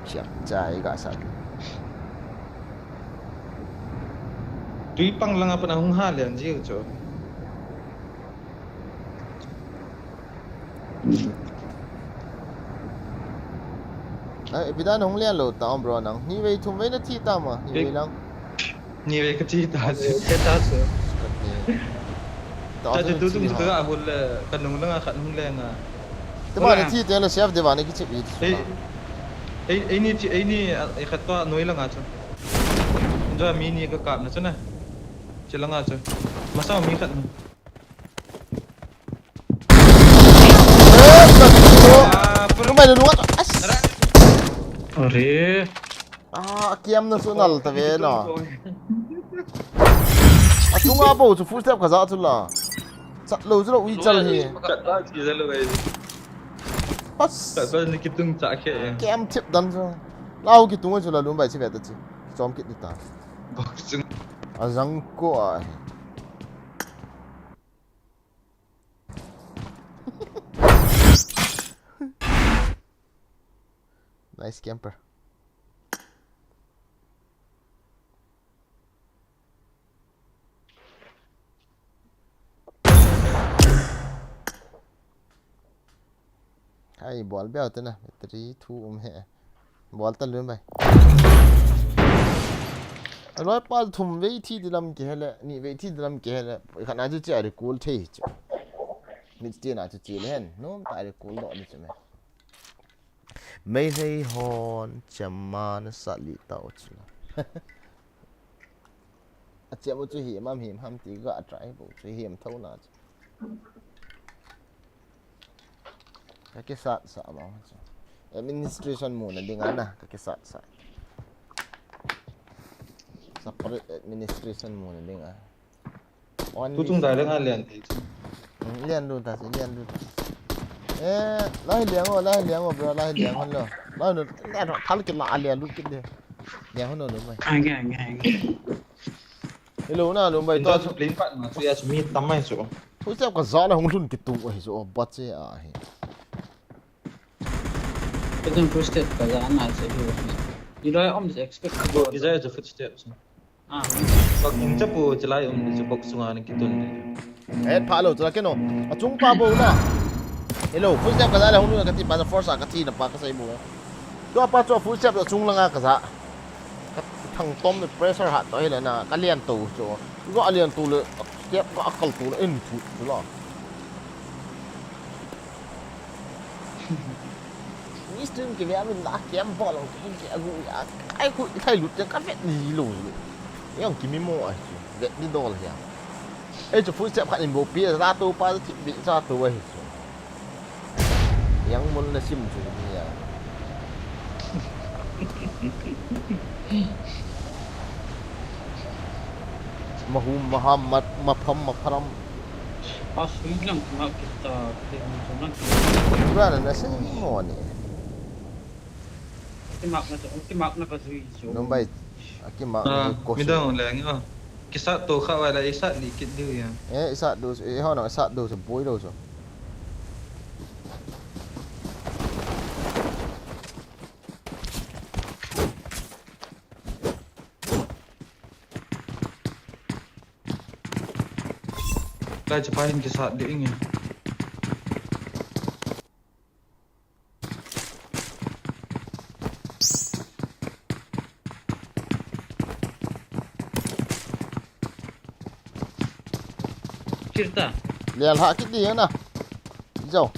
Siap chai ga sa. Tui pang langa pana hung ha lian jiu cho. Ai, bidan hung lian lo ta bro nang. Ni vei thum vei na thi ta ma, ni vei lang. Ni vei ka thi ta. Ka thi ta. Ta tu tu ka hul le, ka nung langa khat hung lenga. Te ba na thi te na save de ba na ki chip it. Ei, ei, ei ni, ei ni, ei khat to noi langa cho. Injo mi ni ka kap na cho na. Chi langa cho. Masa mi khat na. Eh, ka tu. Ah, pur- Numei na nunga. As. Are. Ah, kiam na sunal ta ve na. Achunga bou chu full step ka ja chu la. Chat lo chu la ui chal hi. Kat ba chi ja lo ai. As. Kat ba ni kitung cha khe. Kiam thip dan chu. Lau kitung chu la lum bai chi ve ta chi. Chom kit ni ta. Bok chung. Azang ko a. Nice camper. Hai, bol bia te na, battery thu um he. Bol ta lun bai. Aloi pa thum vei thi dilam ke hele, ni vei thi dilam ke hele. Khat na chu chi a recall thei chu. Mit ti na chu chi le hen. Nom ta recall do ni chu me. Meitei hon chama na sat li tau chu. A chama chu hi mam hi ham ti ga try bo chu hi am tho na chu. Ka kisat sa ma chu. Administration mu na ding ana ka kisat sa. Separate administration mu na ding a. Tu chung dai le nga lian ti chu. Hmm, lian lu ta si, lian lu ta. Eh, lai liang o, lai liang o, bro, lai liang hon lo. Lai nu, lian thal ki la lian lu ki de. Liang hon lo mai. Ai, ai, ai, ai. Hello, na lu mai to. Plain pat ma chu ya chu mi tam mai chu. Thu sep ka za na hung lhun ki tung o hi chu, o, ba che a hi. Kajang footstep kaja na se hi. Iloi om is expect. Go, is there a footstep? Ah. Bak in chapu chilai um ni chu box sunga ni kitun ni. Eh, pha lo chula keno. Achung pa bo na. Hello, footstep kaja la hung na kati pa force a kati na pa kasei bo. Tua pa chu footstep achung langa kaja. Ka thang tom ni pressure hat to hi le na, ka lian to chu. Ka lian to le, step ka kal to le, in thu chu la. Ni stream ki ve amin la, kiam bol ang, ki, ki agu ya. Ai ku, thai lut ka vet ni lo. Yang kimi mo ai chu. Vet ni dol ya. Ei chu footstep khat in bo pi, za to pa, ti bi za to ai chu. Yang mun na sim chu ni ya. Mahum, maham, mat, mapham, mapharam. A sui lang ki mak kita, te hung sung lang ki. Nubra na na se mo ni. Ki mak na to, ki mak na ka sui so. Numbai, a ki mak ni ko. Midang le ngi o. Ki sat to kha wa la i sat li kit diu ya. Eh, i sat do, eh, ho na sat do so boi do so. Lai chapa hin kisat ding e. Kirta. Lial ha kit ding na. Jao.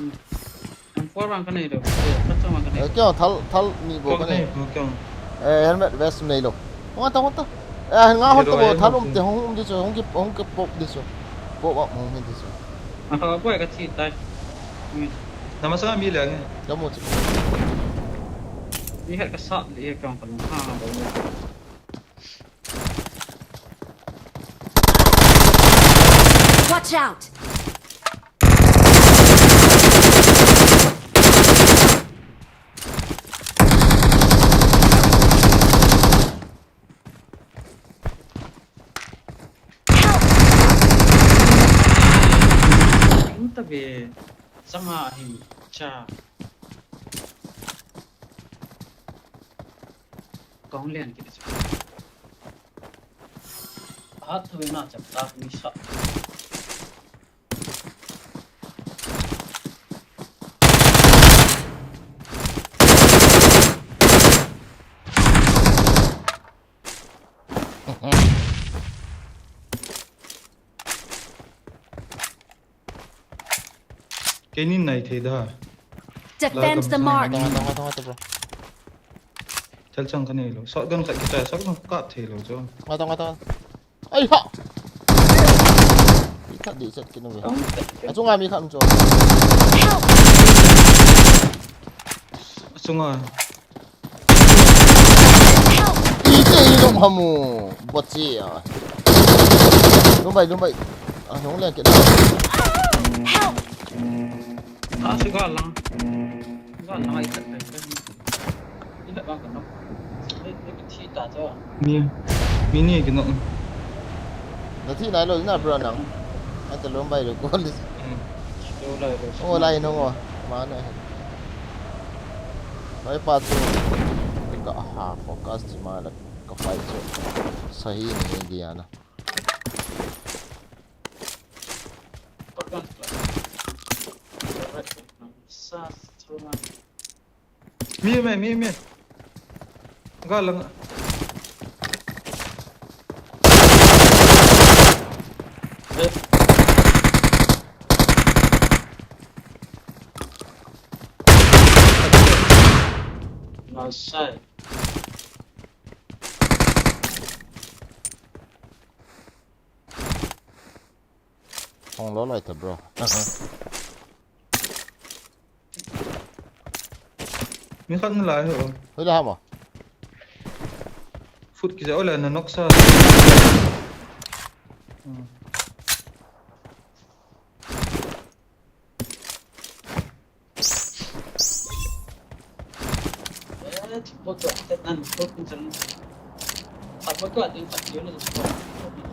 Ang four bang ka nei do. Ka chang bang ka Eh, kya thal, thal ni bo ka ni. Kong nei, kong. Eh, helmet vest nei lo. Hong ta, hong ta. Eh, nga hong ta bo, thal um te, hong um di chu, hong ki, hong ki pop di chu. Pop up hong hin di chu. A ka bo ka thi tai. Nama sa mi le nge. Ka mo chu, ka mo chu. Ni het ka sa le ka ka ha ba. Watch out! Ang tabi, sama hin cha. Kong lian kiti sa. Hat tu na chap ta ni sa. Keini nai thei da. Defend the mark. Tong, tong, tong, tong, bro. Thal chang ka nei lo. Shotgun khat kichai, shotgun ka thei lo chu. Nga tong, nga tong. Ai ha. Mi khat di set kinu ve. Achunga mi khat um chu. Achunga. Ite i lom hamu. Bot chi a. Lom bai, lom bai. A, lom le ke da. A, si ga lang. Ga lang ai tat tat. Ina ba ka nok. Ni, ni ka thi ta cho. Ni, ni ni ki nok. Na thi nai lo na bro nang. Ai ta lom bai lo ko li. Hmm. Lo lai lo. O lai no ngo. Ma na. Bai pa chu. Ka ha focus chi ma la ka fight chu. Sahi ni gi ana. Mi, mi, mi, mi. Ga lang. Nice shot. Hong lo lai ta, bro. Mi khat na lai ho. Hoi la ma. Foot kija ola na noksa. Hmm.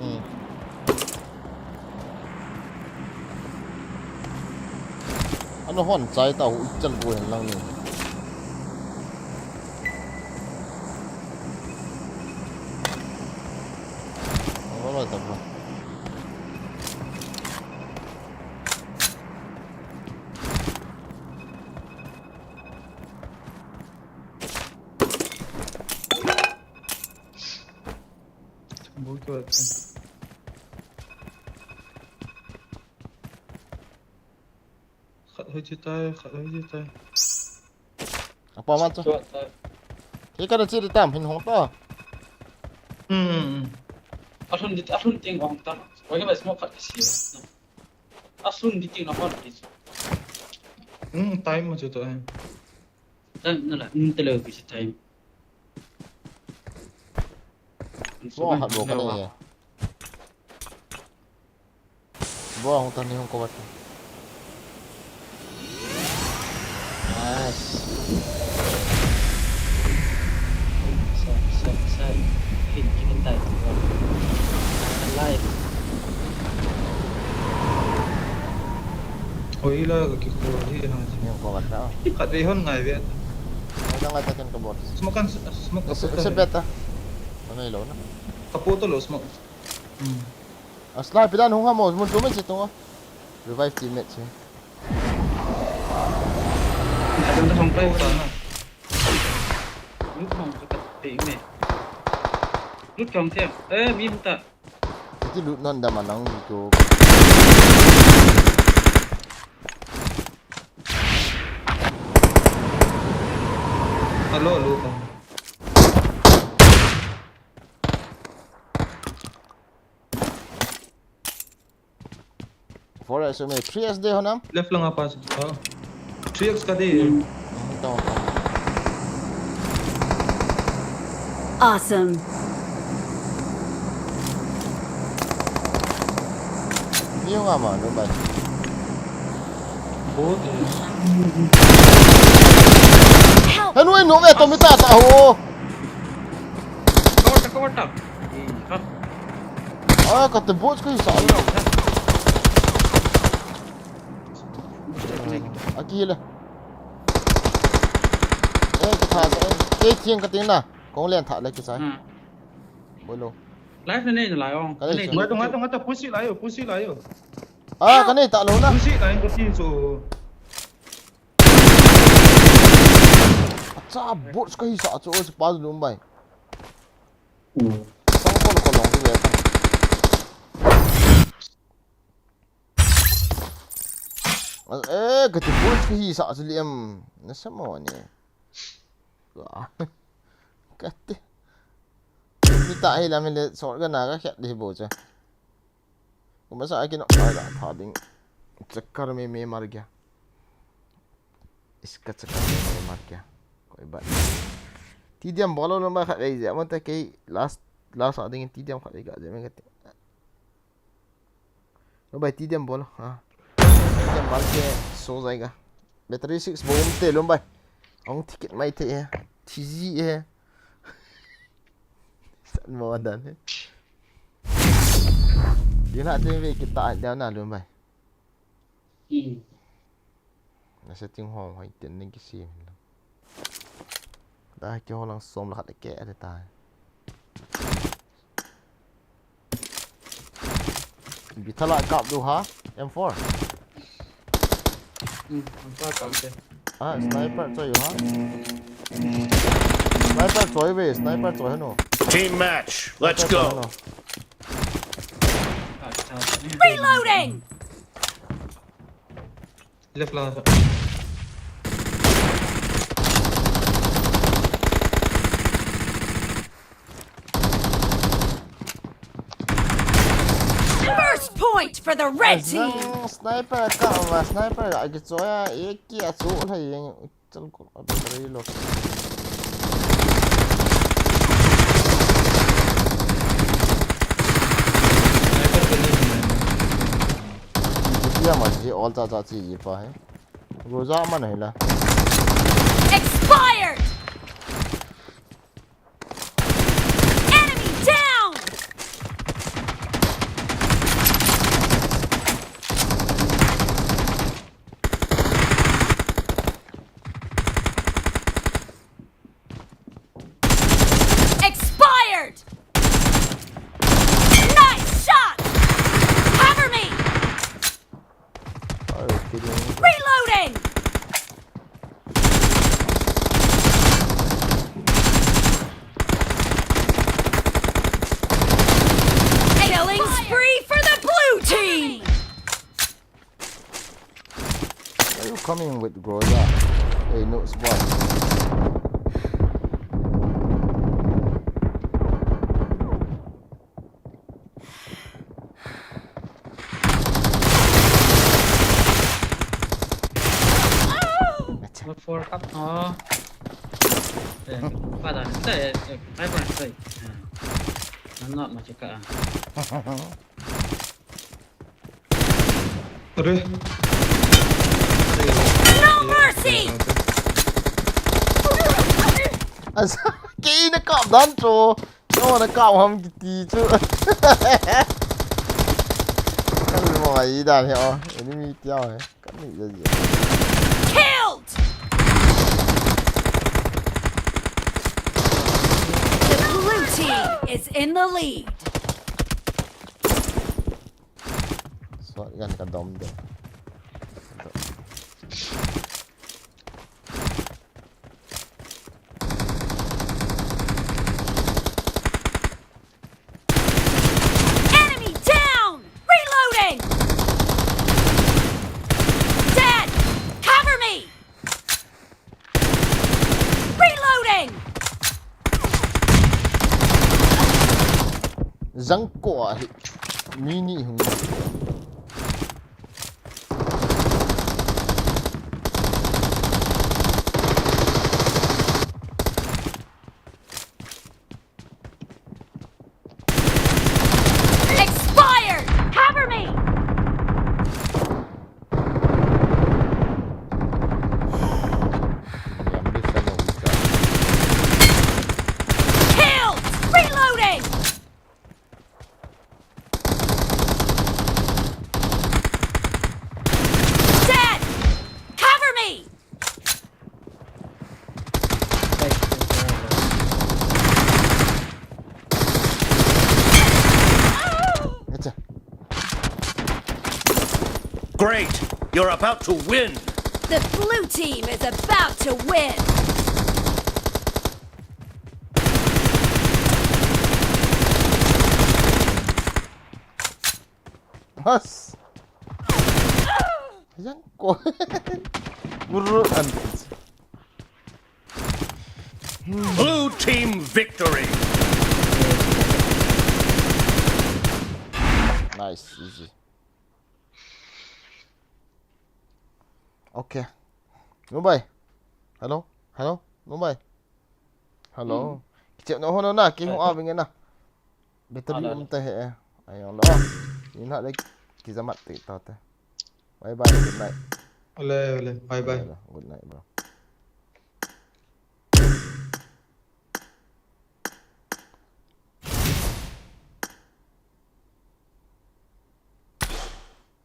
Hmm. Ano hon chai ta hu ichal bu hen lang ni. Ano lo ta bu. Bul tu ati. Khat hoi chi tai, khat hoi chi tai. Apa ma chu. Chu tai. Ke ka da chi di tam hin hong ta. Hmm. Asun di, asun ting hong ta. Wai ka ba smoke khat ka si. Asun di ting na hon di. Hmm, time ma chu to. Tan na la, hmm, te lo ki si time. Bo, ha, bo, ka nei ya. Bo, hong tan ni hong ko wat. Nice. Sa, sa, sa. Hin, hin tai. Alive. Oi la, ka kikhu hi ha. Ni hong ko wat ta. Khat vei hon ngai ve. Hong dang la ta ken ka bot. Smoke kan, smoke. Ese, ese beta. Ano ilo na. Kapo to lo smoke. Hmm. A sniper dan hung ha mo, mun chu mai che tonga. Revive teammate che. Adon ta hong pai ta na. Lut hong ka te me. Lut kong te. Eh, mi ta. Iti lut non da manang ko. Hello, hello. Four S me, three S de ho nam? Left lang a pass. Oh. Three X ka de. Tao, tao. Awesome. Ni nga ma, no bai. Boat. Help! Hanu no ve to mi ta ta ho. Cover ta, cover ta. Eh, ha. Ah, kate boat ko sa lo. Aki le. Eh, ka tha, eh, ke thiang ka ting na. Kong len tha le ki sai. Hmm. Bolo. Life na nei na lai ong. Ka nei. Ngai to, ngai to, ngai to, push lai yo, push lai yo. Ah, ka nei ta lo na. Push lai ko tin so. Acha, bots ka hisa chu, o, si pa lum bai. Hmm. Sang pol ko long tu le. Eh, kati bots ka hisa chu liam. Na sa mo ni. Ka. Kati. Ni ta hi la mi le sor ga na ga khat di bo cha. Kuma sa aki no. Ai la pha ding. Chakkar mein main mar gaya. Iska chakkar mein main mar gaya. Koi baat nahi. T D M bolo lamba khat ei je. Amata kei last, last a ding T D M khat ei ga je me kati. Lombai, T D M bolo. Ha. T D M bol ke so jayega. Battery six bomb te lombai. Ong ticket mai te he. T G he. San mo dan he. Dina te ve kita dia na lombai. Hmm. Na setting hong hoi tin ning ki sim. Da ki ho lang som la khat ke ate ta. Bi thala kap du ha. M four. Hmm, M four kap te. Ah, sniper choi ha. Sniper choi ve, sniper choi no. Team match. Let's go. Reloading. Left lang. First point for the red team. Sniper ka ma sniper a ki choya e ki a chu la yeng. Chal ko, ab reload. Sniper ke liye humai. Kiya ma ji all cha cha chi ji pa hai. Roja man hai la. Expired! Enemy down! Expired! Nice shot! Cover me! Are you kidding me? Reloading! Killing spree for the blue team! Why you coming with Groza? Hey, no, it's what? Acha. Four kap, oh. Eh, pa da, eh, eh, five point five. Ah. Not much ka. Are. No mercy! Asa, kei na kap dan chu. No, na kap ham kiti chu. Kan mo ai dan he, oh. Enemy tia he. Kan ni ja ja. Killed! The blue team is in the lead. Shotgun ka dom de. Enemy down! Reloading! Dead! Cover me! Reloading! Jangkho a hi. Mi ni hung. Expired! Cover me! Killed! Reloading! Dead! Cover me! Acha. Great! You're about to win! The blue team is about to win! Has. Jangkho. Guru and Blue team victory! Nice, easy. Okay. Numbai. Hello? Hello? Numbai. Hello? Hmm. Kichep na ho na, kihong a vinge na. Battery um ta he. Ai, ang lo. Ina le kijamat te ta te. Bye bye, good night. Ole, ole, bye bye. Ole, good night, bro.